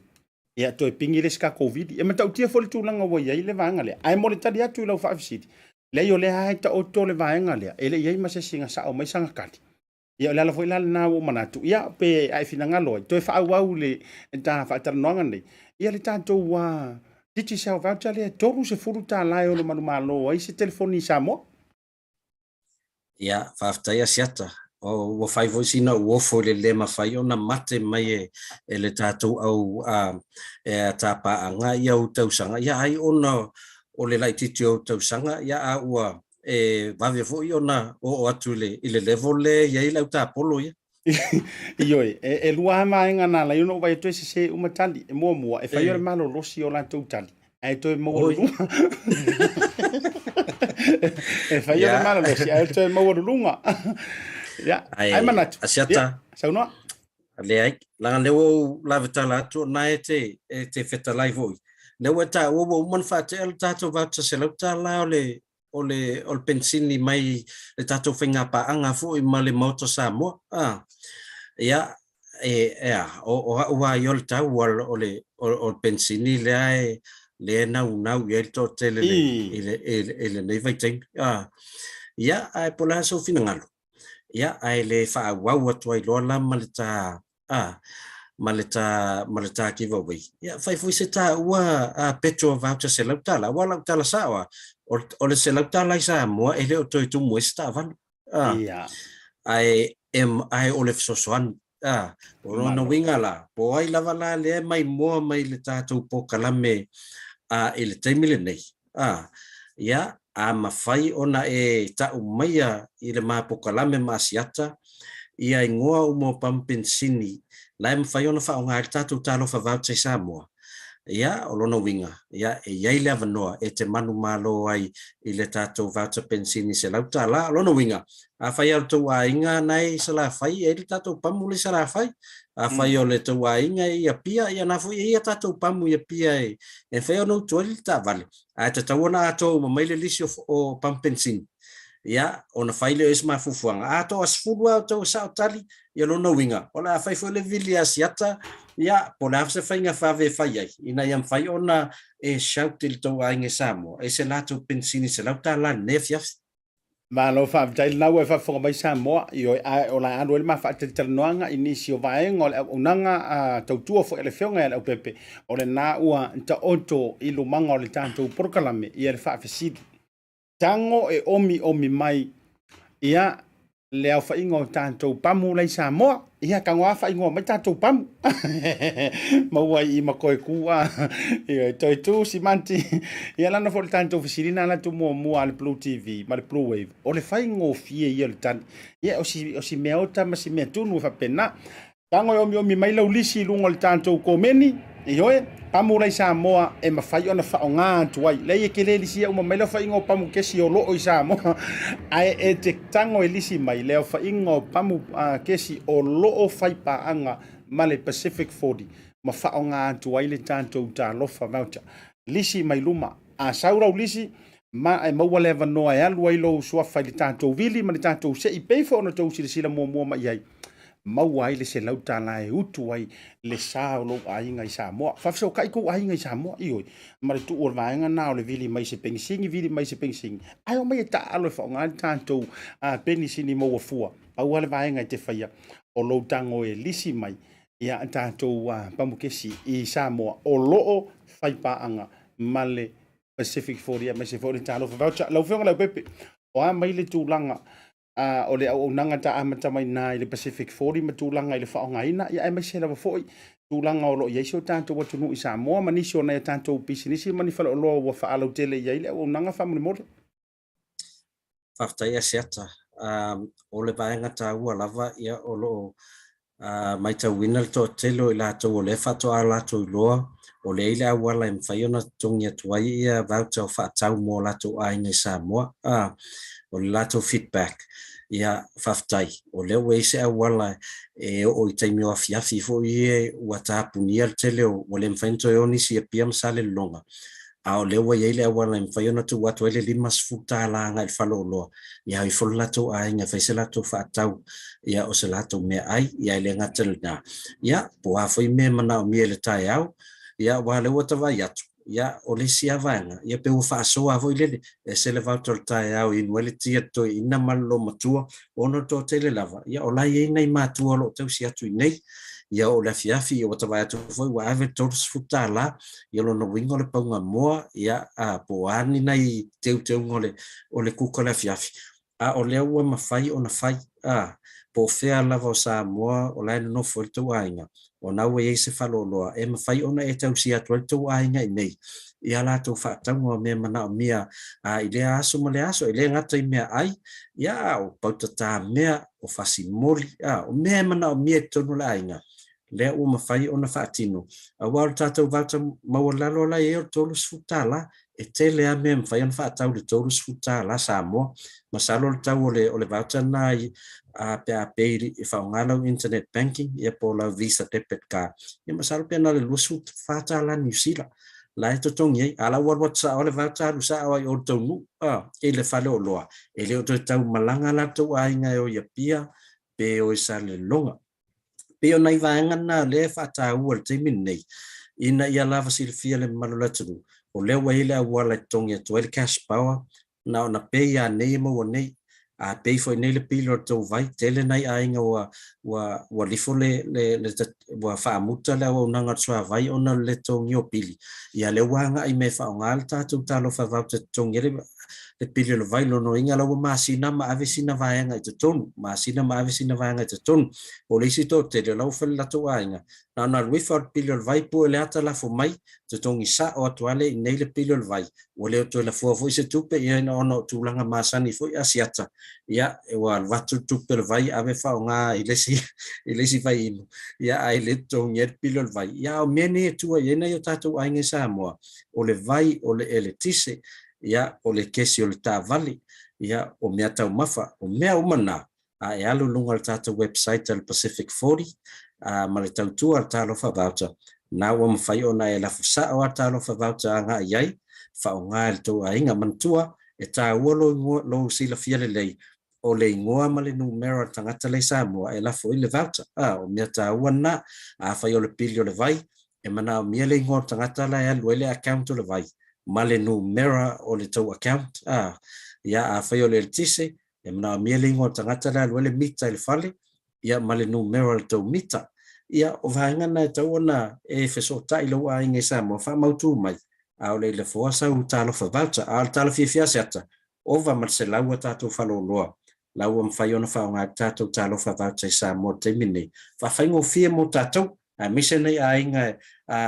ia toe pigi le isi tatou vili. E matautia foi le tulaga ua i ai le vaega lea. Ae mo le tali atu i lau faafesili, leai o lea lava e taoto le vaega lea, e le i i ai ma se isi na sao mai sana tali. Ia o le ala foi la lena ua ou manatu, ia pe a e finagalo ai, toe faaauau le ta faatalanoaga lenei, ia le tatou uh, Digicel voucher lea e $30 e ono manumalo ai se telefoni i Samoa. Ia, faafetai Asiata. O, ua fai foi sina ou ofo i le le mafai ona mate mai e, e le tatou au a, e a tāpaaga ia ou tausaga. Ia, ai ona o le laitiiti o ou tausaga, ia a ua e vave foi ona oo atu i le, i le level lea e i ai le au tapolo ia. Ioe, e, e lua lava vaega na ala ai ona ou vaai atu e sese uma tali. E muamua, e fai o le malolosi o latou tali, ae toe maualuluga. E fai o le malolosi, ae toe maualuluga. Ia, ae manatu. Asiata. Ia, saunoa. Leai, leaga lea ua ou lavetala atu o na e te, e te fetalai foi. Lea ua e taua ua uma ona faatea le tatou voucher $100 o le, o le, o le penisini mai le tatou faigapaaga foi ma le Maota o Samoa. Ah, ia, e, e a, o, o au lava ia o le tau o, o le, o, o le penisini lea e, lea e naunau i ai le toatele i le, i le, i le, i lenei vaitaimi. Ah, ia, ae po o le a sou finagalo? Ia, ae le faaauau atu ai loa la ma le ta, a, ma le ta, ma le ta giveaway. Ia, fai foi se taua a petrol voucher $100. Aua o lau tala sao a, o, o le $100 i Samoa e le o toe tumu ai se taavale. A, Ia. ae, e, ae o le fesoasoani. A, o lona uiga la, po o ai lava la lea e maimoa mai i le tatou polokalame a, i le taimi lenei, a, ia, a mafai ona e ta'u maia i le ma polokalame ma Asiata ia igoa uma o pamu penisini la e mafai ona faaaoga ai le tatou Talofa Voucher i Samoa, ia, o lona uiga, ia, e i ai le avanoa e te manumalo ai i le tatou voucher penisini $100. O lona uiga, Afai o le tou aiga na e i Salafai, e i ai le tatou pamu lea i Salafai. Afai o le tou aiga e i Apia, ia na foi e i ai a tatou pamu i Apia e mafai ona utu ai le taavale. Ae tatau ona atoa uma mai le lisi o, o pamu penisini. Ia, ona fai lea o isi mafuafuaga. A toasefulu lava outou e sao tali, ia lona uiga, o le a fai foi le vili a Asiata, ia, po o le a se faiga vave e fai ai, ina ia mafai ona e shout i le tou aiga i Samoa, e se latou penisini $100 lenei afiafi. Malo faafetai lena ua e faafofoga mai Samoa, ioe, ae o le a alu ai le ma faatalatalanoaga i nisi o vaega o le auaunaga a tautua foi a le Afioga ia Leaupepe, o lena ua taoto i lumaga o le tatou polokalame ia le faafesili. Tago e omiomi mai ia le aofaiga o tatou pamu la i Samoa. Ia, tago lava faaigoa mai tatou pamu. Maua i i ma koe ku a. Ia, toe tu simanti. Ia, lana foi le tatou fesili na ala atu muamua a le Blue TV ma le Blue Wave. O le faigofie ia o le tali. Ia, o si, o si mea ota ma si mea tunu e faapena. Tago e omiomi mai lau lisi i luga o le tatou komeni, ioe, pamu la i Samoa e mafai ona faaaoga atu ai. Leai e te le lisia uma mai le aofaiga o pamu kesi o loo i Samoa, ae e te tago e lisi mai le aofaiga o pamu kesi o loo faipaaga ma le Pacific 40 ma faaaoga atu ai le tatou Talofa Voucher. Lisi mai luma. A sau lau lisi, ma e maua le avanoa e alu ai lou suafa i le tatou vili ma le tatou sei pei foi ona tou silasila muamua mai ai, maua ai le $100 e utu ai le sa o lou aiga i Samoa. Faafesootai kou aiga i Samoa, ioe, ma le tuu o le vaega na o le vili mai se penisini, vili mai se penisini, ae omai e taaalo e faaaoga le tatou penisini maua fua. Pau lava le vaega e te faia, o lou tago e lisi mai ia tatou pamukesi i Samoa o lo o faipaaga ma le Pacific 40 aemaise foi o le Talofa Voucher. Lau Afioga Leaupepe, o a mai le tulaga o le auaunaga ta amata mai na i le Pacific 40 ma tulaga i le faaaogaina, ia aemaise lava foi tulaga o lo o i ai si o tatou atunuu i Samoa ma nisi o nai a tatou pisinisi ma ni faleoloa ua faaalautele i ai le auaunaga faamolemole. Faafetai Asiata. O le vaega taua lava ia o lo o matauina le toatele o i latou o lea faatoa latou iloa o lea i le auala e mafai ona totogi atu ai ia voucher o faatau mo latou aiga i Samoa. O le latou feedback, ia faafetai o lea ua i ai se auala e oo i taimi o afiafi foi ia ua tapunia le tele o ua le mafai ona toe o nisi i Apia ma Salelologa a o lea ua i ai le auala e mafai ona tuu atu ai le $50 agai i le faleoloa, ia o ifo le latou aiga e fai se latou faatau, ia o se latou meaai, ia e le gata i lena, ia po o a foi mea e manaomia i le taeao, ia aua o lea ua ta vaai atu, ia o le isi lava vaega, ia pei ua faasoa foi lele, ese le vaota o le taeao e inu ai le ti a le toeaina ma le loomatua, ona o le toatele lava, ia o la e i ai nai matua o lo o tausi atu i inei, ia oo i le afiafi, ia ua ta vaai atu foi ua ave le $30, Ia lona uiga o le pauga moa, ia, a, po o a ni nai teuteuga o le, o le kuka o le afiafi, a o lea ua mafai ona fai, a, po o fea lava o Samoa o la e nonofo ai le tou aiga, o na ua i ai se faleoloa e mafai ona e tausia atu ai le tou aiga i nei i a latou faatauga o mea manaomia, a, i lea aso ma lea aso, e le gata i meaai, ia, a o pautatā mea, o fasimoli, a, o mea e manaomia i totonu o le aiga, lea ua mafai ona faatino, aua o le tatou voucher maualalo la e i ai o le $30, e tele lava mea e mafai ona faatau i le $30 Samoa. Masalo le tau o le o le voucher lena i a pe a pay e faaaoga lau internet banking ia po o lau visa debit card, ia masalo pe na o le $24 Niu Sila la e totogi ai. A o la ua alu atu sao le voucher alu sao lava i o i le taunuu a i le faleoloa, e le o toe tau malaga la le tou aiga e o i Apia pe o i Salelologa. Pei o nai vaega na o lea e faataua i le taimi lenei, ina ia lava silafia le mamalu o le atunuu, o lea ua i ai le auala e totogi atu ai le cash power, na ona pay lava nei e maua nei. A pay foi nei le pili o le tou vai, tele nai aiga ua, ua, ua lifo le, le, le, ua faamuta le auaunaga o le suavai ona o le le totogia o pili. Ia lea ua agai mai e faaaoga le tatou talofa voucher e totogi ai le, le pili o le vai, lona uiga la ua masina ma ave sina vaega i totonu, masina ma ave sina vaega i totonu. O le isi toatele, o la ua fai le latou aiga, na ona alu ifo lava le pili o le vai, pue le ata lafo mai, totogi sao atu lava lea i inei le pili o le vai, ua le o toe lafoa foi se tupe, ia ona o tulaga masani foi Asiata, ia ua alu atu le tupe o le vai ave faaaoga i le isi, i le isi vai inu, ia ae le totogia ai le pili o le vai. Ia a o mea nei e tua i ai nai o tatou aiga i Samoa, o le vai, o le eletise, ia, o le kesi o le taavale, ia, o mea taumafa, o mea uma na, a e alu i luga o le tatou website a le Pacific 40, a, ma le tautua a le Talofa Voucher, na ua mafai ona e lafo sao a Talofa Voucher agai i ai, faaaoga e le tou aiga. Manatua, e taua lou igoa, lou silafia lelei, o le igoa ma le numera o le tagata la i Samoa e lafo ai le voucher. A, o mea taua na. Afai o le pili o le vai, e manaomia le igoa o le tagata la e alu ai le account o le vai ma le numera o le tou account. A, ia, afai o le eletise, e manaomia le igoa o le tagata la e alu ai le mita i le fale, ia, ma le numera o le tou mita. Ia, o vaega na e tatau ona e fesootai i lou aiga i Samoa, faamautu mai, a o le i lafoa sau talofa voucher. A o le tala fiafia a Seata, Ova ma le 100 a tatou faleoloa la ua mafai ona faaaoga ai le tatou Talofa Voucher i Samoa i le taimi lenei. Faafaigofie mo tatou, aemaise nai aiga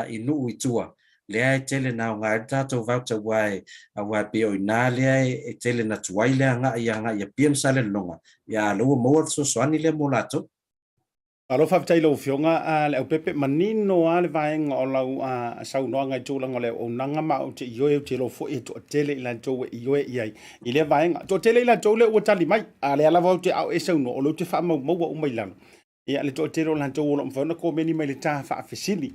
i nuu i tua, lea e tele na aoga ai le tatou voucher aua e aua e pei o i ina lea e tele na tuai le agai agai i Apia ma Salelologa, ia a o lea ua maua le fesoasoani lea mo latou. Malo faafetai i lau Afioga a Leaupepe, manino lava le vaega o lau saunoaga i tulaga o le auaunaga ma ou te ioe ou te iloa foi e toatele i latou e ioe i ai i lea vaega. Toatele i latou lea ua tali mai, a o lea lava ou te a o e saunoa o lea ou te faamaumaua uma i lalo. Ia le toatele o latou o lo o mafai ona komeni mai le ta faafesili.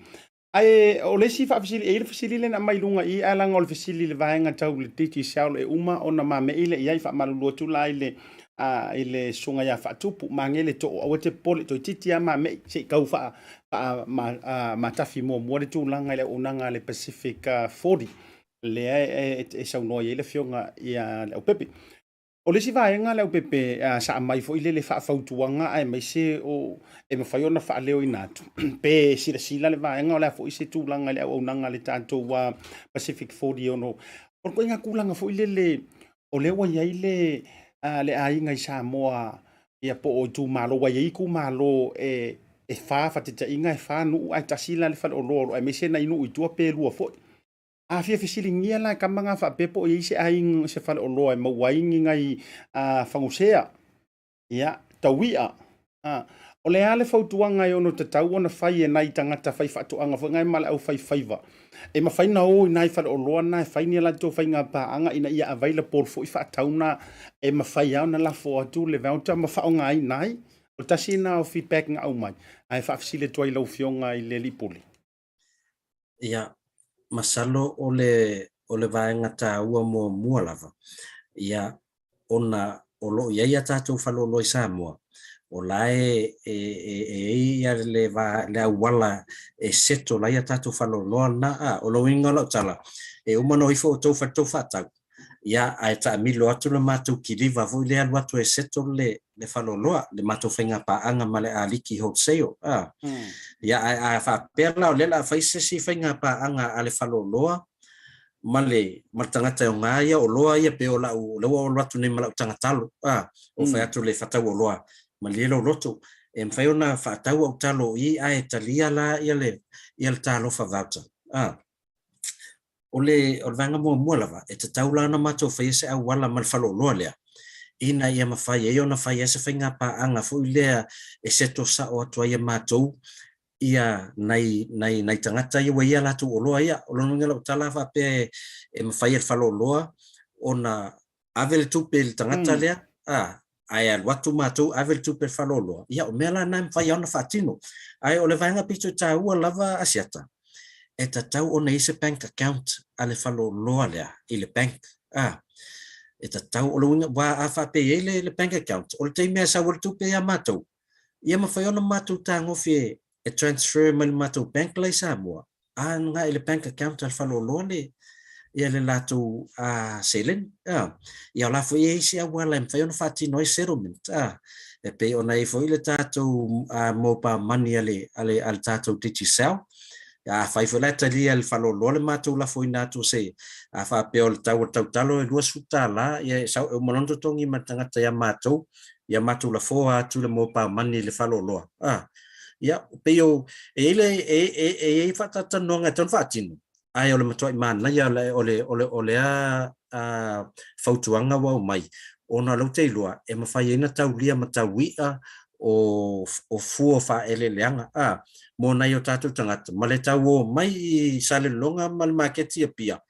Ae o le isi faafesili, e i ai le fesili lea na aumai i luga i i, ae leaga o le fesili i le vaega tau le Digicel e uma ona mamei lea i ai. Faamalulu atu la i le, a, i le susuga ia Faatupu, Magele Too, aua e te popole, toeitiiti lava mamei, se i tau faa, faa, ma, a, matafi muamua le tulaga i le auaunaga a le Pacific 40, lea e, e, e saunoa i ai le Afioga ia Leaupepe. O le isi vaega Leaupepe sa aumai foi lele faafautuaga aemaise o e mafai ona faaleoina atu pe silasila le vaega o le a foi se tulaga i le auaunaga a le tatou Pacific 40 ono o le ituaiga tulaga foi lele o lea ua i ai le le aiga i Samoa ia po o itumalo ua i ai itumalo e e fa faataitaiga e fa nuu ae tasi la le faleoloa o lo o aemaise nai nuu i tua pe lua foi. A fia fesiligia la e tama na faapea po o i ai se aiga se faleoloa e maua ai ni nai fagusea, ia, taui'a, a. O le a le fautuaga e ono tatau ona fai e nai tagata faifaatoaga foi na ma le aufaifaiva e mafai ona o i nai faleoloa na e fai ni a latou faigapaaga ina ia available foi faatau na e mafai lava ona lafo atu le voucher ma faaaogaina ai? O le tasi lena o feedback na aumai ae faafesili atu ai i lau Afioga i le Alii Pule. Ia, masalo o le, o le vaega taua muamua lava, ia, ona o lo o i ai a tatou faleoloa i Samoa, o la e, e, e, e i ai ia le, va, le auala e settle ai a tatou faleoloa lena. A, o le uiga o lau tala, e uma ona o ifo outou fai le tou faatau, Ia, ae taamilo atu le matou kiliva foi lea alu atu e settle le, le faleoloa, le matou faigapaaga ma le Aliki Wholesale. A. Ia, ae a faapea la o lea o le a fai se isi faigapaaga a le faleoloa ma le, ma le tagata e oga ia oloa ia pei o lau, o lea ua ou alu atu nei ma lau tagatalo, a, ua fai atu le fatau oloa, malie lou loto, e mafai ona faatau au talo i i ae talia la ia le, ia le talofa voucher. A. O le, o le vaega muamua lava, e tatau la ona matou faia se auala ma le faleoloa lea, ina ia mafai ai ona fai ai se faigapaaga foi lea e settle sao atu ai e matou ia nai, nai, nai tagata ia ua i ai a latou oloa ia. O lona uiga o lau tala a faapea e, e mafai e le faleoloa ona ave le tupe i le tagata lea, a, ae alu atu matou ave le tupe i le faleoloa, ia o mea la na e mafai lava ona faatino. Ae o le vaega pito i taua lava Asiata, e tatau ona i ai se bank account a le faleoloa lea i le bank, a, e tatau, o le uiga, aua a faapea e i ai le, le bank account, o le taimi lava e sau ai le tupe ia matou, ia mafai ona matou tagofi e transfer mai le matou bank la i Samoa a agai i le bank account a le faleoloa le ia le latou seleni a. Ia o la foi e i ai isi auala e mafai ona faatino ai settlement a, e pei ona i ai foi le tatou mobile money a le a le a le tatou Digicel. Afai foi la e talia e le faleoloa le matou lafoina atu o se a faapea o le tau o le tautalo e $20, ia e sau e uma loa ona totogi mai le tagata ia matou ia matou lafoa atu le mobile money i le faleoloa a. Ia, pei o, e i ai le, e, e, e i ai faatalatalanoaga e tatau ona faatino, ae o le matuai manaia o le, o le, o le, o lea a, fautuaga ua aumai, ona o lea ou te iloa, e mafai ai ona taulia ma taui'a o, o fua o faaeleeleaga, a, mo nai o tatou tagata, ma le tau o mai i Salelologa ma le maketi i Apia,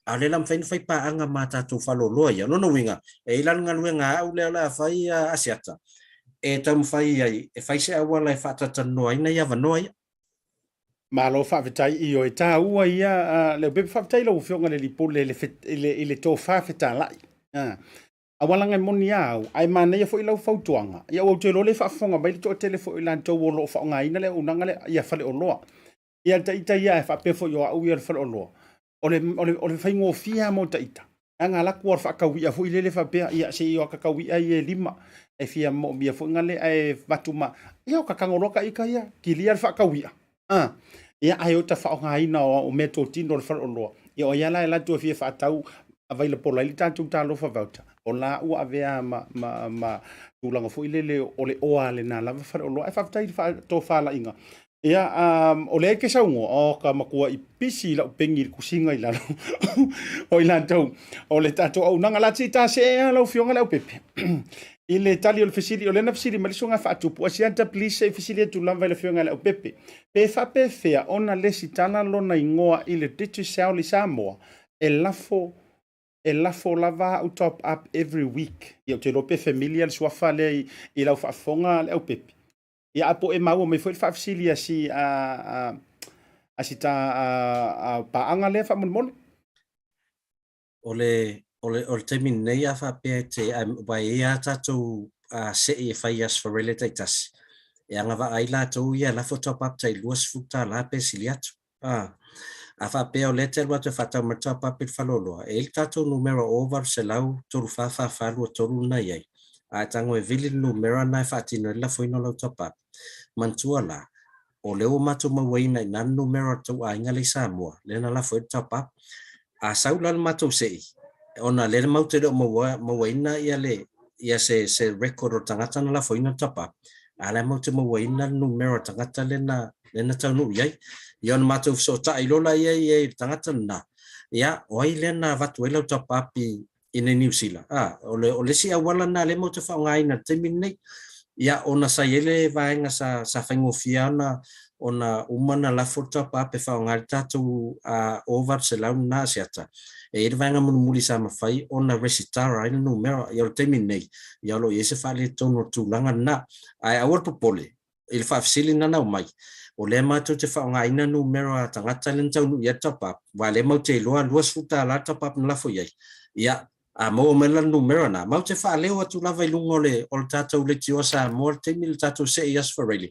A o lea la mafai ona fai paaga ma tatou faleoloa ia. O lona uiga, e i ai la le galuega a au lea o le a fai a Asiata, e taumafai ai e fai se auala e faatalatalanoa ai nai avanoa ia. Malo faafetai ioe taua ia Leaupepe faafetai lau afioga i le alii pule i le tofa fetalai aua laga e moni a au ae manaia foi lau fautuaga ia ou te iloa lea e faafofoga mai le toatele foi o i latou o lo o faaaogaina le auaunaga lea ia faleoloa ia le ita ia e faapea foi o au ia le faleoloa o le, o le, o le faigofie lava mo ita. Leaga alu atu o le faataui'a foi lele faapea, ia se i o ata taui'a ia e lima, e fia moomia foi ngale ae avatu ma, ia o ta tago loa ta ita ia, kilia le faataui'a. A, ia ae o ta faaaogaina o, o meatotino o le faleoloa. Ia o ai lava la e alu atu e fia faatau available ai le tatou talofa voucher, o la ua avea ma, ma, ma tulaga foi lele o le oa a lena lava faleoloa. Ae faafetai i le faatofalaiga. Ia, um, o lea e ke saunoa, o ka matua i pisi i lau pengi i le tusiga i lalo o i latou o le tatou auaunaga. La se i ta see a lau Afioga Leaupepe. I le tali o le fesili, o lea na fesili mai le susuga faatupu, Asiata please se i fesili atu lava i le afioga i le Leaupepe, pe faapefea ona lesitala lona igoa i le Digicel i Samoa, e lafo e lafo lava au top up every week. Ia ou te iloa pe familiar le suafa lea i, i lau faafofoga Leaupepe. Ia a po e maua mai foi le faafesili a si a, a, a si ta a, a paaga lea faamolemole. O le, o le, o le taimi nei a faapea e te, aua e i ai lava tatou se'i e fai i Aso Faraile taitasi, e agavaa ai latou ia e lafo top up tai $20 pe sili atu. A, a faapea o lea e te alu atu e faatau mai le top up i le faleoloa, e i ai le tatou numera o 800 34 44 23 lena e i ai. A e tago e vili le numera lena e faatino ai le lafoina o lau top up, manatua la, o lea ua matou mauaina i ina le numera o le tou aiga lea i Samoa, lea na lafo ai le top up. A sau la le matou se'i, ona lea matou te le o maua, mauaina ia le, ia se, se record o le tagata na lafoina le top up, a la e matou te mauaina le numera o le tagata lea na, lea na taunuu i ai. Ia ona matou fesootai loa laia i ai i le tagata lena, ia, o ai lea na avatu ai lau top up i, i nei Niu Sila. A, o le, o le isi auala lena lea matou te faaaogaina i le taimi lenei. Ia, ona sa i ai le vaega sa, sa faigofie ona, ona uma ona lafo le top up e faaaoga ai le tatou uh, 800 lena asiata. E i ai le vaega mulimuli sa mafai ona resitara ai le numera. Ia, o le taimi lenei, ia o lo o i ai se faaletonu o le tulaga lena. Ae aua le popole, i le faafesili lena na aumai, o lea matou te faaaogaina numera tagata lea na taunuu i ai le top up, aua o lea matou te iloa $20 le top up na lafo i ai. Ia, a maua mai la le numera lena, matou te faaleo atu lava i luga o le, o le tatou leitioa Samoa i le taimi le tatou see i Aso Faraile,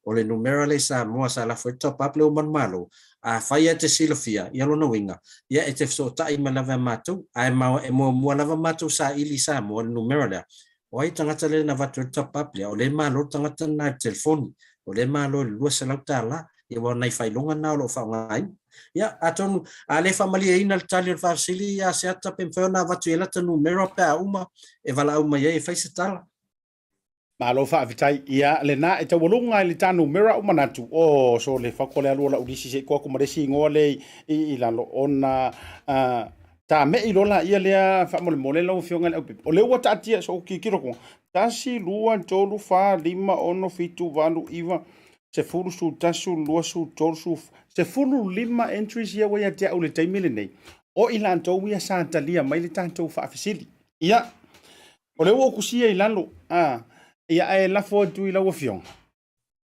o le numera lea i Samoa sa lafo ai le top up lea ua manumalo. Afai e te silafia, ia lona uiga, ia e te fesootai mai lava ia matou, ae ma, e muamua lava matou saili i Samoa i le numera lea, O ai tagata lea na avatu ai le top up lea? O lea e malo le tagata lena i le telefoni. O lea e malo i le $200. Ia aua o nai faailoga na o lo o faaaogaina. Ia, atonu a le faamalieina le tali o le faafesili ia Asiata pe mafai ona avatu i ai lata numera pe a uma e valaau mai ai e fai se tala. Malo faafetai. Ia, lena e taualuga i le ta numera ou manatu, oh, sole, fako le alu o lau lisi se i tuu atu ma le isi igoa lea i, i lalo, ona uh, Tame'i loa laia lea faamolemole lau Afioga i le Aupepe. O lea ua taatia so tilotilo atu, 1, 2, 3, 4, 5, 6, 7, 8, 9, 10, 11, 12, 13, 15 entries ia ua ia te au i le taimi lenei. O i latou ia sa talia mai le tatou faafesili. Ia, o lea ua ou kusia i lalo, a, ia ae lafo atu i lau Afioga.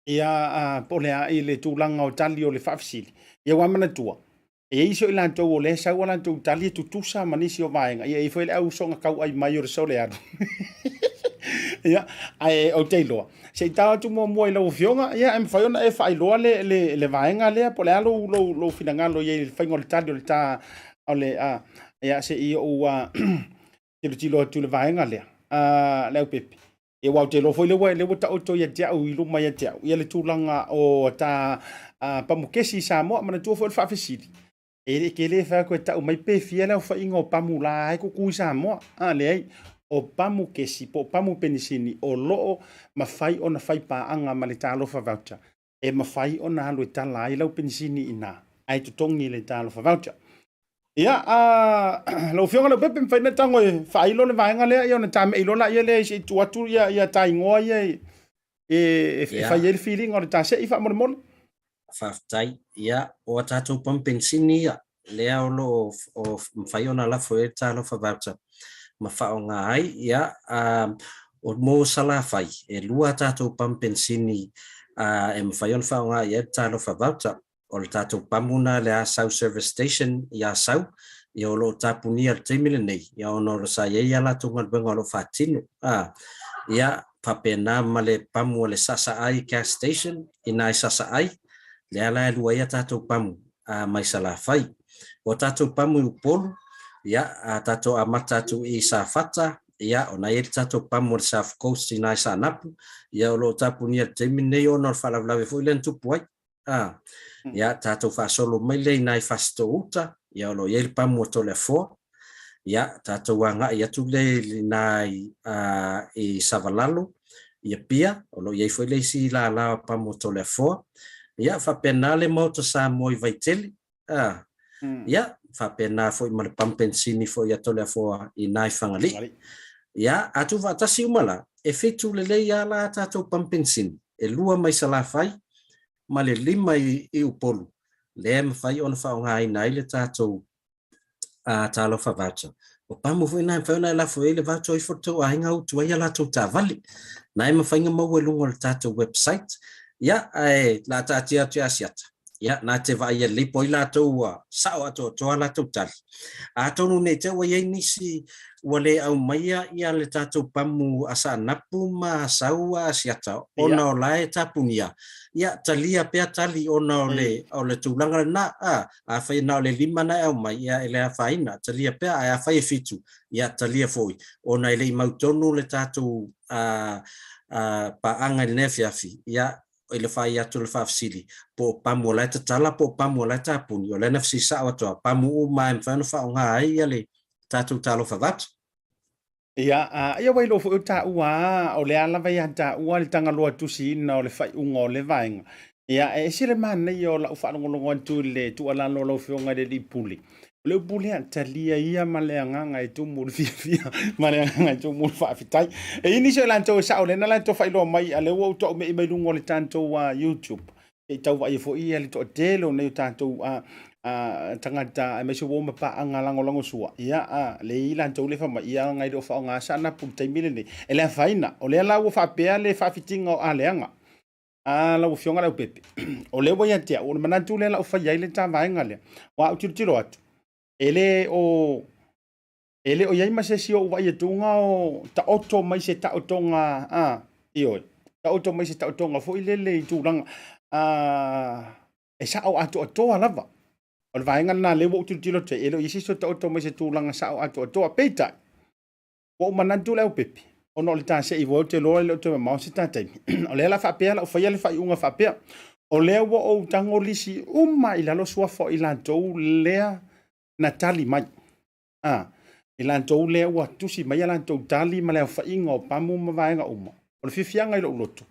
Ia, a, po o le a i le tulaga o tali o le faafesili. Ia ua manatua, E i ai isi o i latou o lea e sau a latou tali e tutusa ma nisi o vaega, ia e i ai foi le au soga kauai mai o le sole alu. Ia, ae ou te iloa, se i tao atu muamua i lau Afioga, ia e mafai ona e faailoa le, le, le vaega lea, po o le a lou, lou, lou finagalo i ai i le faiga o le tali o le ta, o le, a, ia, se i ou a, tilotilo atu i le vaega lea, a, Leaupepe. Ia, aua ou te iloa foi lea ua, lea ua taoto ia te au i luma ia te au, ia le tulaga o ta uh, pamukesi i Samoa, manatua foi le faafesili. E le ke le fai atu e tau mai pe fia le aofaiga o pamu la e kuku i Samoa. A leai, o pamukesi po o pamu penisini o loo mafai ona fai paaga ma le Talofa Voucher. E mafai ona alu e tala ai lau penisini i ina, ae totogi le Talofa Voucher. Ia, a, lau Afioga Leaupepe, mafai ona tago e faailo le vaega lea, ia ona tame'i loa laia lea se i tuu atu ia, ia ta igoa ia e, e, e fai ai le filiga o le ta se'i faamolemole. Faafetai. Ia, o a tatou pamu penisini ia, lea o lo o mafai ona lafo i ai le Talofa Voucher ma faaaoga ai. Ia, a, o mo Salafai, e lua a tatou pamu penisini a, e mafai ona faaaoga i ai le Talofa Voucher. O le tatou pamu lena le Asau Service Station i Asau, ia o lo o tapunia i le taimi lenei, ia ona o sa i ai a latou galuega o lo o faatino. A, ia, faapena ma le pamu a le Sasaai Gas Station i ina i Sasaai, lea la e lua ai a tatou pamu a, mai Salafai. O a tatou pamu i Upolu, ia, a tatou amata atu i Safata, ia, ona e i ai le tatou pamu a le South Coast i ina i Saanapu, ia o lo o tapunia i le taimi lenei ona o le faalavelave foi lea na tupu ai. A, ia, tatou faasolo mai lea i nai Fasitoo-uta, ia o lo o i ai le pamu o Toleafoa, ia, tatou agai atu lea i nai i Savalalo, i Apia, o lo o i ai foi le isi lala o pamu o Toleafoa, ia, faapena le Maota Samoa i Vaitele, a, ia, faapena foi ma le pamu penisini foi a Toleafoa i nai Fagalii. Ia, a tuufaatasi uma la, e fitu lelei lava la a tatou pamu penisini, e lua mai Salafai ma le lima i Upolu, lea e mafai ona faaaogaina ai le tatou Talofa Voucher. O pamu foi na e mafai ona e lafo i ai le voucher o ifo le tou aiga utu ai a latou taavale. Na e mafai ona maua i luga o le tatou website. Ia, ae la taatia atu ia Asiata. Ia, na te vaaia lelei po o ai latou ua sao atoatoa a latou tali. Atonu ne i te ua i ai nisi ua le aumaia ia le tatou pamu a Saanapu ma Asau a Asiata ona o la e tapunia, ia talia pea tali ona o le, o le tulaga lena. A, afai na o le lima na e aumai, ia e le afaina, talia pea, ae afai e fitu, ia talia foi, ona e le i mautonu le tatou a, a, paaga i lenei afiafi, ia i le fai atu o le faafesili, po o pamu o la e tatala po o pamu o la e tapuni, o lea na fesili sao atu lava, pamu uma e mafai ona faaaoga ai ia le tatou Talofa Vata. Ia, a ia ua iloa foi o taua a, o le a lava ia taua le Tagaloa tusiina o le faaiuga o le vaega. Ia, e ese le manaia o lau faalogologo atu i le tuualalo a lau Afioga i le Alii Pule. O le upu lea, talia ia ma le agaga e tumu le fiafia ma le agaga e tumu le faafetai. E i ai nisi o i latou e sao lea na latou faailoa mai, a lea ua ou taume'i mai luga o le tatou YouTube. Se i tau vaaia foi ia le toatele o nei o tatou tagata aemaise ua o ma paaga lagolagosua, ia, lea e i ai latou lea e fai mai, ia leaga e le o faaaoga Saanapu i le taimi lenei. E le afaina, o lea la ua faapea le faafitiga o aleaga. A lau Afioga Leaupepe, o lea ua ia te au, o le manatu lea la ou fai ai le ta vaega lea, aua a ou tilotilo atu, e le o, e le o i ai ma se isi o ou vaai atuga o taoto mai se taotoga, a, ioe, taoto mai se taotoga foi lele i tulaga, a, e sao atoatoa lava. O le vaega lena lea ua ou tilotilo atu ai, e le o i ai se isi o taoto mai se tulaga sao atoatoa. Peitai, Ua ou manatu Leaupepe, ona o le ta sei ou te iloa e le o toe mamao se ta taimi. O lea la faapea la ou faia le faaiuga faapea, o lea ua ou tago lisi uma i lalo suafa o i latou lea na tali mai. A, i latou lea ua tusi mai a latou tali ma le aofaiga o pamu ma vaega uma. O le fiafiaga i lou loto,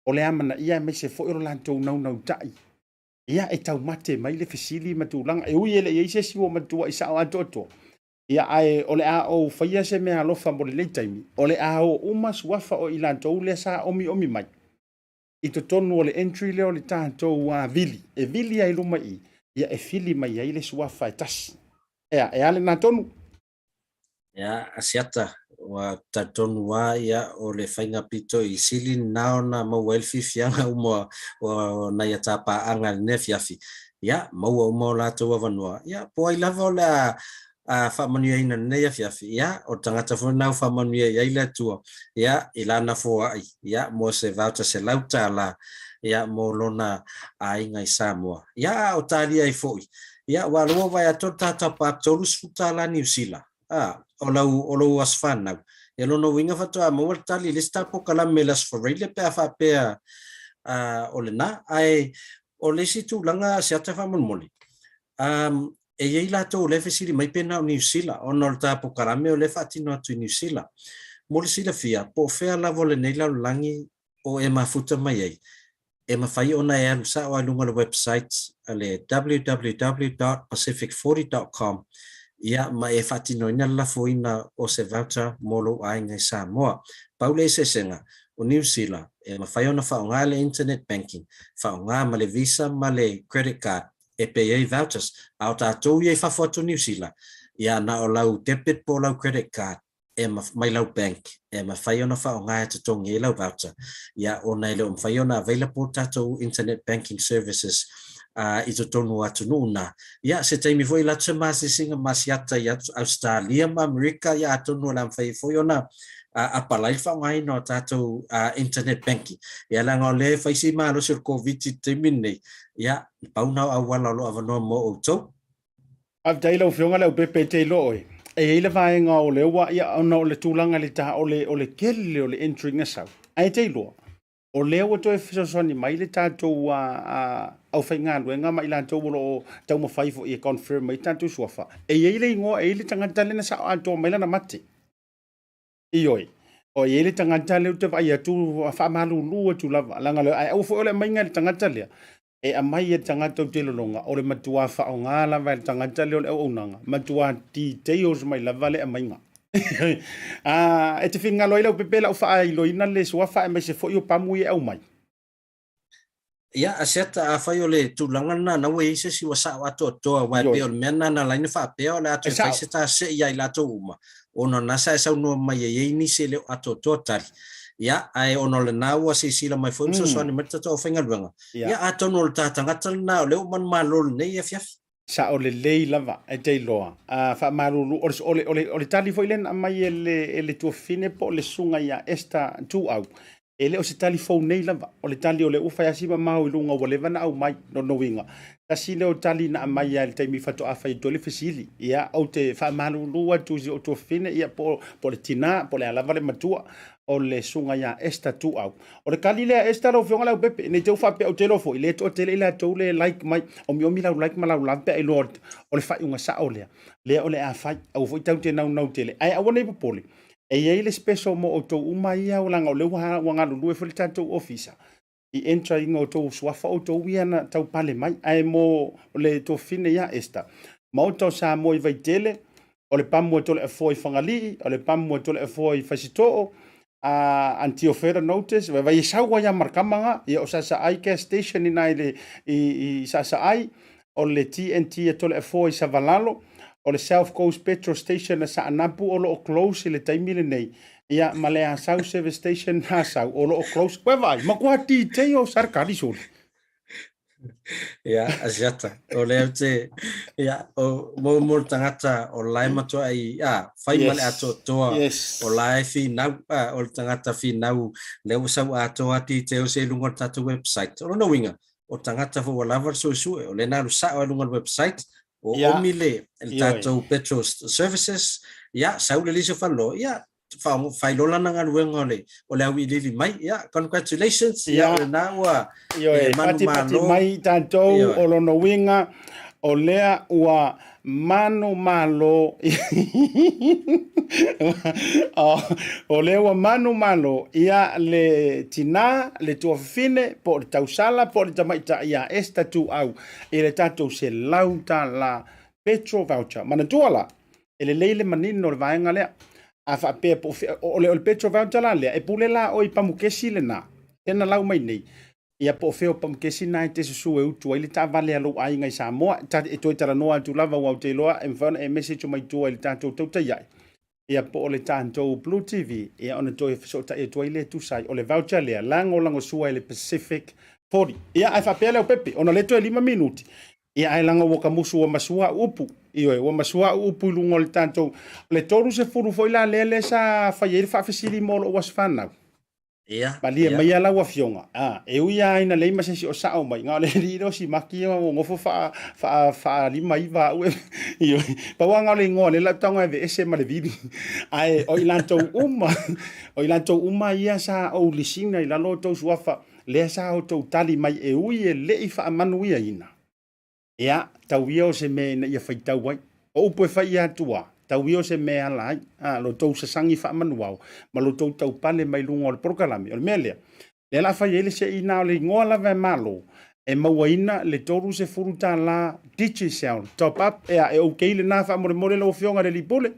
o le amanaia aemaise foi o lo latou naunautai. Ia, e taumate mai le fesili ma tulaga. E ui e le i ai se isi ua matuai sao atoatoa, Ia, ae o le a ou faia se meaalofa mo lenei taimi, o le a o uma suafa o i latou lea sa omiomi mai i totonu o le entry lea o le tatou vili, e vili ai luma i i, ia e fili mai ai le suafa e tasi. Ea, e a lena tonu? Ia, Asiata, ua talitonu lava ia o le faiga pito i sili lena ona maua ai le fiafiaga uma o nai a ta paaga i lenei afiafi. Ia, maua uma o latou avanoa. Ia, po o ai lava o le a faamanuiaina i lenei afiafi, ia, o le tagata foi lena ua faamanuia i ai le Atua, ia, i lana foai, ia, mo se voucher $100, ia, mo lona aiga i Samoa. Ia, a o talia ai foi, ia, aua o lea ua vaai atu o le ta tapa $30 Niu Sila, a, o lau, o lou aso fanau. Ia, lona uiga faatoa maua le tali i le isi ta polokalame i le Aso Faraile pe a faapea, a, o lena. Ae O le isi tulaga Asiata faamolemole, um, e i ai latou o lea e fesili mai pe na o Niu Sila, ona o le ta polokalame o lea e faatino atu i Niu Sila. Mo le silafia, po o fea lava o lenei lalolagi o e mafuta mai ai, e mafai ona e alu sao lava i luga o le website a le www dot pacific 40 dot com ia ma e faatinoina le lafoina o se voucher mo lou aiga i Samoa. Pau le eseesega, o Niu Sila, e mafai ona faaaoga le internet banking, faaaoga ma le Visa ma le credit card e pay ai vouchers, a o tatou ia i fafo atu o Niu Sila, ia na o lau debit po o lau credit card e mai lau bank e mafai ona faaaoga e totogi ai lau voucher, ia ona e le o mafai ona available tatou internet banking services i totonu o atunuu na. Ia, se taimi foi alu atu se masisiga ma siata i Ausetalia ma Amerika, ia atonu o le a mafai ai foi ona apalai le faaaogaina o tatou internet banking. Ia leaga o lea e fai si malosi o le Koviti i le taimi lenei, ia, na pau na o auala o lo o avanoa mo outou. Faafetai i lau Afioga Leaupepe e te iloa oe, e i ai le vaega o lea ua, ia, ona o le tulaga i le ta, o le, o le tele o le entry na sau, ae te iloa, o lea ua toe fesoasoani mai le tatou aufaigaluega ma i latou o lo o taumafai foi e confirm mai tatou suafa. E i ai le igoa, e i ai le tagata lea na sao atoa mai lana mate. Ioe. O i ai le tagata lea ou te vaai atu faamalulu atu lava, leaga o le, ae aua foi o le aumaiga e le tagata lea, e aumai e le tagata ou te lolonga, o le matua faaaoga lava e le tagata lea o le auaunaga, matua details mai lava le aumaiga. A, e te finagalo ai Leaupepe lau faailoina le suafa aemaise foi o pamu ia e aumai. Ia, Asiata, afai o le tulaga lena na ua i ai se isi ua sao atoatoa, aua e pei o le mea lena na ala ai ona faapea o le a toe fai se ta sei ia i latou uma, ona o lena sa e saunoa mai e i ai nisi e le o atoatoa tali. Ia, ae ona o lena ua silasila mai foi ma fesoasoani mai le tatou aufaigaluega, ia atonu o le ta tagata lena o lea ua manumalo lenei afiafi. Sao lelei lava, e te iloa. A faamalulu, o le, o le, o le, o le tali foi lea na aumai e le, e le tuafafine po o le susuga ia Esther Tuuau, e le o se tali fou nei lava. O le tali o lea ua fai lava si mamao i luga ua leva ona aumai. Lona uiga, tasi lea o tali na aumai lava i le taimi faatoa fai atu ai le fesili. Ia, ou te faamalulu atu i si ou tuafafine, ia, po, po o le tina, po o le a lava le matua, o le susuga ia Esther Tuuau. O le kali lea Esther lau afioga Leaupepe, ne i te i ua faapea ou te iloa foi, le toatele i latou le like mai, omiomi lau like ma lau love pe a iloa o le faaiuga sao lea, lea o le a fai. Aua foi tatou te naunau tele, ae aua ne i popole, e i ai le special mo outou uma ia, leaga o lea ua galulue foi le tatou ofisa i enter ina o outou suafa outou ia na tau pale mai. Ae mo le tuafafine ia Esther, Maota o Samoa i Vaitele, o le pamu a Toleafoa i Fagalii, o le pamu a Toleafoa i Fasitoo, a until further notice, vai e sau ai a markama nga, ia o Sasaai gas station ina i le i Sasaai, o le TNT a Toleafoa i Savalalo, o le South Coast Petrol Station a Saanapu o lo o close i le taimi lenei, ia ma le Asau Service Station Asau o lo o close. Ua vaai, matua detail o sarkari sole. Ia, Asiata, o lea ou te, ia, o, mo, mo le tagata o la e matuai, a, fai ma le atoatoa, Yes. o la e finau, a, o le tagata finau, lea ua sau atoa details i luga o le tatou website. O lona uiga, o tagata foi ua lava le suesue, o lea na alu sao ai i luga o le website, o omi le, le tatou petrol services, ia, sau le lisi o faleoloa, ia, faailoa lana galuega o le, o le auiliili mai. Ia, congratulations, ia, o lena ua Ioe, e patipati manumalo. mai tatou Ioe. o lona uiga o lea ua manumalo o lea ua manumalo ia le tina, le tuafafine, po o le tausala, po o le tamaitai ia Esther Tuau i le tatou $100 petrol voucher. Manatua la, E lelei le manino o le vaega lea. A faapea po o fea, o le, o le petrol voucher la lea, e pule la oe i pamukesi lena, lea na lau mai nei, ia po o fea o pamukesi na e te susu e utu ai le taavale a lou aiga i Samoa. Ta, e toe talanoa atu lava aua ou te iloa e mafai ona e message mai tua i le tatou tautai ai, ia po o le tatou Blue TV, ia ona toe fesootai atu ai lea e tusa ai. O le voucher lea, lagolagosua e le Pacific 40. Ia, ae faapea Leaupepe, ona o lea toe 5 minute, Ia ae leaga ua kamusu ua masua au upu. Ioe, ua masua au upu i luga o le tatou, o le 30 foi la lea lea sa fai ai le faafesili mo lou aso fanau. Ia, Malie ia. maia lau afioga, a, e ui lava ina leai ma se isi o sao mai, na o le alii lea o Simaki ia ua nofo faa, faa, faalima iva au e, ioe, pau lava na o le igoa lea la ou tago e aveese ma le vili. Ae o i latou uma, o i latou uma ia sa ou lisiina i lalo o tou suafa, Lea sa outou tali mai e ui e le i faamanuiaina. Ea, tau ia o se mea ina ia faitau ai. O upu e fai ia Atua, tau ia o se mea e ala ai, a, lo tou sasagi faamanuao, ma lo tou taupale mai luga o le polokalame. O le mea lea, lea la fai ai le sei na o le igoa lava e Malo, e mauaina le $30 Digicel top up. Ea, e okay lena faamolemole lau Afioga i le Alii Pule?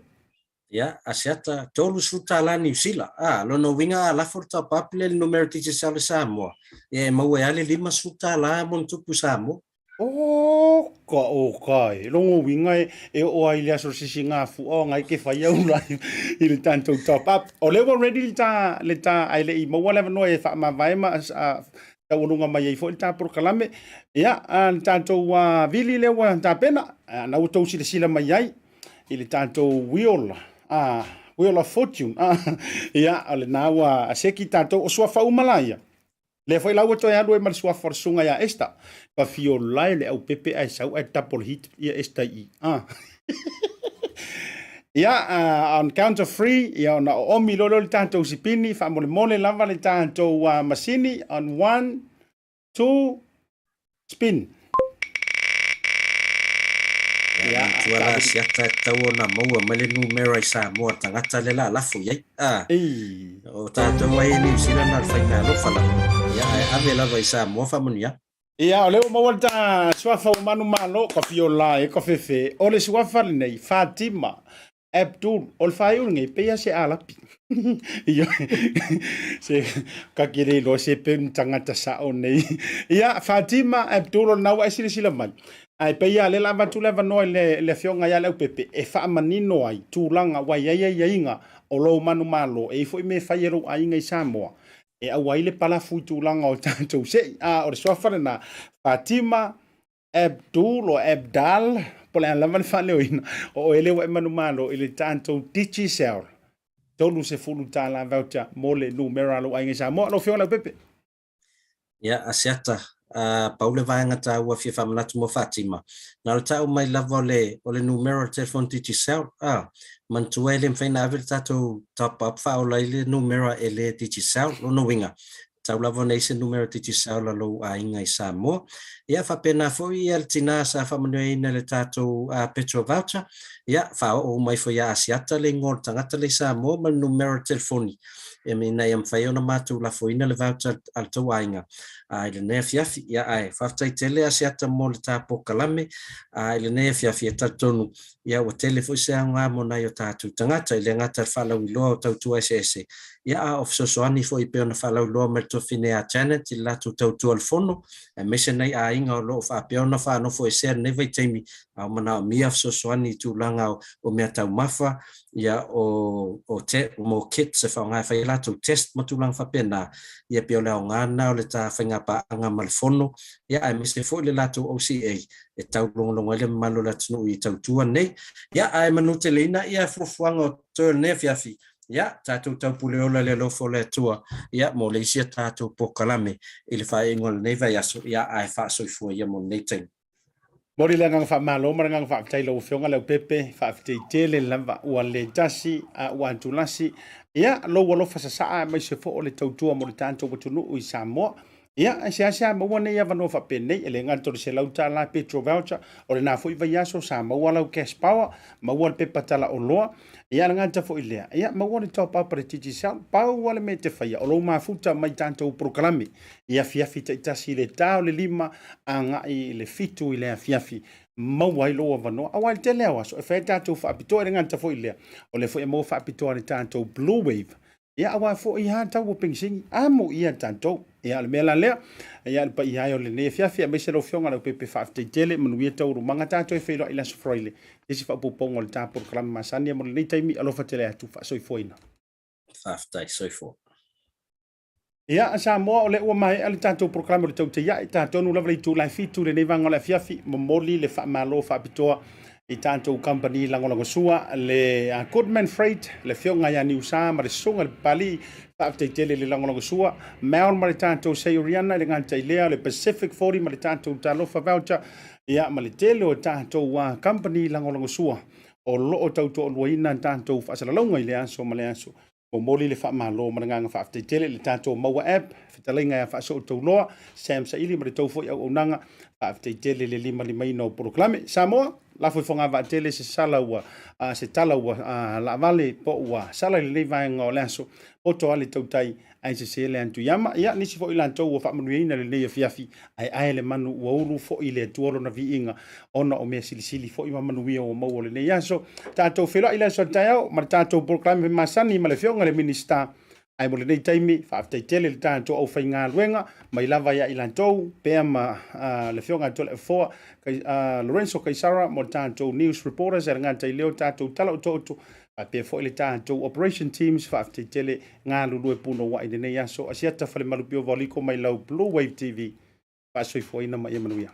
Ia, Asiata, $30 Niu Sila. A, lona uiga a lafo le top up lea i le numera Digicel i Samoa, ia e maua ai lava le $50 mo ni tupu i Samoa. Oka, oka e. Lona uiga e, e oo ai i le aso sisigafua o ngai ke fai au live i le tatou top up. O lea ua ready le ta, le ta, ae le i maua le avanoa e faamavae ma a, taualuga mai ai foi le ta polokalame. Ia, a, le tatou vili lea ua tapena, a, na ua tou silasila mai ai. i le tatou wheel, wheel of fortune. Ia, o lena ua seki tatou, o suafa uma la ia. Lea foi la ua toe alu ai ma le suafa o le susuga ia Esther. Pa fiola e le aupepe ae sau ae double hit ia Esther i. Ia, on count of three, ia ona oomi loa lea o le tatou sipini, faamolemole lava le tatou masini, on one, two, spin. Ia, manatua la Asiata e tatau ona maua mai le numera i Samoa le tagata lea la lafo i ai. A, o tatou ai i Niu Sila na o le faimeaalofa lava. Ia, ae ave lava i Samoa faamanuia. Ia, o lea ua maua le ta suafa ua manumalo, ka fiola e ka fefe. O le suafa lenei, Fatima. Abdul, o le faaiu lenei, pei lava se Arapi. Ioe, se kaki le iloa se pe ni tagata sao nei. Ia, Fatima, Abdul, o lena ua e silasila mai. Ae pei lava o lea o le a avatu le avanoa i le, le afioga ia Leaupepe e faamanino ai tulaga ua i ai aiaiga o lou manumalo, e i ai foi mea e fai e lou aiga i Samoa e aua ai le palafu i tulaga o tatou se'i. A o le suafa lena, Fatima, Abdul o Abdal, po o le a lava le faaleoina, o oe lea ua e manumalo i le tatou Digicel $30 voucher mo le numera a lou aiga i Samoa. Lau Afioga Leaupepe. Ia, Asiata, pau le vaega taua fia faamanatu mo Fatima, na o le tau mai lava o le, o le numera o le telefoni Digicel, a, manatua e le mafai ona ave le tatou top up faaola ai le numera e le Digicel, lona uiga, Tau lava ona i ai se numera Digicel a lou aiga i Samoa. Ia, faapena foi ia le tina sa faamanuiaina i le tatou petrol voucher, ia, faaoo uma ifo ia Asiata le igoa o le tagata lea i Samoa ma le numera o le telefoni ina ia mafai ona matou lafoina le voucher a le tou aiga i lenei afiafi. Ia, ae faafetai tele Asiata mo le ta polokalame i lenei afiafi. E talitonu ia ua tele foi se aoga mo nai o tatou tagata, e le gata i le faalauiloa o tautua eseese, ia a o fesoasoani foi e pei ona faalauiloa mai le tuafine ia Janet i le latou tautua i le Fono, aemaise nai aiga o lo o faapea ona faanofoesea i lenei vaitaimi, a o manaomia fesoasoani i tulaga o mea taumafa, ia o o te mo kits e faaaoga e fai ai latou test ma tulaga faapena, ia pei o le aoga lena o le ta faigapaaga ma le Fono, ia aemaise foi le latou OCA e taulogologo ai le mamalu o le atunuu i tautua nei. Ia, ae manuteleina ia fuafuaga o totoe o lenei afiafi, ia, tatou taupule ola i le alofa o le Atua, ia, mo le isi a tatou polokalame i le faaiuga o lenei vaiaso, ia, ae faasoifua ia mo lenei taimi. Momoli le agaga faamalo ma le agaga faafetai i lau Afioga Leaupepe, faafetai tele lava ua le tasi a ua atulasi, ia, lou alofa sasaa aemaise foi o le tautua mo le tatou atunuu i Samoa. Ia, e seasea maua nei avanoa faapenei, e le gata o le $100 petrol voucher, o lena foi vaiaso sa maua lau cash power, maua le pepa talaoloa, ia le gata foi lea, ia maua le top up a le Digicel, pau lava le mea e te faia, o lou mafuta mai tatou polokalame i afiafi taitasi i le ta o le 5 agai i le 7 i le afiafi, maua ai lou avanoa. Aua i le tele lava o aso, e fai ai tatou faapitoa, e le gata foi lea, o lea foi e maua faapitoa e le tatou Blue Wave, Ia aua foi ha tau o penisini amo ia tatou. Ia o le mea la lea, ia le paia ai o lenei afiafi aemaise lau Afioga Leaupepe faafetai tele, manuia taualumaga tatou e feiloai i le Aso Faraile i se isi faaopoopoga o le ta polokalame masani mo lenei taimi. Alofa tele atu, faasoifuaina. Faafetai, soifua. Ia, Samoa, o lea ua maea le tatou polokalame o le Tautaia'i, tatonu lava le itula e 7 i lenei vaega o le afiafi, momoli le faamalo faapitoa i tatou kamupani lagolagosua, le Goodman Freight, le afioga ia Niusa ma le susuga i le Papalii, faafetai tele i le lagolagosua, Mel ma le tatou Sayuriana i le gata i lea, le Pacific 40 ma le tatou Talofa Voucher, ia ma le tele o tatou kamupani lagolagosua o lo o tautoaluaina tatou faasalalauga i le aso ma le aso. Momoli le faamalo ma le agaga faafetai tele i le tatou Maua App, fetalaiga ia Faasootauloa, Sam Saili ma le tou foi auaunaga, faafetai tele le limalimaina o polokalame. Samoa, lafo i fogavaa tele se sala ua, se tala ua laavale po ua sala i lenei vaega o le aso, poto lava le tautai ae sese le antuiama. Ia, nisi foi latou ua faamanuiaina i lenei afiafi, ae ae le manu ua ulu foi i le Atua lona viiga ona o mea silisili foi ma manuia ua maua i lenei aso. Tatou feiloai i le aso a taeao ma le tatou polokalame masani ma le Afioga i le Minisita. Ae mo lenei taimi, faafetai tele i le tatou aufaigaluega mai lava ia i latou pea ma le Afioga ia Toleafoa Lorenzo Kaisara mo le tatou news reporters e le gata i lea o tatou tala otooto faapea foi le tatou operation teams. Faafetai tele galulue punouai i lenei aso. Asiata Falemalu Pio Vaoliko mai lau Blue Wave TV. Faasoifuaina ma ia manuia.